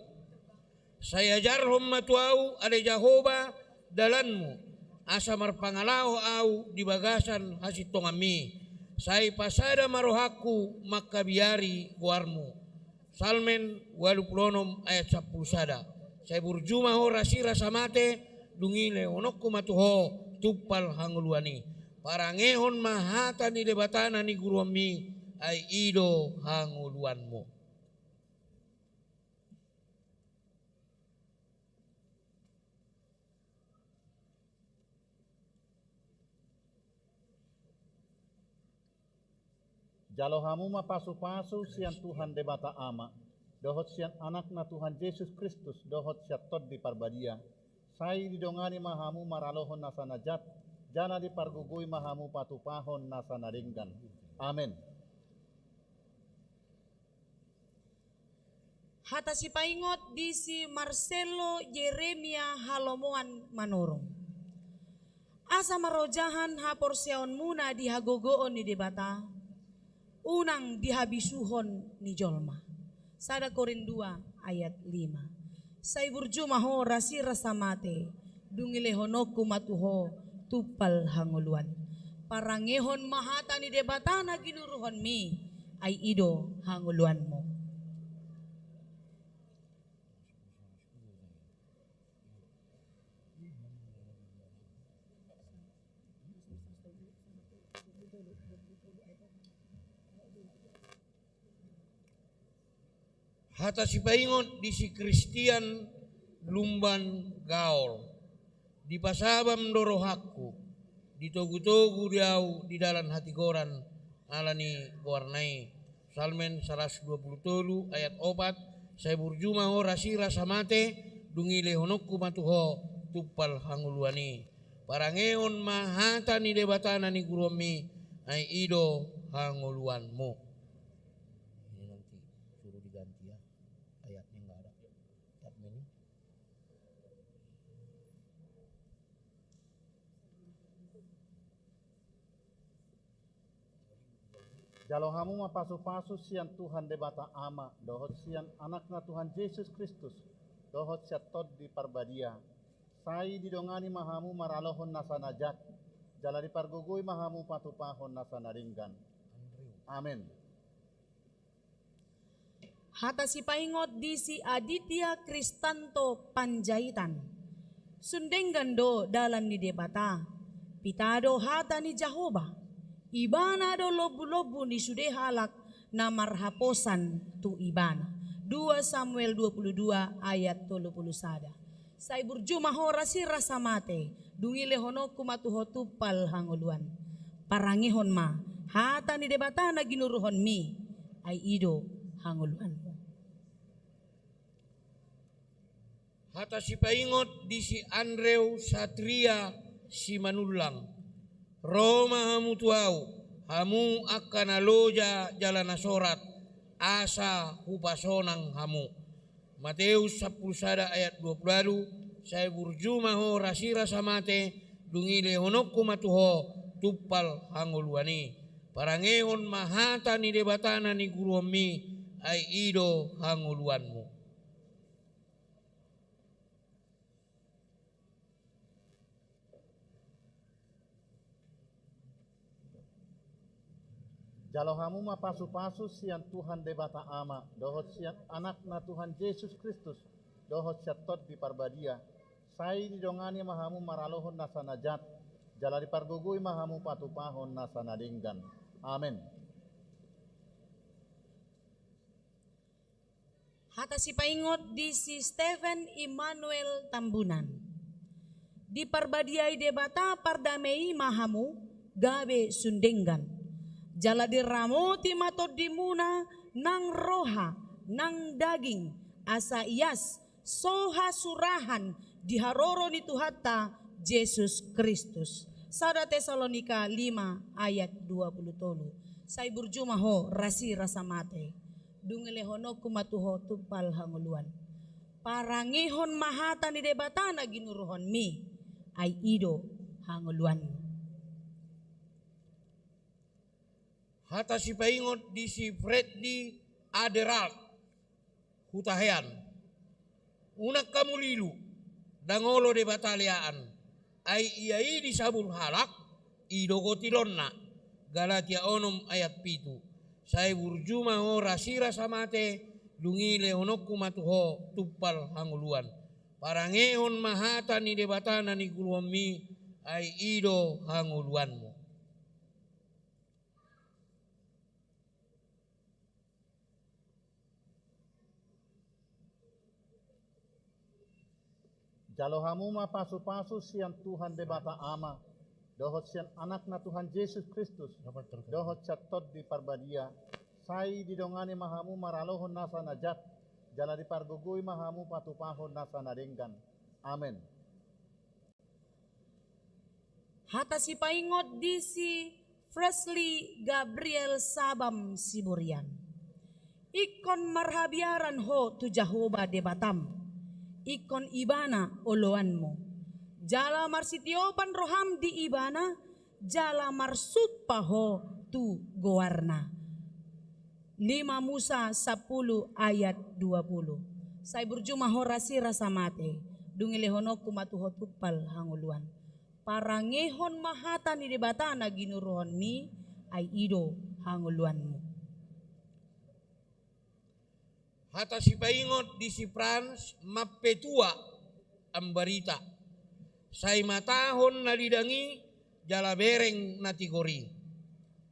Sai ajarhon ma tu ahu ale Jahowa dalanmu, asa marpangalaho ahu di bagasan hasintonganmi. Sai pasada ma rohangku mangkabiari goarmu. Salmen ualu pulu onom ayat sampulu sada. Sai burju ma ho rasirasa mate, dung dilehononku ma tu ho tumpal hangoluan i. Parangehon ma hata ni Debata na niguruhonmi, ai i do hangoluanmu. Jalo hamu ma pasupasu sian Tuhan Debata Ama, dohot sian Anakna Tuhan Jesus Kristus, dohot sian Tondi Parbadia. Sai didongani ma hamu maralohon nasa na jat, jala dipargogoi ma hamu patupahon nasa na denggan. Amen. Hata sipaingot di si Marcelo Jeremia Halomoan Manurung. Asa marojahan haporseaonmuna di hagogoon ni Debata, unang di habisuhon ni jolma. Sada Korin dua ayat lima. Sai burju ma ho rasirasa mate, dung dilehononku ma tu ho tumpal hangoluan. Parangehon ma hata ni Debata na ginuruhonmi, ai i do hangoluanmu. Hata sipaingot di si Kristian Lumban Gaol. Dipasabam do rohangku, ditogutogu do ahu di dalan hatigoran ala ni goarna i. Salmen saratus dua pulu tolu ayat opat. Sai burju ma ho rasirasa mate, dung dilehononku ma tu ho tumpal hangoluan i. Parangehon ma hata ni Debata na niguruhonmi, ai i do hangoluanmu. Ini nanti suruh diganti ya, ayatnya nggak ada. Ayat ini. Jalo hamu ma pasupasu sian Tuhan Debata Ama, dohot sian Anakna Tuhan Jesus Kristus, dohot sian Tondi Parbadia. Sai didongani ma hamu maralohon nasa na jat, jala dipargogoi ma hamu patupahon nasa na denggan. Amen. Hata sipaingot di si Aditya Kristanto Panjaitan. Sun denggan do dalan ni Debata, pita do hata ni Jahowa. Ibana do lombulombu ni sude halak na marhaposan tu Ibana. Dua Samuel dua pulu dua ayat tolu pulu sada. Sai burju ma ho rasirasa mate, dung dilehononku ma tu ho tumpal hangoluan. Parangehon ma hata ni Debata na ginuruhonmi, ai i do hangoluanmu. Hata sipaingot di si Andrew Satria Simanullang. Ro ma hamu tu ahu, hamu angka na loja jala na sorat, asa hupasonang hamu. Mateus sampulu sada ayat dua pulu ualu. Sai burju ma ho rasirasa mate, dung dilehononku ma tu ho tumpal hangoluan i. Parangehon ma hata ni Debata na niguruhonmi, ai i do hangoluanmu. Jalo hamu ma pasupasu sian Tuhan Debata Ama, dohot sian Anakna Tuhan Jesus Kristus, dohot sian Tondi Parbadia. Sai didongani ma hamu maralohon nasa na jat, jala dipargogoi ma hamu patupahon nasa na denggan. Amen. Hata sipaingot di si Stephen Immanuel Tambunan. Diparbadiai Debata pardame i ma hamu, gabe sun denggan. Jala diramoti ma tondimuna nang roha nang daging, asa ias so hasurahan di haroro ni Tuhanta Jesus Kristus. Sada Tesalonika lima ayat dua pulu tolu. Sai burju ma ho rasi rasa mate. Dung i lehononku ma tu ho tumpal hangoluan. Parangehon ma hata ni Debata na ginuruhonmi, ai i do hangoluanmu. Hata sipaingot di si Freddy Aderal, Hutahean. Unang hamu lilu, ndang olo Debata leaan. Ai ia i disabur halak, i do gotilonna. Galatia onom ayat pitu. Sai burju ma ho rasi rasa mate, dung i lehononku ma tu ho tumpal hangoluan. Parangehon ma hata ni Debata na niguruhonmi, ai i do hangoluanmu. Jalo hamu ma pasupasu sian Tuhan Debata Ama, dohot sian Anakna Tuhan Jesus Kristus, dohot sian Tondi Parbadia, sai didongani ma hamu maralohon nasa na jat, jala dipargogoi ma hamu patupahon nasa na denggan. Amen. Hata sipaingot di si Fresly Gabriel Sabam Siburian. Ingkon marhabiaran ho tu Jahowa Debatam, ingkon Ibana oloanmu. Jala marsitiopan roham di Ibana, jala marsumpa ho tu goarna. Lima Musa sampulu ayat dua pulu. Sai burju ma ho rasi rasa mate, dung i lehononku ma tu ho tumpal hangoluan. Parangehon ma hata ni Debata na ginuruhonmi, ai i do hangoluanmu. Hata sipaingot di si Frans Mampetua Ambarita. Sai matahon na lidang i jala bereng na tigor i.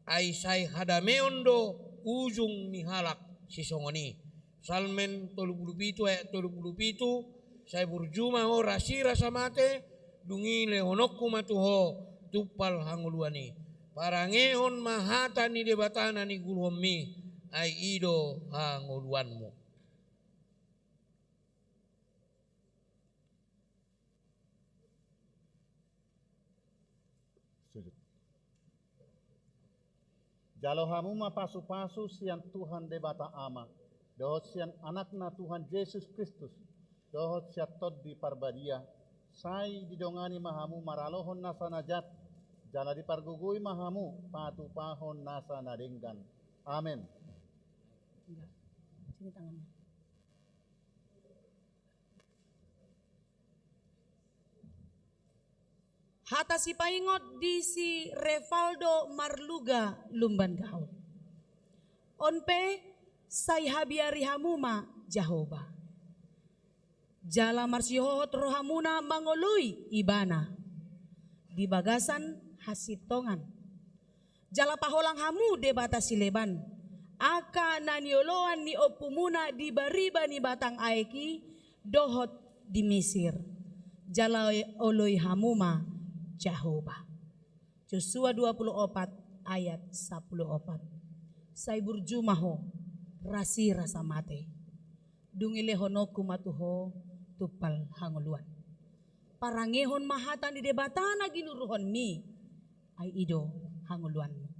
Ai sai hadameon do ujung ni halak sisongon i. Psalmen tolu pulu pitu ayat tolu pulu pitu. Sai burju ma ho rasi rasa mate, dung i lehononku ma tu ho tumpal hangoluan i. Parangehon ma hata ni Debata na niguruhonmi, ai i do hangoluanmu. Sujud. Jalo hamu ma pasupasu sian Tuhan Debata Ama, dohot sian Anakna Tuhan Jesus Kristus, dohot sian Tondi Parbadia, sai didongani ma hamu maralohon nasa na jat, jala dipargogoi ma hamu patupahon nasa na denggan. Amen. Enggak. Sini tangannya. Hata sipaingot di si Revaldo Marluga Lumban Gaol. On pe sai habiari hamu ma Jahowa. Jala marsihohot rohamuna mangoloi Ibana di bagasan hasintongan. Jala paholang hamu debata sileban, angka na nioloan ni ompumuna di bariba ni batang aek i dohot di Misir. Jala oloi hamu ma Jahowa. Josua dua pulu opat ayat sampulu opat. Sai burju ma ho, rasi rasa mate. Dung i lehononku ma tu ho tumpal hangoluan. Parangehon ma hata ni Debata na ginuruhonmi, ai i do hangoluanmu.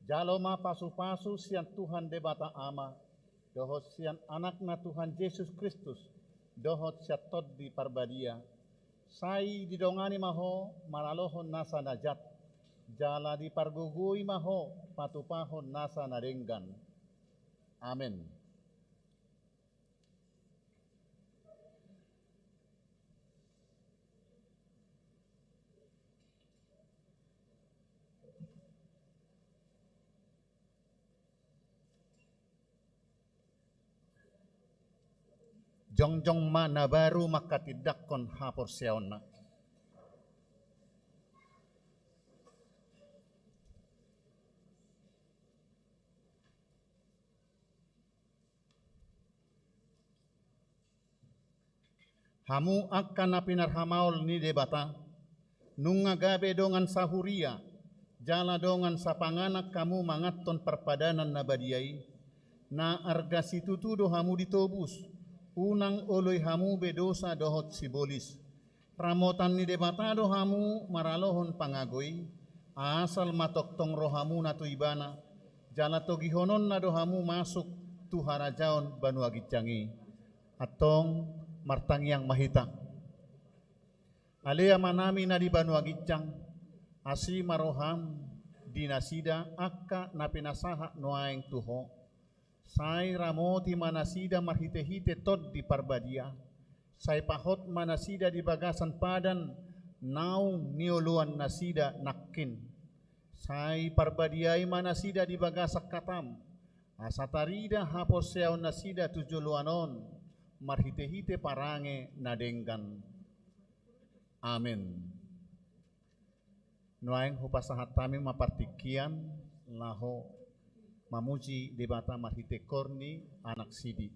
Jalo ma pasupasu sian Tuhan Debata Ama, dohot sian Anakna Tuhan Jesus Kristus, dohot sian Tondi Parbadia, sai didongani ma ho maralohon nasa na jat, jala dipargogoi ma ho patupahon nasa na denggan. Amen. Jongjong ma na baru manghatindanghon haporseaonna. Hamu angka na pinarhamaol ni Debata, nunga gabe dongan sahuria jala dongan sapanganan hamu manganhon parpadanan na badia i, na arga situtu do hamu ditobus, unang oloi hamu be dosa dohot sibolis. Ramotan ni Debata do hamu maralohon pangago i, asal ma tongtong rohamuna tu Ibana, jala togihononna do hamu masuk tu harajaon banua ginjang i. Antong martangiang ma hita. Ale Amanami na di banua ginjang, asi ma roham di nasida angka na pinasahat nuaeng tu Ho. Sai ramoti ma nasida marhitehite Tondi Parbadia. Sai pahot ma nasida di bagasan padan naung nioloan nasida nangkin. Sai parbadiai ma nasida di bagasan hatam, asa tarida haporseaon nasida tu joloan on marhitehite parange na denggan. Amen. Nuaeng hupasahat hami ma partingkian laho mamuji Debata marhite koor ni anak sidi.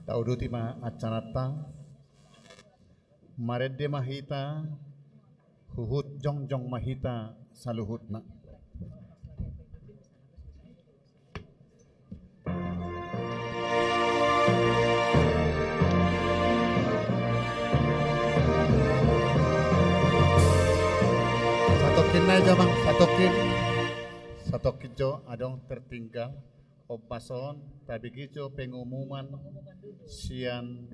Tauduti ma acaranta. Marende ma hita, huhut jongjong ma hita saluhutna. Satongkin nai jo, Amang, satongkin. Satongkin jo, adong tertinggal. Ombas on, tabege jo pengumuman sian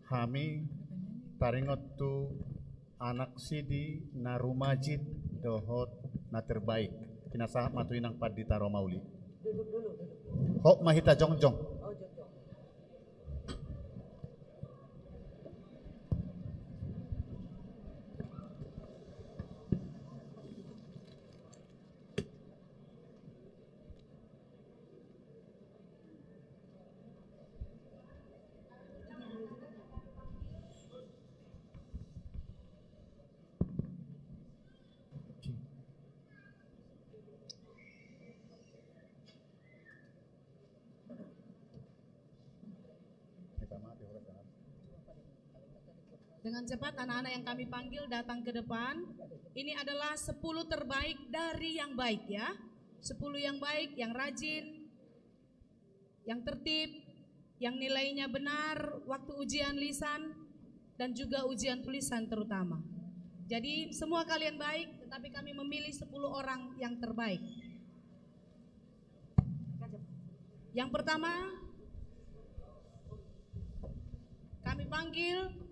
hami, taringot tu anak sidi na rumajin dohot na terbaik. Pinasahat ma tu inang pandita Romauli. Hot ma hita jongjong. Dengan cepat anak-anak yang kami panggil datang ke depan. Ini adalah sepuluh terbaik dari yang baik, ya. Sepuluh yang baik, yang rajin, yang tertib, yang nilainya benar waktu ujian lisan dan juga ujian tulisan terutama. Jadi, semua kalian baik, tetapi kami memilih sepuluh orang yang terbaik. Yang pertama, kami panggil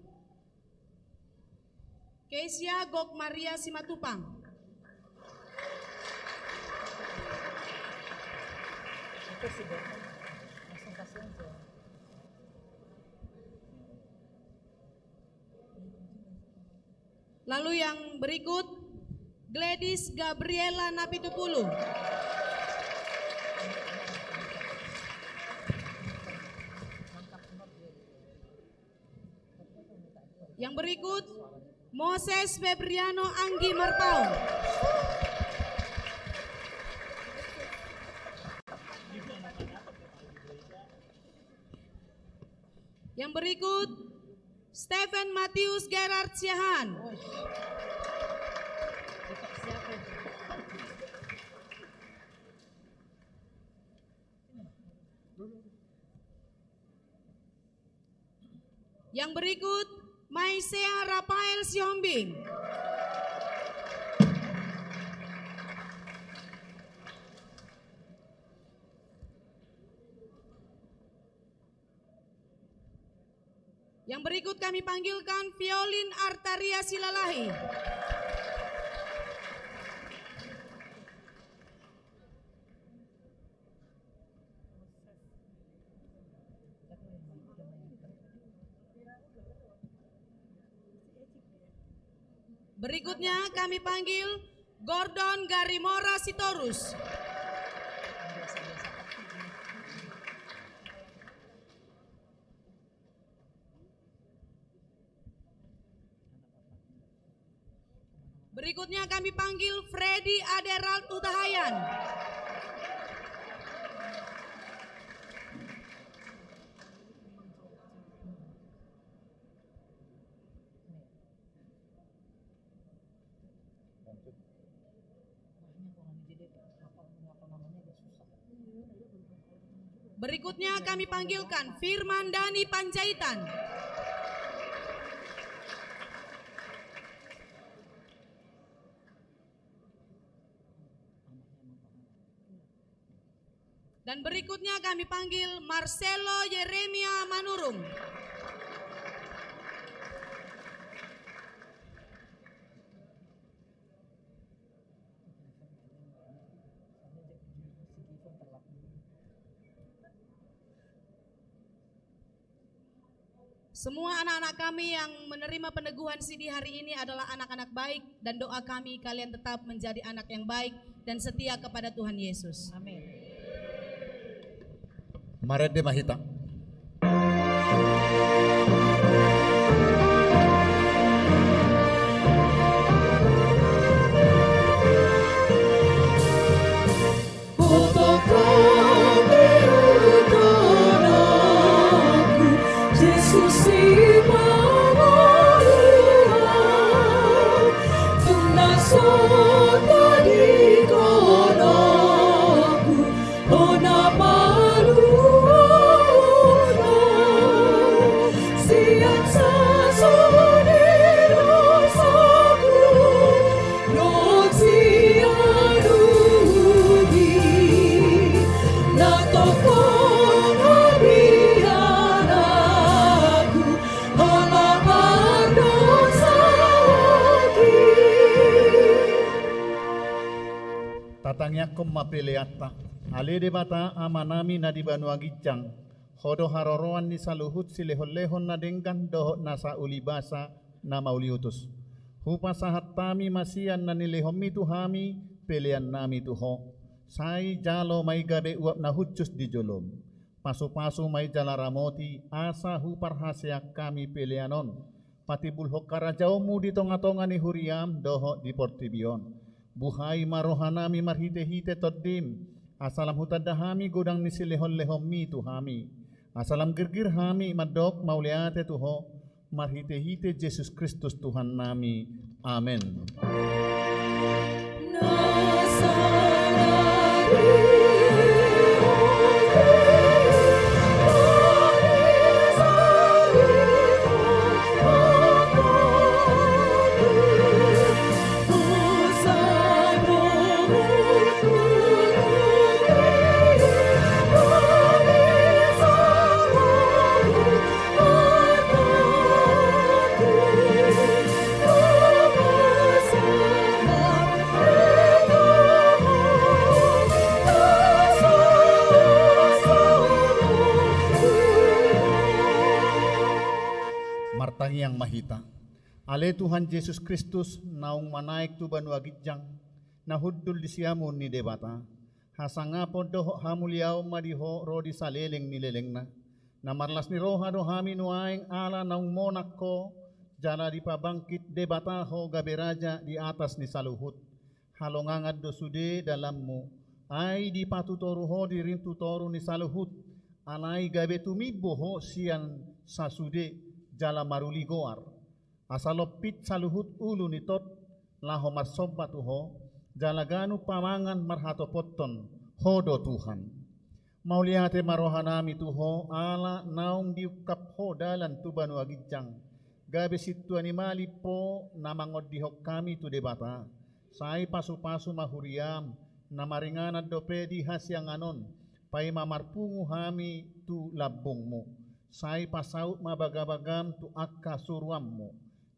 Kesia Gok Maria Simatupang. Lalu yang berikut, Gladys Gabriela Napitupulu. Yang berikut, Moses Febriano Anggi Marpaung. Yang berikut, Stephen Matius Gerard Siahaan. Yang berikut, Maisea Rafael Sihombing. Yang berikut kami panggilkan Violin Artaria Silalahi. Berikutnya kami panggil Gordon Garimora Sitorus. Berikutnya kami panggil Freddy Aderald Hutahaean. Berikutnya kami panggilkan Firman Dani Panjaitan. Dan berikutnya kami panggil Marcelo Yeremia Manurung. Semua anak-anak kami yang menerima peneguhan sidi hari ini adalah anak-anak baik, dan doa kami kalian tetap menjadi anak yang baik dan setia kepada Tuhan Yesus. Amin. Marende ma hita. Sipangolu au, tung na so tadingkon ahu, hona paluahon au sian sasode dosaku. Dohot sian uhum i na tongtong habiaran ahu, ala pardosaonki. Tatangiangkon ma peleanta. Ale Debata Amanami na di banua ginjang, Ho do haroroan ni saluhut silehonlehon na denggan dohot nasa ulibasa na mauliutus. Hupasahat hami ma sian na nilehonmi tu hami peleannami tu Ho. Sai jalo ma i gabe uap na hushus di jolom. Pasupasu ma i jala ramoti asa huparhaseang hami pelean on patimbulhon harajaonmu di tongatonga ni huriam dohot di portibi on. Buhai ma rohanami marhitehite Tondim, asa lam hutanda hami godang ni silehonlehonmi tu hami, asa lam girgir hami mandok mauliate tu Ho, marhitehite Jesus Kristus Tuhannami. Amen. Martangiang ma hita. Ale Tuhan Jesus Kristus, naung manaek tu banua ginjang, na hundul di siamun ni Debata, hasangapon dohot hamuliaon ma di Ho ro di saleleng ni lelengna. Na marlas ni roha do hami nuaeng ala naung monang Ho, jala dipabangkit Debata Ho gabe raja di atas ni saluhut. Halongangan do sude dalanmu, ai dipatutoru Ho diring tu toru ni saluhut, alai gabe tumimbo Ho sian sasude jala maruli goar. Asa lompit saluhut ulu ni tot laho marsomba tu Ho, jala ganup pamangan marhatopothon Ho do Tuhan. Mauliate ma rohanami tu Ho, ala naung diungkap Ho dalan tu banua ginjang, gabe sintua ni malim Ho na mangondihon hami tu Debata. Sai pasupasu ma huriam, na maringanan dope di hasiangan on, paima marpungu hami tu lambungmu. Sai pasaut ma bagabagam tu angka suruanmu.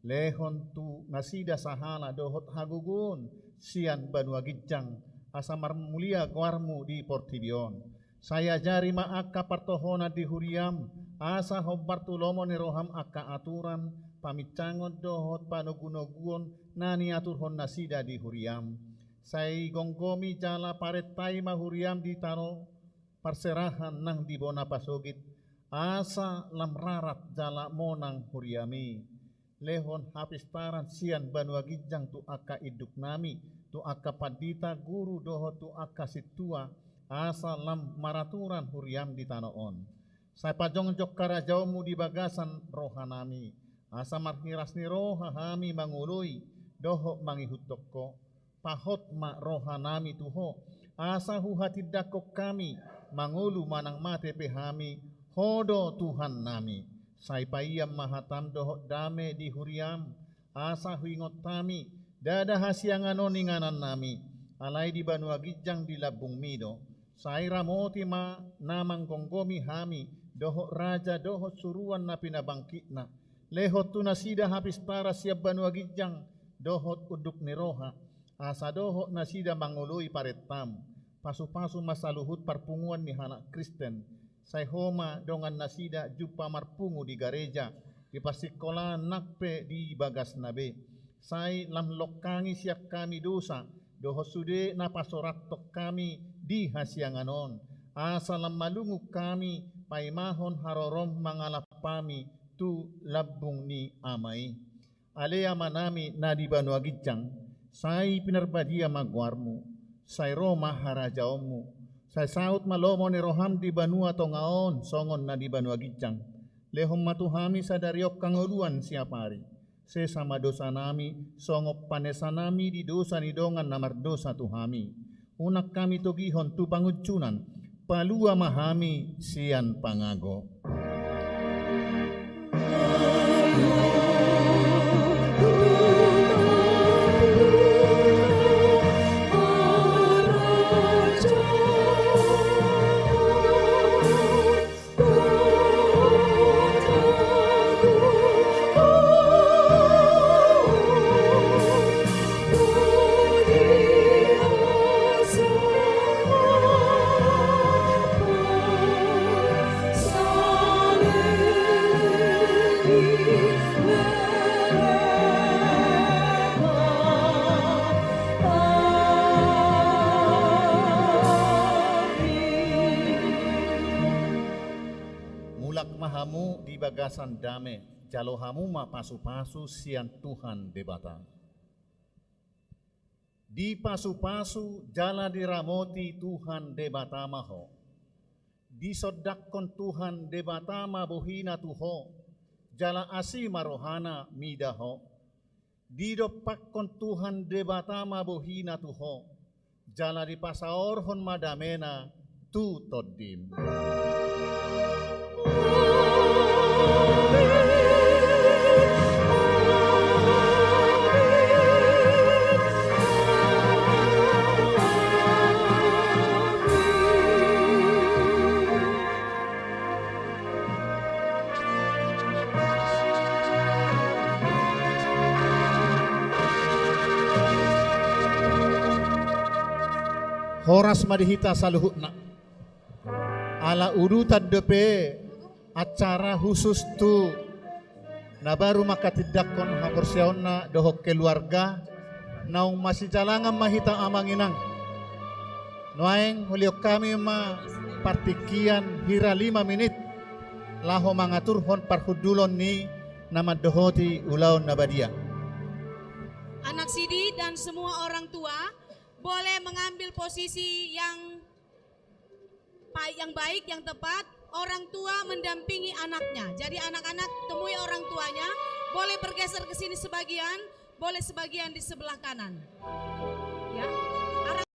Lehon tu nasida sahala dohot hagogoon sian banua ginjang, asa marmulia goarmu di portibi on. Sai ajari ma angka partohonan di huriam, asa hombar tu lomo ni roham angka aturan, paminsangon dohot panogunoguon na niaturhon nasida di huriam. Sai gomgomi jala parentai ma huriam di tano parserahan nang di bona pasogit, asa lam rarat jala monang huriami. Lehon hapistaran sian banua ginjang tu angka induknami, tu angka pandita, guru dohot tu angka sintua, asa lam maraturan huriam di tano on. Sai pajongjong harajaonmu di bagasan rohanami, asa marhiras ni roha hami mangoloi dohot mangihuthon Ho. Pahot ma rohanami tu Ho, asa huhatindangkon hami, mangolu manang mate pe hami, Ho do Tuhannami. Sai paian ma hatam dohot dame di huriam, asa huingot hami, ndada hasiangan on inganannami, alai di banua ginjang di lambungmi do. Sai ramoti ma na manggomgomi hami, dohot raja dohot suruan na pinabangkitna. Lehon tu nasida hapistaran sian banua ginjang dohot unduk ni roha, asa dohot nasida mangoloi parentam. Pasupasu ma saluhut parpunguan ni halak Kristen. Sai Ho ma dongan nasida jumpa marpungu di gareja, di parsingkolaan nang pe di bagasna be. Sai lam longkangi sian hami dosa dohot sude na pasorathon hami di hasiangan on, asa lam malungun hami paimahon harorom mangalap hami tu lambung ni Ama i. Ale Amanami na di banua ginjang, sai pinarbadia ma goarmu. Sai ro ma harajaonmu. Sai saut ma lomo ni roham di banua tonga on songon na di banua ginjang. Lehon ma tu hami sadari on hangoluan siapari. Sesa ma dosanami, songon panesanami di dosa ni dongan na mardosa tu hami. Unang hami togihon tu pangunjunan, palua ma hami sian pangago. Mulak ma hamu di bagasan dame, jalo hamu ma pasupasu sian Tuhan Debata. Dipasupasu jala diramoti Tuhan Debata ma ho. Disondangkon Tuhan Debata ma bohina tu ho, jala asi ma rohana mida ho. Didompakkon Tuhan Debata ma bohina tu ho, jala dipasaorhon ma damena tu tondim. Horas ma di hita saluhutna. Ala udutan dope acara khusus tu na baru manghatindanghon haporseaonna dohot keluarga, naung masijalangan ma hita amang inang. Nuaeng hulehon hami ma partingkian hira lima menit laho mangaturhon parhundulon ni na mandohoti ulaon na badia. Anak sidi dan semua orang tua boleh mengambil posisi yang pa-, yang baik, yang tepat, orang tua mendampingi anaknya. Jadi anak-anak temui orang tuanya, boleh bergeser ke sini sebagian, boleh sebagian di sebelah kanan. Ya. Arah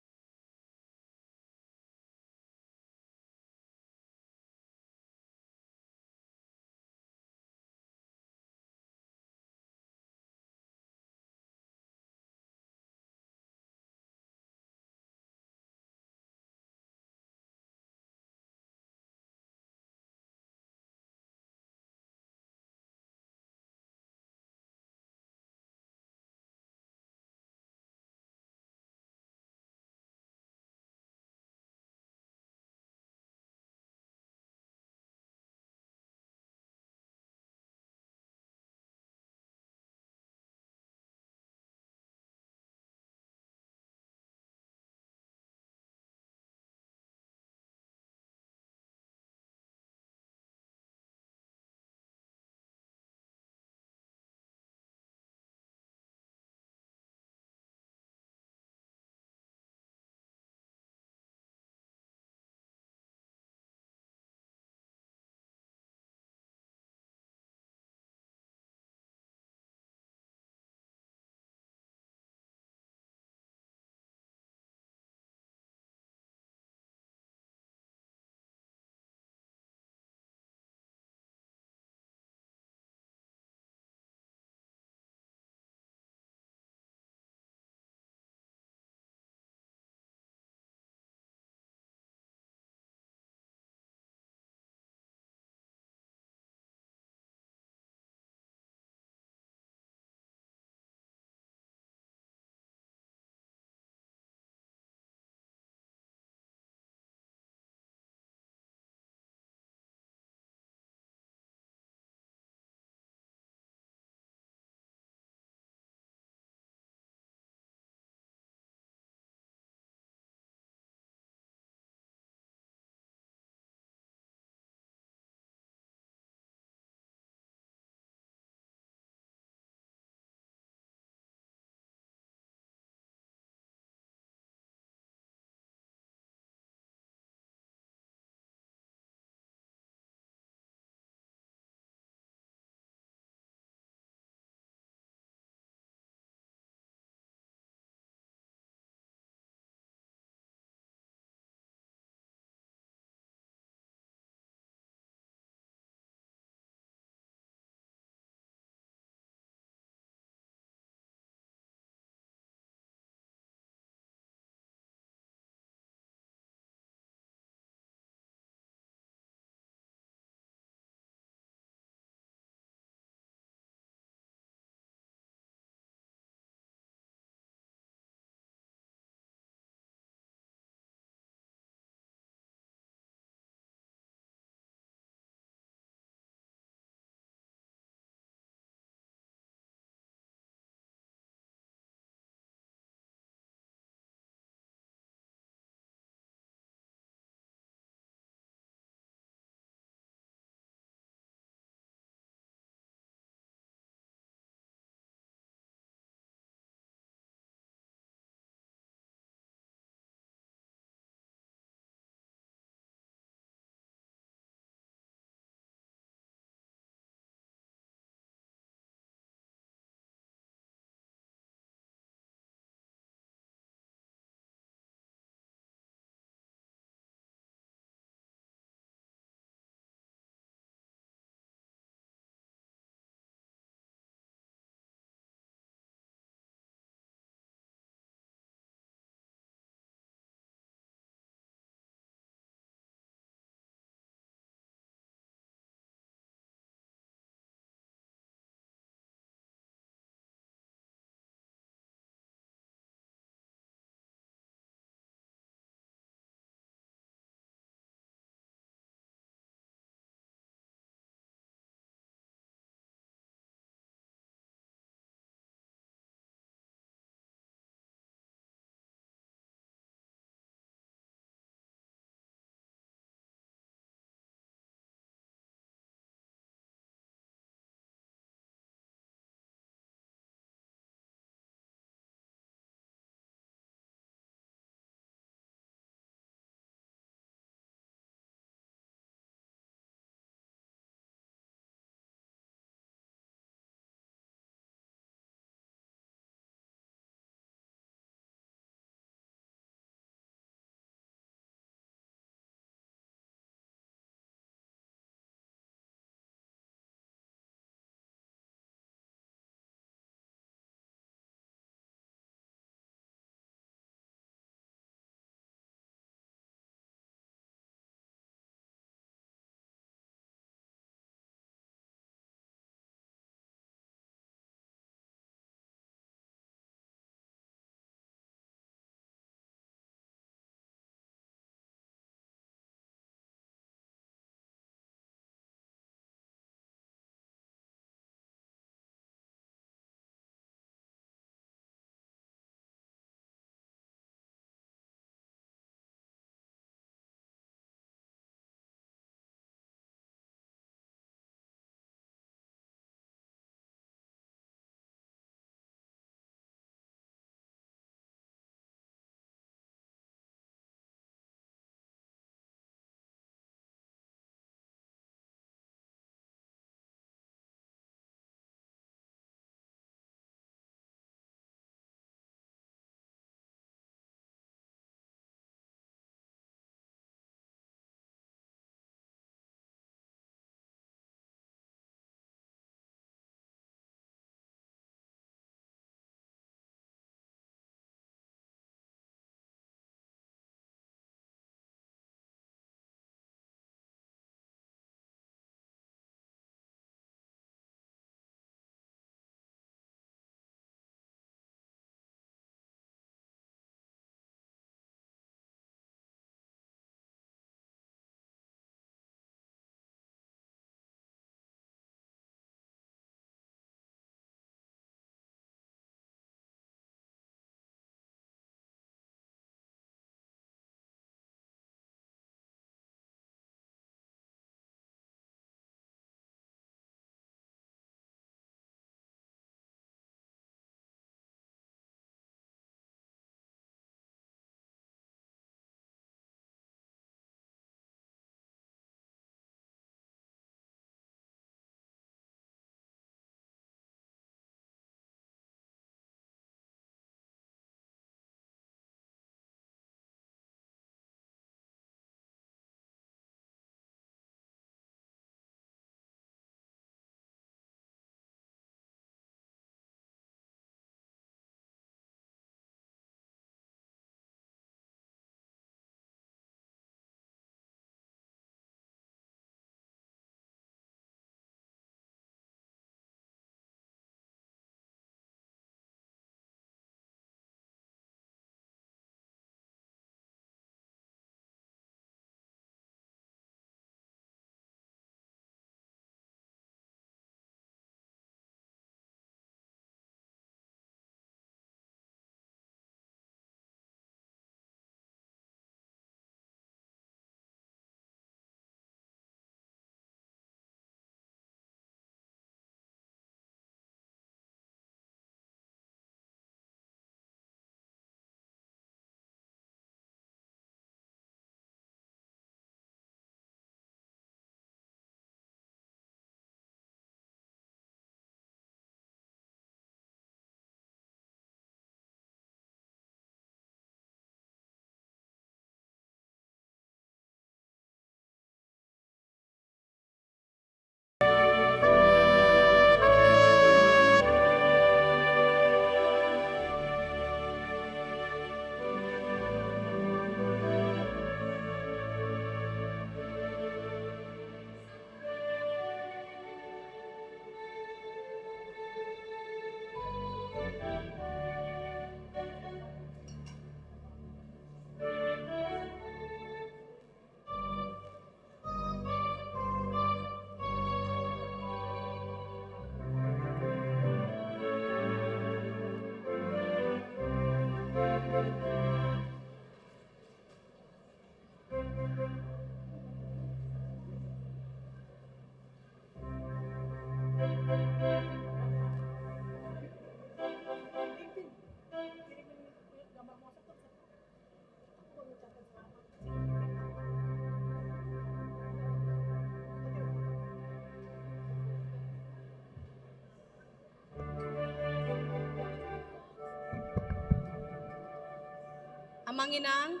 Amang inang,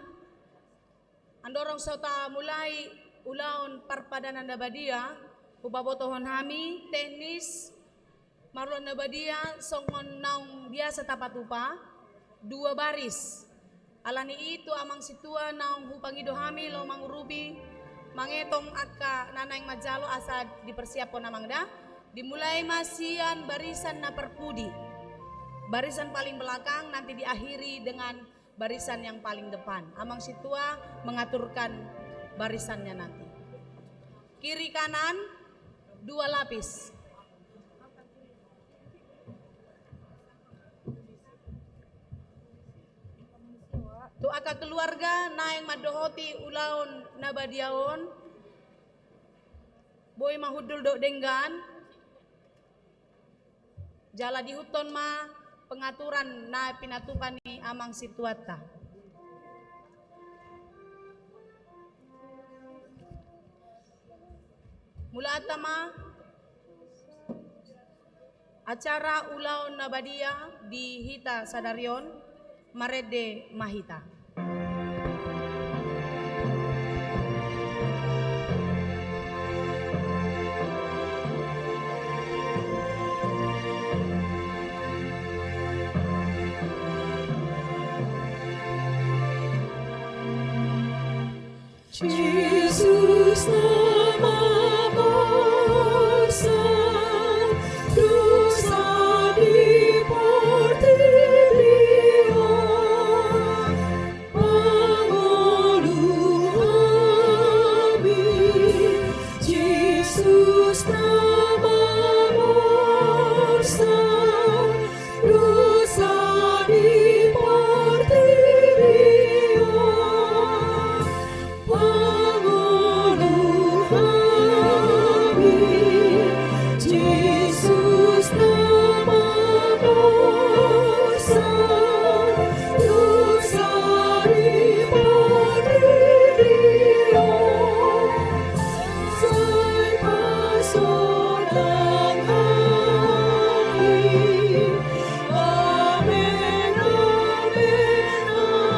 andorang so tamulai ulaon parpadanan na badia, hupabotohon hami teknis marulaon na badia songon naung biasa tapatupa, dua baris. Alani i tu amang sintua naung hupangido hami laho mangurupi, mangetong angka na naeng manjalo asa dipersiaphon amang da. Dimulai ma sian barisan na parpudi, barisan paling belakang, nanti diakhiri dengan barisan yang paling depan. Amang sintua mengaturkan barisannya nanti. Kiri kanan, dua lapis. Tu angka keluarga naeng mandohoti ulaon na badia on, boi ma hundul dohot denggan. Jala diihuthon ma pengaturan na pinatupa ni amang sintuanta. Mulaanta ma acara ulaon na badia di hita sadari on, marende ma hita. Jesus na mamorsan dosa di portibi on, mangolu hami. Jesus na mamorsan dosa di portibi on, mangolu hami. Jesus na mamorsan dosa di portibi on, sai pasonang hami. Amen, amen, amen.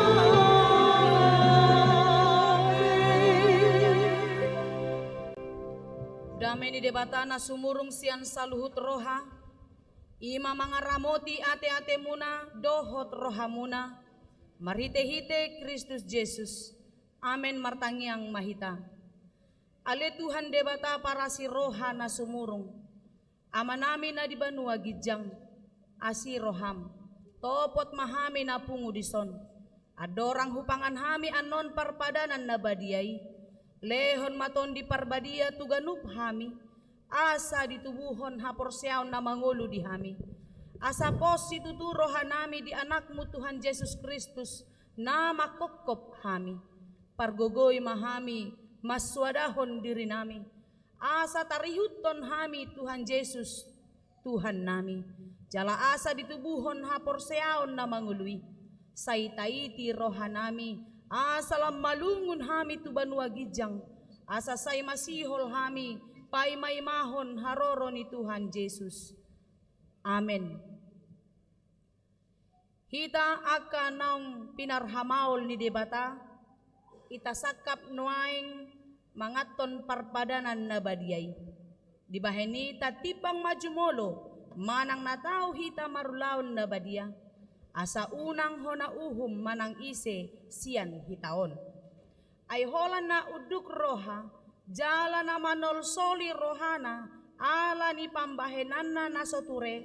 Dame ni Debata na sumurung sian saluhut roha, i ma mangaramoti ateatemuna dohot rohamuna, marhitehite Kristus Jesus. Amen. Martangiang ma hita. Ale Tuhan Debata parasi roha na sumurung, Amanami na di banua ginjang, asi roham, topot ma hami na pungu dison. Andorang hupangan hami annon parpadanan na badia i, lehon ma Tondi Parbadia tu ganup hami, asa ditubuhon haporseaon na mangolu di hami. Asa pos situtu rohanami di Anakmu Tuhan Jesus Kristus, na mangkophop hami. Pargogoi ma hami mansoadahon dirinami, asa tarihuthon hami Tuhan Jesus, Tuhannami. Jala asa ditubuhon haporseaon na mangolu i, sai taiti rohanami, asa lam malungun hami tu banua ginjang, asa sai masihol hami paimaimahon haroro ni Tuhan Jesus. Amen. Hita angka naung pinarhamaol ni Debata, hita sangkap nuaeng manganhon parpadanan na badia i. Dibahen i tatimbang ma jumolo manang na tau hita marulaon na badia, asa unang hona uhum manang ise sian hita on. Ai holan na unduk roha, jala na manolsoli rohana ala ni pambahenanna na so ture,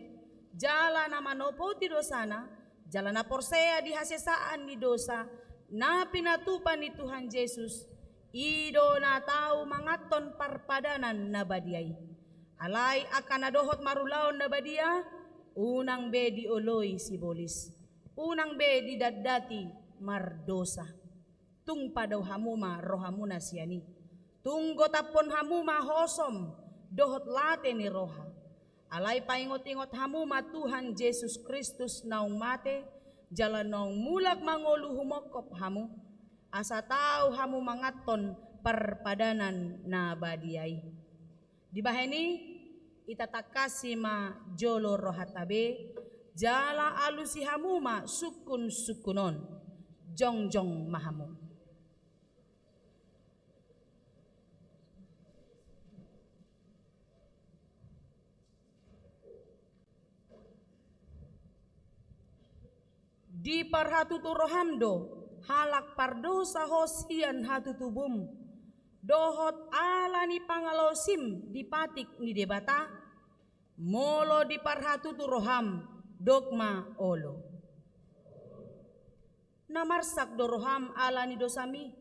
jala na manopoti dosana, jala na porsea di hasesaan ni dosa na pinatupa ni Tuhan Jesus, i do na tau manganhon parpadanan na badia i. Alai angka na dohot marulaon na badia, unang be dioloi sibolis, unang be didatdati mardosa. Tung padao hamu ma rohamuna sian i. Tung gotaphon hamu ma hosom dohot late ni roha. Alai paingotingot hamu ma Tuhan Jesus Kristus naung mate, jala naung mulak mangolu humongkop hamu. asa tau hamu manganhon parpadanan na badia i. Dibahen i, ita tangkasi ma jolo rohanta be, jala alusi hamu ma sungkun-sungkun on. Jongjong ma hamu. Diparhatutu roham do, halak pardosa ho sian hatutubum, dohot ala ni pangalaosim di patik ni Debata? Molo diparhatutu roham, dok ma olo. Na marsak do roham ala ni dosam i,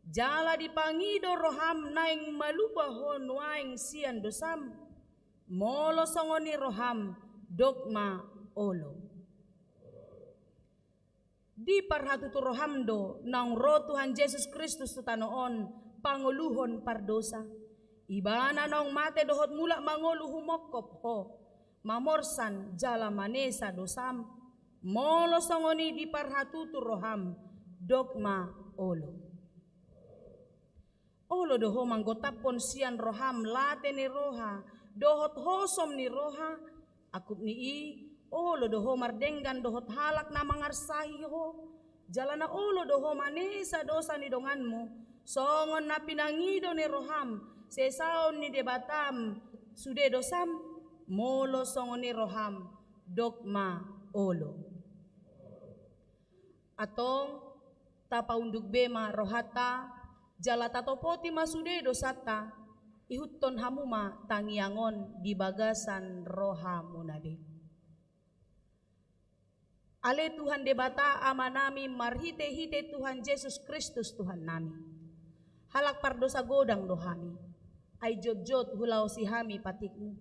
jala dipangido roham naeng malua ho nuaeng sian dosam? Molo songon i roham, dok ma olo. Diparhatutu roham do naung ro Tuhan Jesus Kristus tu tano on pangoluhon pardosa. Ibana naung mate dohot mulak mangolu humongkop ho, mamorsan jala manesa dosam. Molo songon i diparhatutu roham, dok ma olo. Olo do ho manggotaphon sian roham late ni roha dohot hosom ni roha. Angkup ni i, olo do ho mardenggan dohot halak na mangarsahi ho, jala na olo do ho manesa dosa ni donganmu, songon na pinangido ni roham sesaon ni Debatam sude dosam? Molo songon i roham, dok ma olo. Antong, tapaunduk be ma rohanta, jala tatopoti ma sude dosanta, ihuthon hamu ma tangiang on di bagasan rohamuna be. Ale Tuhan Debata Amanami marhite-hite Tuhan Jesus Kristus Tuhannami. Halak pardosa godang do hami, ai jotjot hulaosi hami patikmu.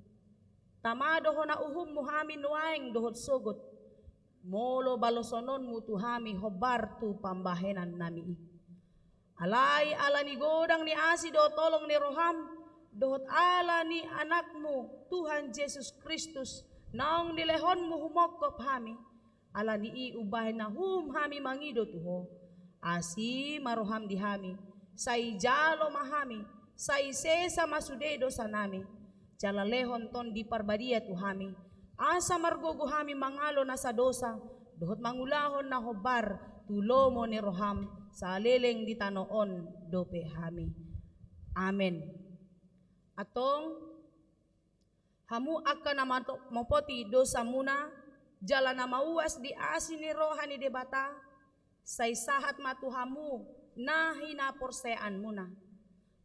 Tama do hona uhummu hami nuaeng dohot sogot, molo balosononmu tu hami hombar tu pambahenannami i. Alai ala ni godang ni asi dohot holong ni roham, dohot ala ni Anakmu Tuhan Jesus Kristus, naung nilehonmu humongkop hami, ala ni i umbahen na uhum hami mangido tu ho. Asi ma roham di hami, sai jalo ma hami, sai sesa ma sude dosanami, jala lehon Tondi Parbadia tu hami, asa margogo hami mangalo nasa dosa, dohot mangulahon na hombar tu lomo ni roham, saleleng di tano on dope hami. Amen. Antong, hamu angka na mato-, mopoti dosamuna, jala na mauas di asi ni roha ni Debata, sai sahat ma tu hamu na hinaporseaanmuna.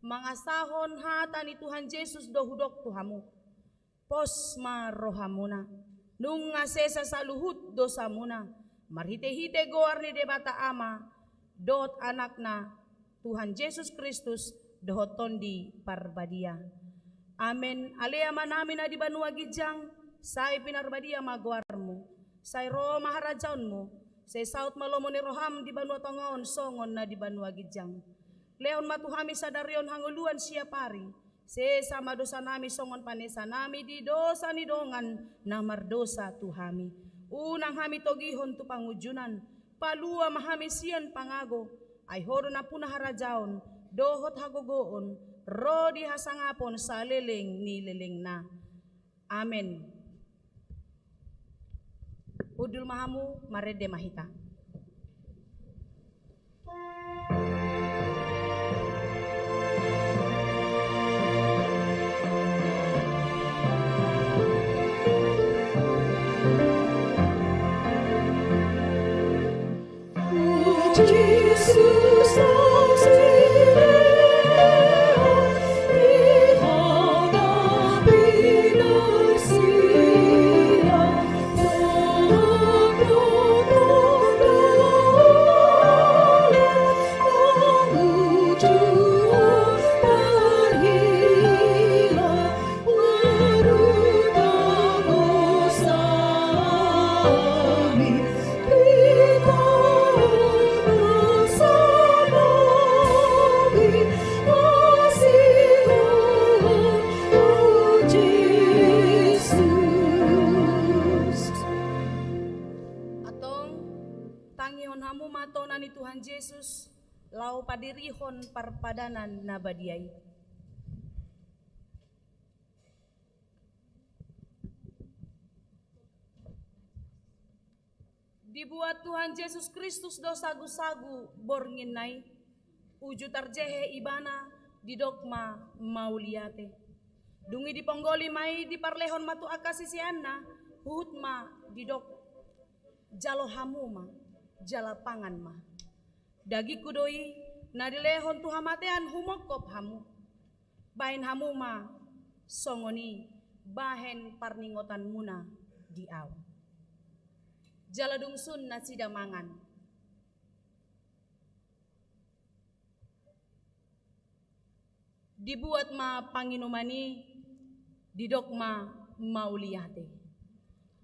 Mangasahon hata ni Tuhan Jesus do hudok tu hamu. Pos ma rohamuna. Nunga sesa saluhut dosamuna. Marhite-hite goar ni Debata Ama, dohot Anakna, Tuhan Jesus Kristus, dohot Tondi Parbadia. Amen. Ale Amanami na di banua ginjang, sai pinarbadia ma goarmu. Sai ro ma harajaonmu. Sai saut ma lomo ni roham di banua tonga on songon na di banua ginjang. Lehon ma tu hami sadari on hangoluan siapari. Sesa ma dosanami songon panesanami di dosa ni dongan na mardosa tu hami. Unang hami togihon tu pangunjunan, palua ma hami sian pangago, ai ho do nampuna harajaon, dohot hagogoon, ro di hasangapon saleleng ni lelengna. Amen. Hundul ma hamu, marende ma hita. Antong, tangihon hamu ma tona ni Tuhan Jesus, laho padirihon parpadanan na badia i. Dibuat Tuhan Jesus Kristus do sagusagu borngin na i, uju tarjehe Ibana, didok ma mauliate. Dung i diponggoli ma i, diparlehon ma tu angka siseanna, huhut ma didok: Jalo hamu ma, jala pangan ma. Dagingku do i, na dilehon tu hamatean humongkop hamu. Bahen hamu ma songon i bahen parningotanmuna di Ahu. Jala dung sun nasida mangan, dibuat ma panginuman i, didok ma mauliate.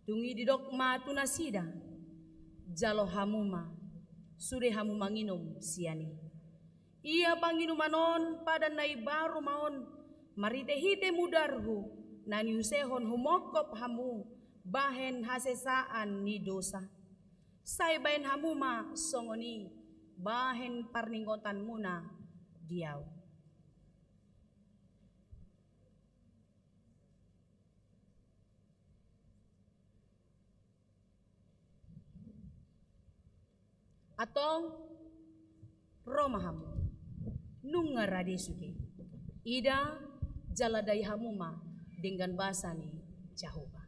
Dung i didok ma tu nasida: Jalo hamu ma, sude hamu manginum sian i. Ia panginuman on padan na imbaru ma on, marhitehite mudarhu, na niusehon humongkop hamu bahen hasesaan ni dosa. Sai bahen hamu ma songon i bahen parningotanmuna di Ahu. Antong, ro ma hamu, nunga rade sude. Ida, jala dai hamu ma denggan basa ni Jahowa.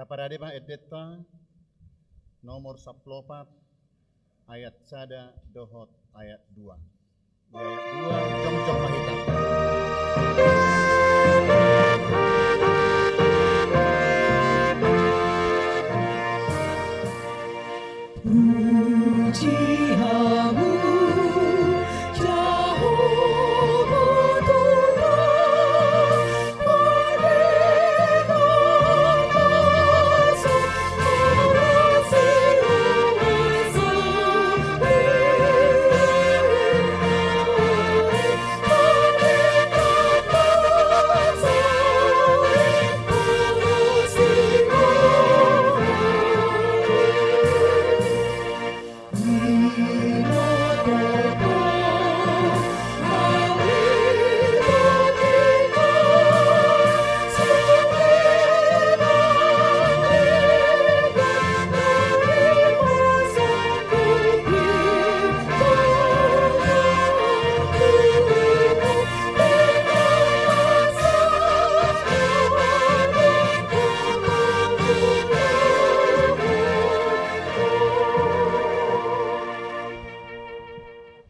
Taparade ma endenta nomor sampulu opat, ayat sada dohot ayat dua. Di ayat dua, jongjong ma hita. Puji Hamu, Jahowa Tuhan, mardeka basa.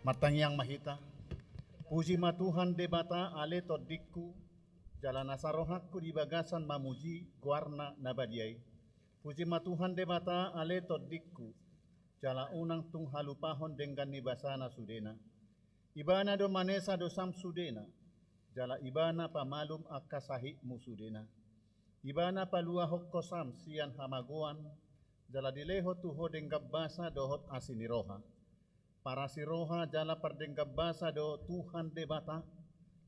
Martangiang ma hita. Puji ma Tuhan Debata ale tondingku, Jala nasa rohangku di bagasan mamuji goarna na badia i. Puji ma Tuhan Debata ale tondingku, jala unang tung halupahon denggan ni basana sudena. Ibana do manesa dosam sudena, jala Ibana pamalum angka sahitmu sudena. Ibana paluahon hosam sian hamagoan, jala dilehon tu ho denggan basa dohot asi ni roha. Parasi roha jala pardenggan basa do Tuhan Debata,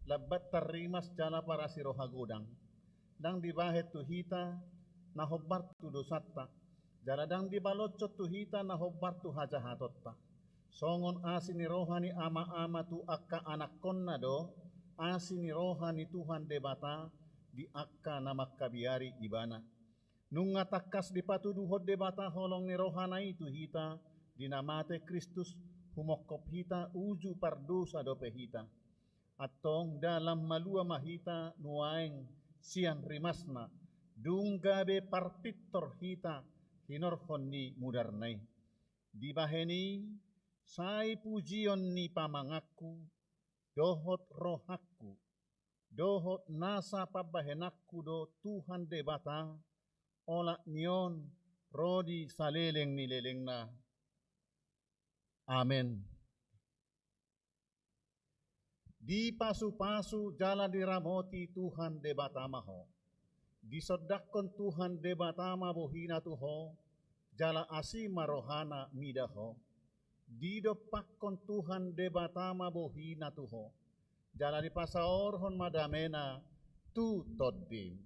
lambat tarrimas jala parasi roha godang. Ndang dibahen tu hita na hombar tu dosanta, jala ndang dipaloncon tu hita na hombar tu hajahatonta. Songon asi ni roha ni ama-ama tu angka anakkonna do asi ni roha ni Tuhan Debata di angka na mangkabiari Ibana. Nunga tangkas dipatuduhon Debata holong ni rohana i tu hita, di na mate Kristus, humongkop hita uju pardosa dope hita. Antong dalan malua ma hita nuaeng sian rimasna, dung gabe parpintor hita hinorhon ni mudarna i. Dibahen i, sai pujion ni pamanganku, dohot rohangku, dohot nasa pambahenanku do Tuhan Debata, olat ni on ro di saleleng ni lelengna. Amen. Dipasupasu jala diramoti Tuhan Debata ma ho. Disondangkon Tuhan Debata ma bohina tu ho, jala asi ma rohana mida ho. Didompakkon Tuhan Debata ma bohina tu ho, jala dipasaorhon ma damena tu tondim.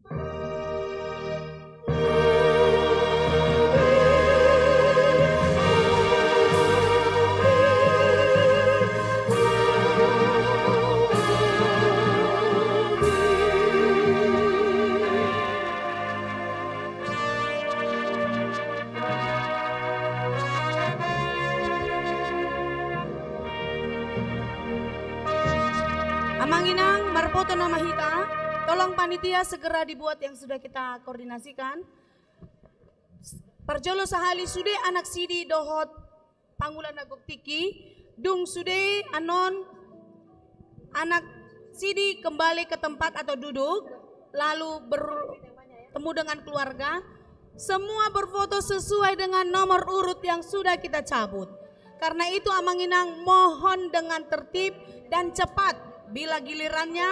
Amang inang, marfoto nama hita. Tolong panitia segera dibuat yang sudah kita koordinasikan. Parjolo sahali sude anak sidi dohot pangula na gok tingki, dung sude annon anak sidi kembali ke tempat atau duduk, lalu bertemu dengan keluarga, semua berfoto sesuai dengan nomor urut yang sudah kita cabut. Karena itu, Amang Inang, mohon dengan tertib dan cepat. Bila gilirannya,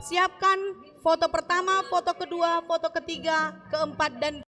siapkan foto pertama, foto kedua, foto ketiga, keempat, dan